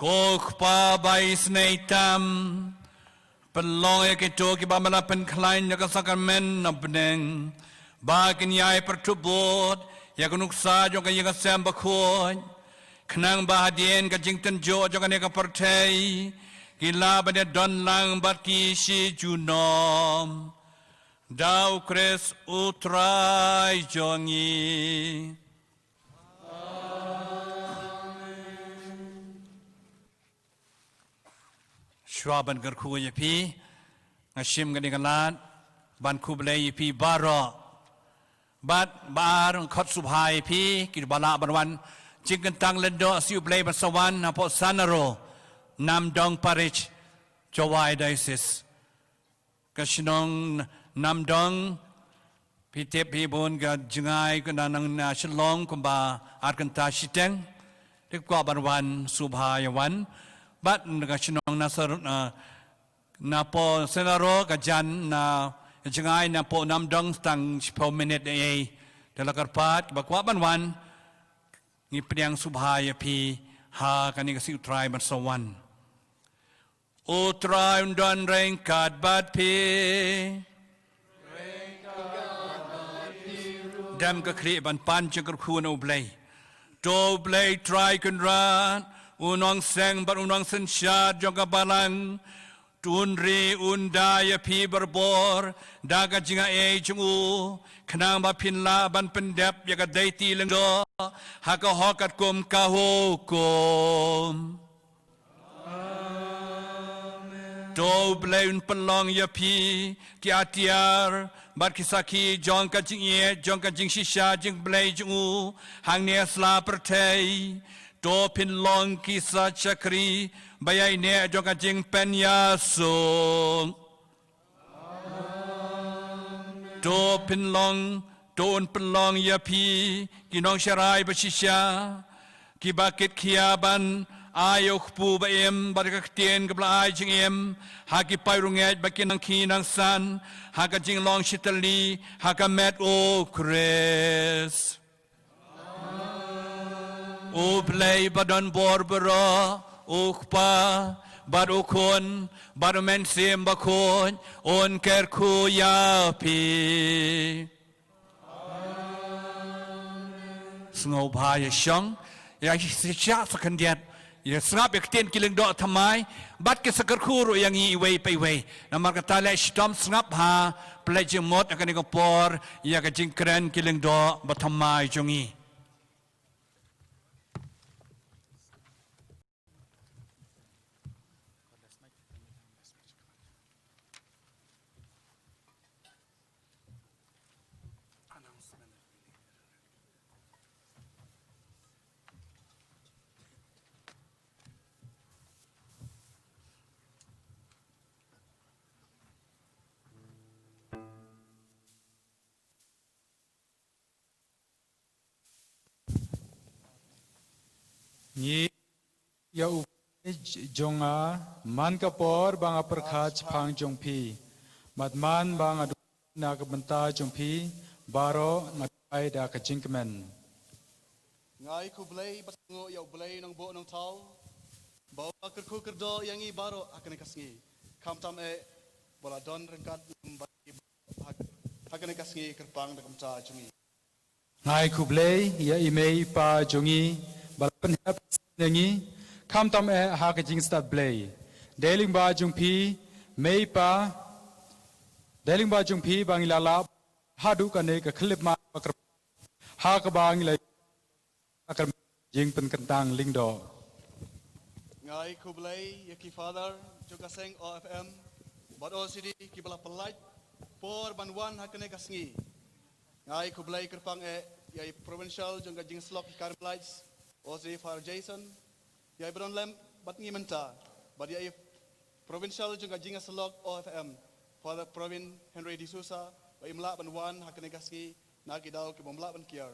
Ko Kpa ba isynei tam, pynlong ïa kito kiba me la pynkhlaiñ da ka sakramen na bneng, ba kin ïai pyrthuh bud ïa ka nuksa jong ka ïing ka sem bakhuid, khnang ba hadien ka jingtynjuh jong kane ka pyrthei, ki lah ban ïadon lang bad ki shi junom da u Khrist u Trai jong ngi. Shuwa ban kyrkhu ïa phi, nga shim kane ka lad ban khublei ïa phi baroh. Bad ba ar nga khot sngewbha ïa phi kiba lah ban wan jingkyntang Lyngdoh Sohblei ban sa wan hapoh Sanaro, Namdong Parish, Jowai Diocese. Ka shnong Namdong, phi tip hi bun ka jngai ka na nang na Shillong kumba ar kynta shiteng. Te kwah ban wan sngewbha ïa wan. Bad ka shnong na Sar-, na, napoh Sanaro ka jan na jngai napoh Namdong tang shiphew minit ei. Te la kyrpad ba kwah ban wan, ngi pdiang sngewbha ïa phi ha kane ka sngi U Trai ban sa wan. U Trai un don ryngkat bad phi. Dem ka khlieh ban pan jingkyrkhu na U Blei. To U Blei Trai Kynrad, u nongseng bad u nongsynshar jong ka Balang, to un ri un da ïa phi barabor da ka jingaiei jong u, khnang ba phin lah ban pyndep ïa ka daiti lyngdoh ha ka hok katkum ka hukum. To U Blei un pynlong ïa phi ki atiar bad ki sakhi jong ka jingïeit jong ka jingshisha jingblei jong u hangne ha sla pyrthei. To phin long ki sa shakri ba ïaineh jong ka jingpynïasuk. To pynlong, to un pynlong ïa phi ki nongsharai ba shisha, kiba kit khia ban ai ïa u kpu ba im bad ka ktien kaba la ai jingim ha ki paidbah ba ki nang khih nang san ha ka jinglong shitylli ha ka met U Khrist. U Blei ba don bor baroh, U Kpa bad U Khun bad U Mynsiem Bakhuid, un kyrkhu ïa phi. Sngewbha ïa shong, ïa shisha sa khyndiat, ïa sngap ïa ktien ki lyngdoh thymmai bad ki sa kyrkhu ruh ïa ngi iwei pa iwei. Namar kata leh shitom sngap ha pynleit jingmut ha kane ka por ïa ka jingkren ki lyngdoh bathymmai jong ngi. ïa u jong nga, man ka por ba nga pyrkhat shaphang jong phi, bad man ba nga duk na ka bynta jong phi baroh, nga duwai da ka jingkmen. Nga ai khublei bad sngewnguh ïa U Blei Nongbuh Nongthaw ba u la kyrkhu kyrdoh ïa ngi baroh ha kane ka sngi, khamtam eh ba la don ryngkat lem bad ngi ha, ha kane ka sngi kyrpang da ka bynta jong ngi. Nga ai khublei ïa i mei i pa jong ngi ba la pynhap ïa ngi, khamtam eh ha ka jingstad Blei. Dei lyngba jong phi mei i pa, dei lyngba jong phi ba ngi la lah haduh kane ka khyllipmat ba kyrpang, ha kaba ngi la ïoh ka jingpynkyntang lyngdoh. Nga ai khublei ïa ki father jong ka seng O F M bad O C D kiba la pynlait por ban wan ha kane ka sngi. Nga ai khublei kyrpang eh ïa i provincial jong ka jingïasyllok ki Carmelites, O C D Father Jason, ïa i ba don lem bad ngi mynta, bad ïa i provincial jong ka jingïasyllok O F M, Father Provin Henry D'Souza, ba im lah ban wan ha kane ka sngi na ki daw ki bym lah ban kiar.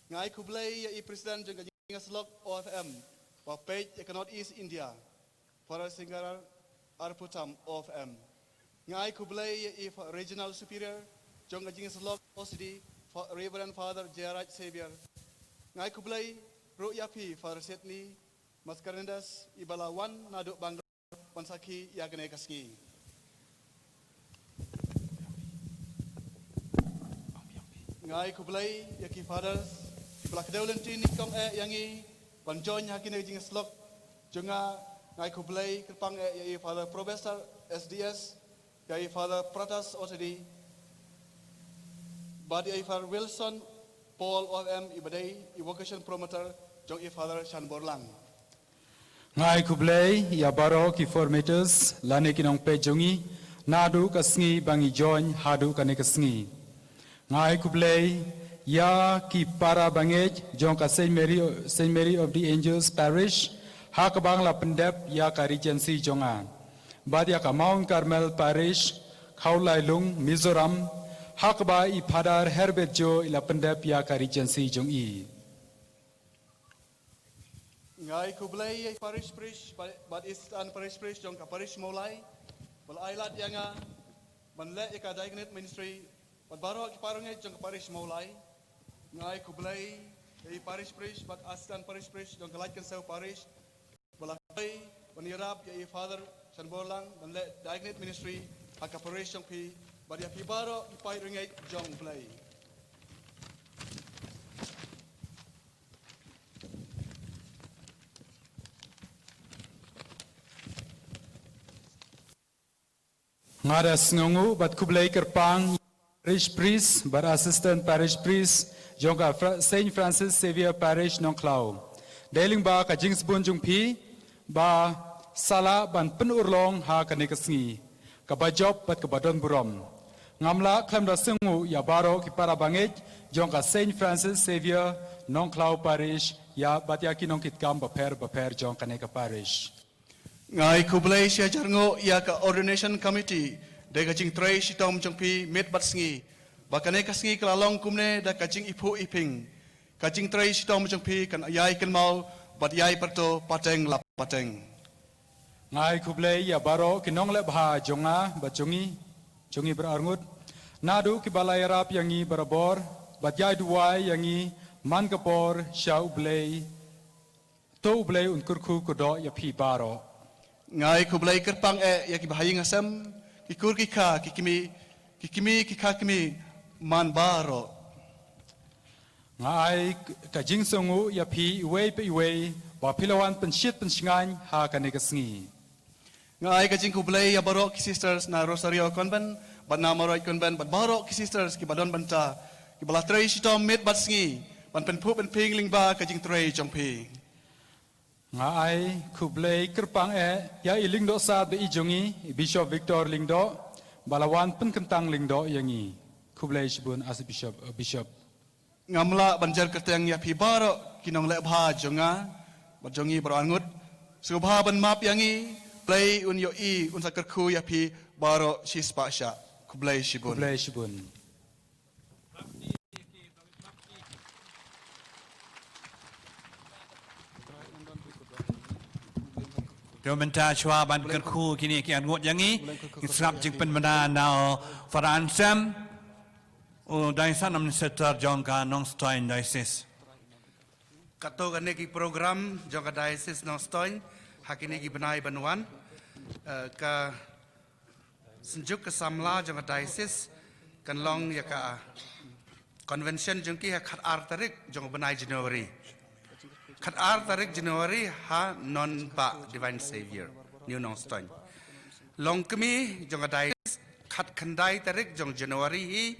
Nga ai khublei ïa i president jong ka jingïasyllok O F M ba peit ïa ka North East India, Father Singarar Arputam O F M. Nga ai khublei ïa i fa-, Regional Superior jong ka jingïasyllok O C D, Fa-, Reverend Father Jayaraj Xavier. Nga ai khublei ruh ïa phi Father Sydney Mascarenhas, i ba la wan naduh Bangalore ban sakhi ïa kane ka sngi. Nga ai khublei ïa ki fathers kiba la kdew lynti nyngkong eh ïa ngi ban join ha kine ki jingïasyllok jong nga. Nga ai khublei kyrpang eh ïa i Father Professor S D S, ïa i Father Pratas O C D, bad ïa i Father Wilson Paul O F M, i ba dei i vocation promoter jong i Father Shanborlang. Nga ai khublei ïa baroh ki formators lane ki nongpeit jong ngi naduh ka sngi ba ngi join haduh kane ka sngi. Nga ai khublei ïa ki para bangeit jong ka Saint Mary, Saint Mary of the Angels Parish, ha kaba nga la pyndep ïa ka Regency jong nga, bad ïa ka Mount Carmel Parish, Khawlailung, Mizoram, ha kaba i Father Herbert Joe i la pyndep ïa ka Regency jong i. Nga ai khublei ïa i parish priest bad, bad assistant parish priest jong ka parish Mawlai ba la ai lad ïa nga ban leh ïa ka diaconate ministry, bad baroh ki para bangeit jong ka parish Mawlai. Nga ai khublei ïa i parish priest bad assistant parish priest jong ka Laitkynshew parish ba la kyrkhu ban ïarap ïa i Father Shanborlang ban leh diaconate ministry ha ka parish jong phi, bad ïa phi baroh ki paid bangeit jong U Blei. Nga da sngewnguh bad khublei kyrpang parish priest bad assistant parish priest jong ka Fra-, Saint Francis Xavier Parish Nongkhlaw. Dei lyngba ka jingsbun jong phi ba sa lah ban pynurlong ha kane ka sngi kaba jop bad kaba don burom. Ngam lah khlem da sngewnguh ïa baroh ki para bangeit jong ka Saint Francis Xavier Nongkhlaw Parish, ïa bad ïa ki nongkitkam bapher bapher jong kane ka parish. Nga ai khublei shihajar nguh ïa ka ordination committee da ka jingtrei shitom jong phi miet bad sngi, ba kane ka sngi ka la long kumne da ka jingiphuh iping. Ka jingtrei shitom jong phi kan ïai kynmaw bad ïai pyrto pateng la pateng. Nga ai khublei ïa baroh ki nongleh bha jong nga bad jong ngi, jong ngi baroh arngut, naduh kiba la ïarap ïa ngi barabor bad ïai duwai ïa ngi man ka por sha U Blei. To U Blei un kyrkhu kyrdoh ïa phi baroh. Nga ai khublei kyrpang eh ïa ki bahaïing hasem, ki kur ki kha, ki kmie, ki kmie ki kha kmie man baroh. Nga ai ka jingsngewnguh ïa phi iwei pa iwei ba phi la wan pynshit pynshngaiñ ha kane ka sngi. Nga ai ka jingkhublei ïa baroh ki sisters na Rosario Convent bad na Marweit Convent bad baroh ki sisters kiba don bynta, kiba la trei shitom miet bad sngi ban pynphuh pynphieng lyngba ka jingtrei jong phi. Nga ai khublei kyrpang eh ïa i Lyngdoh Sat ba i jong ngi, i Bishop Victor Lyngdoh, ba la wan pynkyntang lyngdoh ïa ngi. Khublei shibun Archbishop, eh, Bishop. Ngam lah ban jer kyrteng ïa phi baroh ki nongleh bha jong nga bad jong ngi baroh arngut. Sngewbha ban map ïa ngi, Blei un ïohi, un sa kyrkhu ïa phi baroh shispah shah. Khublei shibun. Khublei shibun. Mynta shuwa ban kyrkhu kine ki arngut ïa ngi, ngin sngap jingpynbna na u Father Anselm, u Diocese Administrator jong ka Nongstoiñ Diocese. Katto katne ki program jong ka Diocese Nongstoiñ ha kine ki bnai ban wan, eh, ka Synjuk ka samla jong ka diocese kan long ïa ka convention jong ki ha khatar tarik jong u bnai January. Khatar tarik January ha Nonbah Divine Savior, New Nongstoiñ. Longkmie jong ka diocese khatkhyndai tarik jong January hi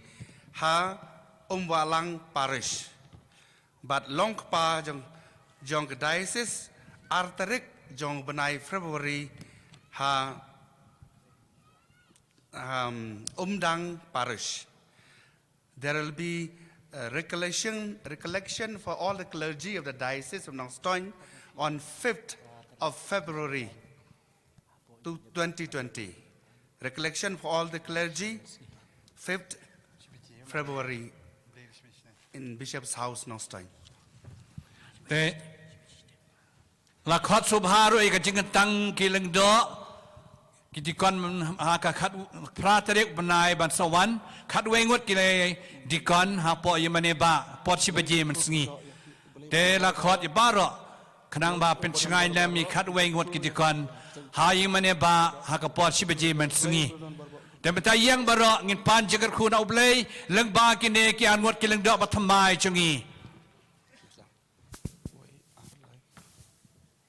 ha Umwahlang Parish. Bad longkpa jong, jong ka diocese ar tarik jong bnai February ha, um, Umdang Parish. There will be a recollection, recollection for all the clergy of the Diocese of Nongstoiñ on fifth of February to twenty twenty. Recollection for all the clergy, fifth February in Bishop's House, Nongstoiñ. Te la khot sngewbha ruh ïa ka jingkyntang ki lyngdoh ki deacon ha ka khatphra tarik bnai ban sa wan, khatwei ngut ki deacon hapoh ïingmane bah, por shi baje mynsngi. Te la khot ïa baroh khnang ba pynshngaiñ lem ïa khatwei ngut ki deacon ha ïingmane bah ha ka por shi baje mynsngi. Te mynta ïa baroh ngin pan jingkyrkhu na U Blei lyngba kine ki arngut ki lyngdoh bathymmai jong ngi.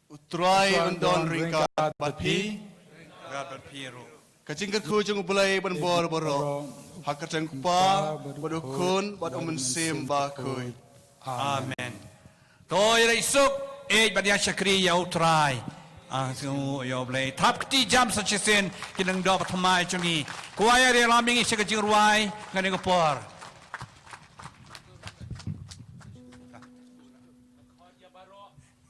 U Trai un don ryngkat bad phi. Ryngkat bad phi ruh. Ka jingkyrkhu jong U Blei ban bor baroh ha ka kyrteng U Kpa bad U Khun bad U Mynsiem Bakhuid. Amen. To ïa la isuk, ïeit bad ïa shakri ïa U Trai. Ah, sngew ïa U Blei. Thap kti jam sa shisien ki lyngdoh bathymmai jong ngi. Kwai ïa ri lam ïa ngi sha ka jingrwai ngan ïa ka por.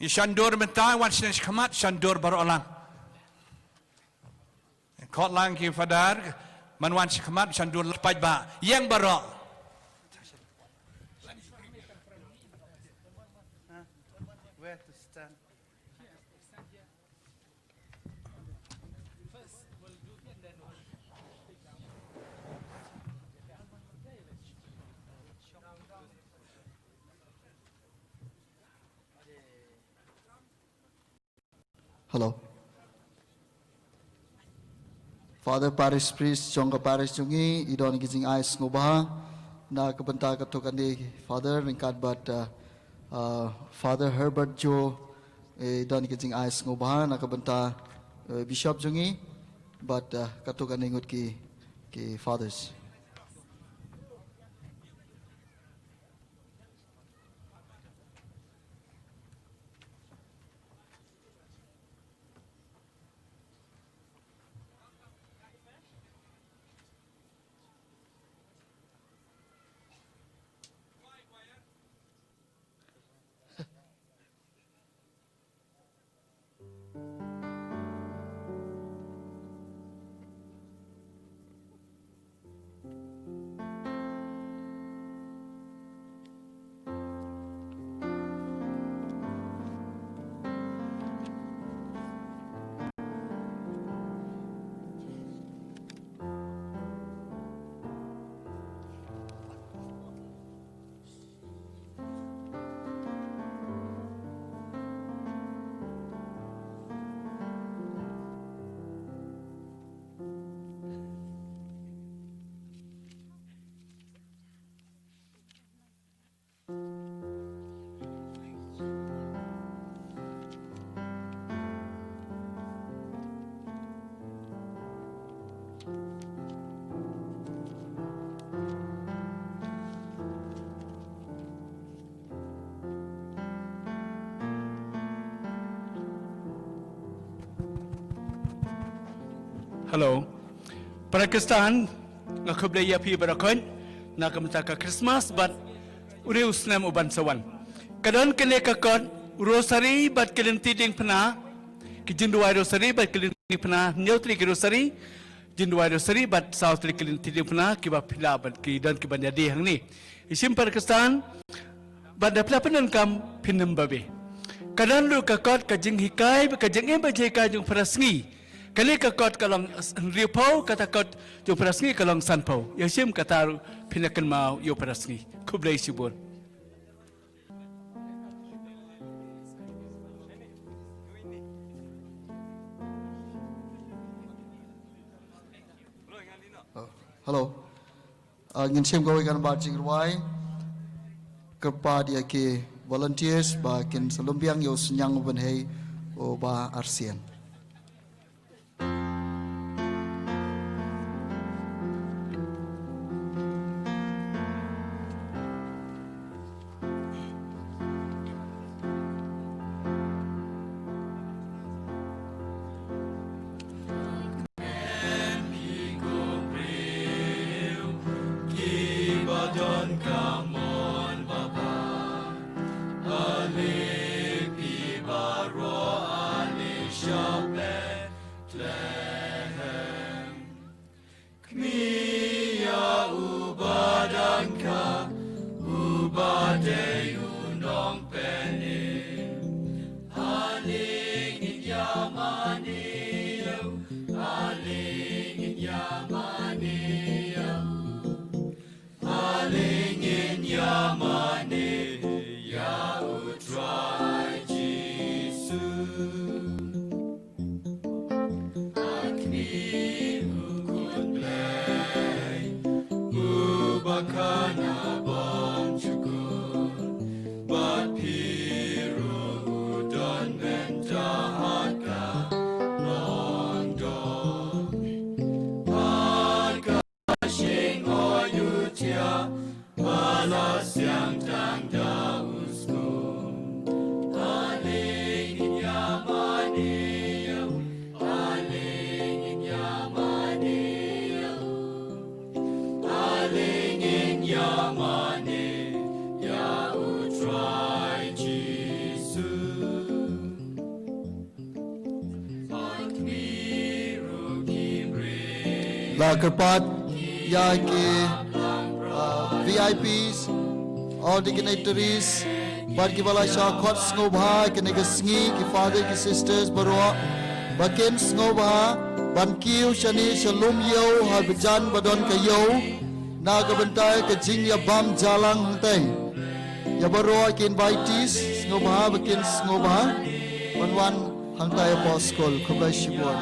Ïa shan dur mynta wan sha khmat, shan dur baroh lang. Khot lang ki Father, man wan sha khmat, shan dur paidbah. Ïa baroh. Hello. Father Parish Priest jong ka parish jong ngi, i don ki jingai sngewbha na ka bynta katto katne Father, ryngkat bad, uh, uh, Father Herbert Joe, i don ki jingai sngewbha na ka bynta, uh, Bishop jong ngi bad, uh, katto katne ngut ki, ki Fathers. Hello. Para Khristan, nga khublei ïa phi baroh khoit na ka bynta ka Christmas bad u riew snem u ban sa wan. Ka don kane ka kot rosary bad ka lynti diengphna, ki jingduwai rosary bad ka lynti diengphna, hynñiew tylli ki rosary, jingduwai rosary bad saw tylli ki lynti diengphna, kiba phi lah bad ki don kiban ïadie hangne. Ïa shim para Khristan, bad da phi la pyndonkam phin ym babe. Ka don ruh ka kot ka jinghikai, ka jingim ba jinghikai jong para sngi. Kane ka kot ka long hynriewphew, kata kot jong para sngi ka long sanphew. Ïa shim kata ruh phin ïa kynmaw ïa para sngi. Khublei shibun. Oh, hello. Ah, ngin shim kawei ka nambar jingrwai. Kyrpad ïa ki volunteers ba kin sa lum biang ïa u Sniang Bynhei u Bah Arsien. Khmih ïa u ba dang kha, u ba dei u nongpynim. Ale ngin ïa mane ïa u, ale ngin ïa mane ïa u. Ale ngin ïa mane ïa u Trai Jisu. Khmih u khun Blei, u ba kha na bymjukut, bad phi ruh u don mynta ha ka longdom. Ha ka Shing o yu tia, ba la siang tang da u skum. Aling in ya mani ya, aling in ya mani ya, aling in ya mani ya u Trai Jisu. La kyrpad ïa ki, uh, V I Ps, all dignitaries, bad kiba la shah khot sngewbha kane ka sngi, ki father, ki sisters baroh, ba kin sngewbha ban kiew shane sha lum ïew ha bajan ba don ka ïew, na ka bynta ka jingïabam jalang hangtai. Ïa baroh ki invitees sngewbha ba kin sngewbha ban wan hangtai hapoh skul. Khublei shibun.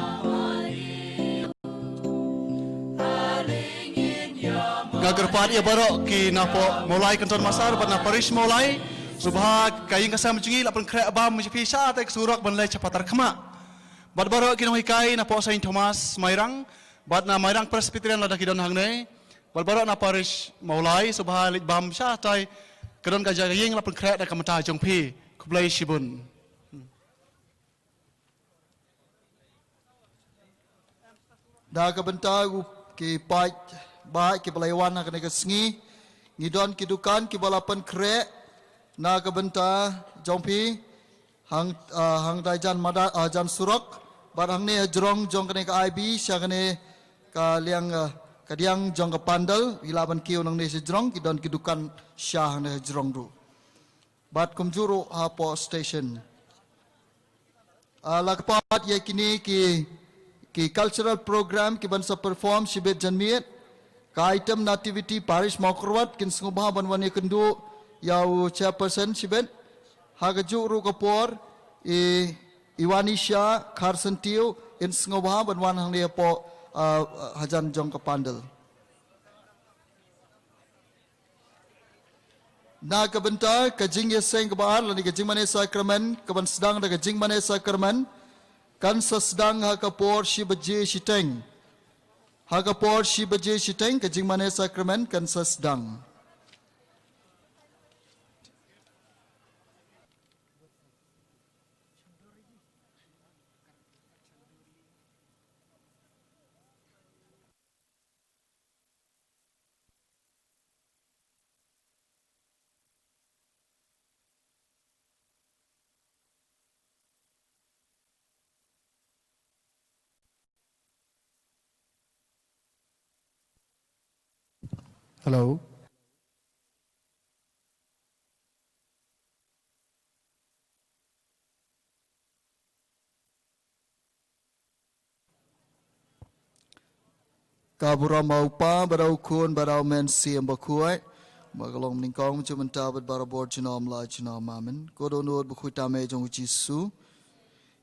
Nga kyrpad ïa baroh ki napoh Mawlai Kynton Massar bad na parish Mawlai, sngewbha ka ïing ka sem jong ngi la pynkhreh bam sha phi sha tai ka surok ban leit sha Patarkhmah. Bad baroh ki nonghikai napoh Saint Thomas Mairang bad na Mairang Presbyterian lada ki don hangne. Bad baroh na parish Mawlai sngewbha leit bam sha tai ka don ka jaka ïing la pynkhreh da ka mynta jong phi. Khublei shibun. Da ka bynta u ki paid ba ki ba la wan ha kane ka sngi, ngi don ki dukan kiba la pynkhreh na ka bynta jong phi. Hang, ah, hang dai jan mada, ah, jan surok. Bad hangne ha jrong jong kane ka I B, sha kane ka liang, ah, ka diang jong ka pandal, i lah ban kiew nangne sha jrong, ki don ki dukan sha hangne ha jrong ruh. Bad kumjuh ruh hapoh station. Ah, la kyrpad ïa kine ki, ki cultural program ki ban sa perform shibit janmiet. Ka item Nativity Parish Mawkyrwat kin sngewbha ban wan ïakynduh ïa u chairperson shibit. Ha kajuh ruh ka por, i, i Wanisha Kharsyntiew in sngewbha ban wan hangne hapoh, ah, hajan jong ka pandal. Na ka bynta ka jingïaseng kaba ar lane ka jingmane sakramen, ka ban sdang da ka jingmane sakramen, kan sa sdang ha ka por shi baje shiteng. Ha ka por shi baje shiteng ka jingmane sakramen kan sa sdang. Hello. Ka burom u Kpa, bad u Khun, bad u Mynsiem Bakhuid. Ba ka long nyngkong, mynta bad barabor junom la junom. Amen. Ko dohnud bakhuid tam eh jong u Jisu.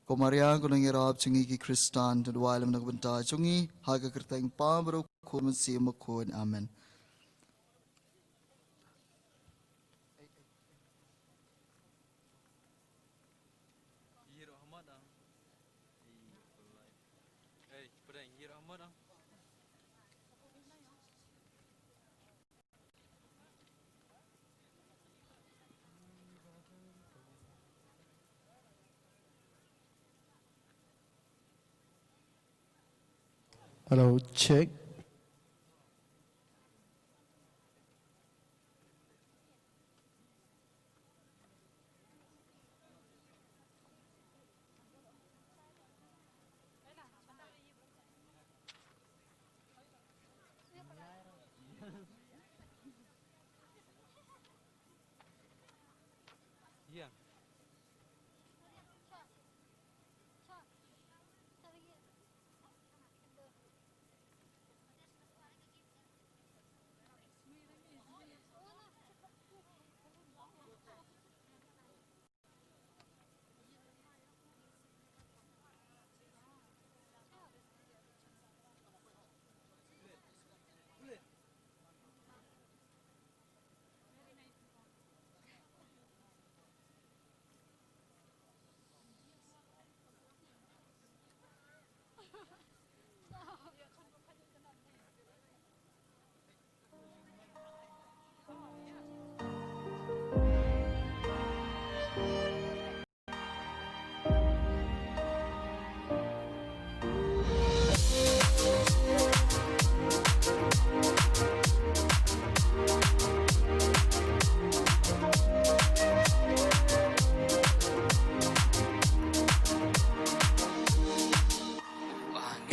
Ko Maria, ko nongïarap jong ngi ki Khristan, to duwai lem na ka bynta jong ngi, ha ka kyrteng u Kpa, bad u Khun, Mynsiem Bakhuid. Amen. Hello, check.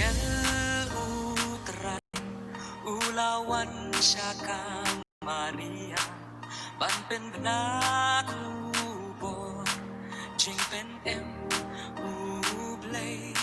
Angel u Trai u la wan sha ka Maria, ban pynbna khubor jingpynim U Blei.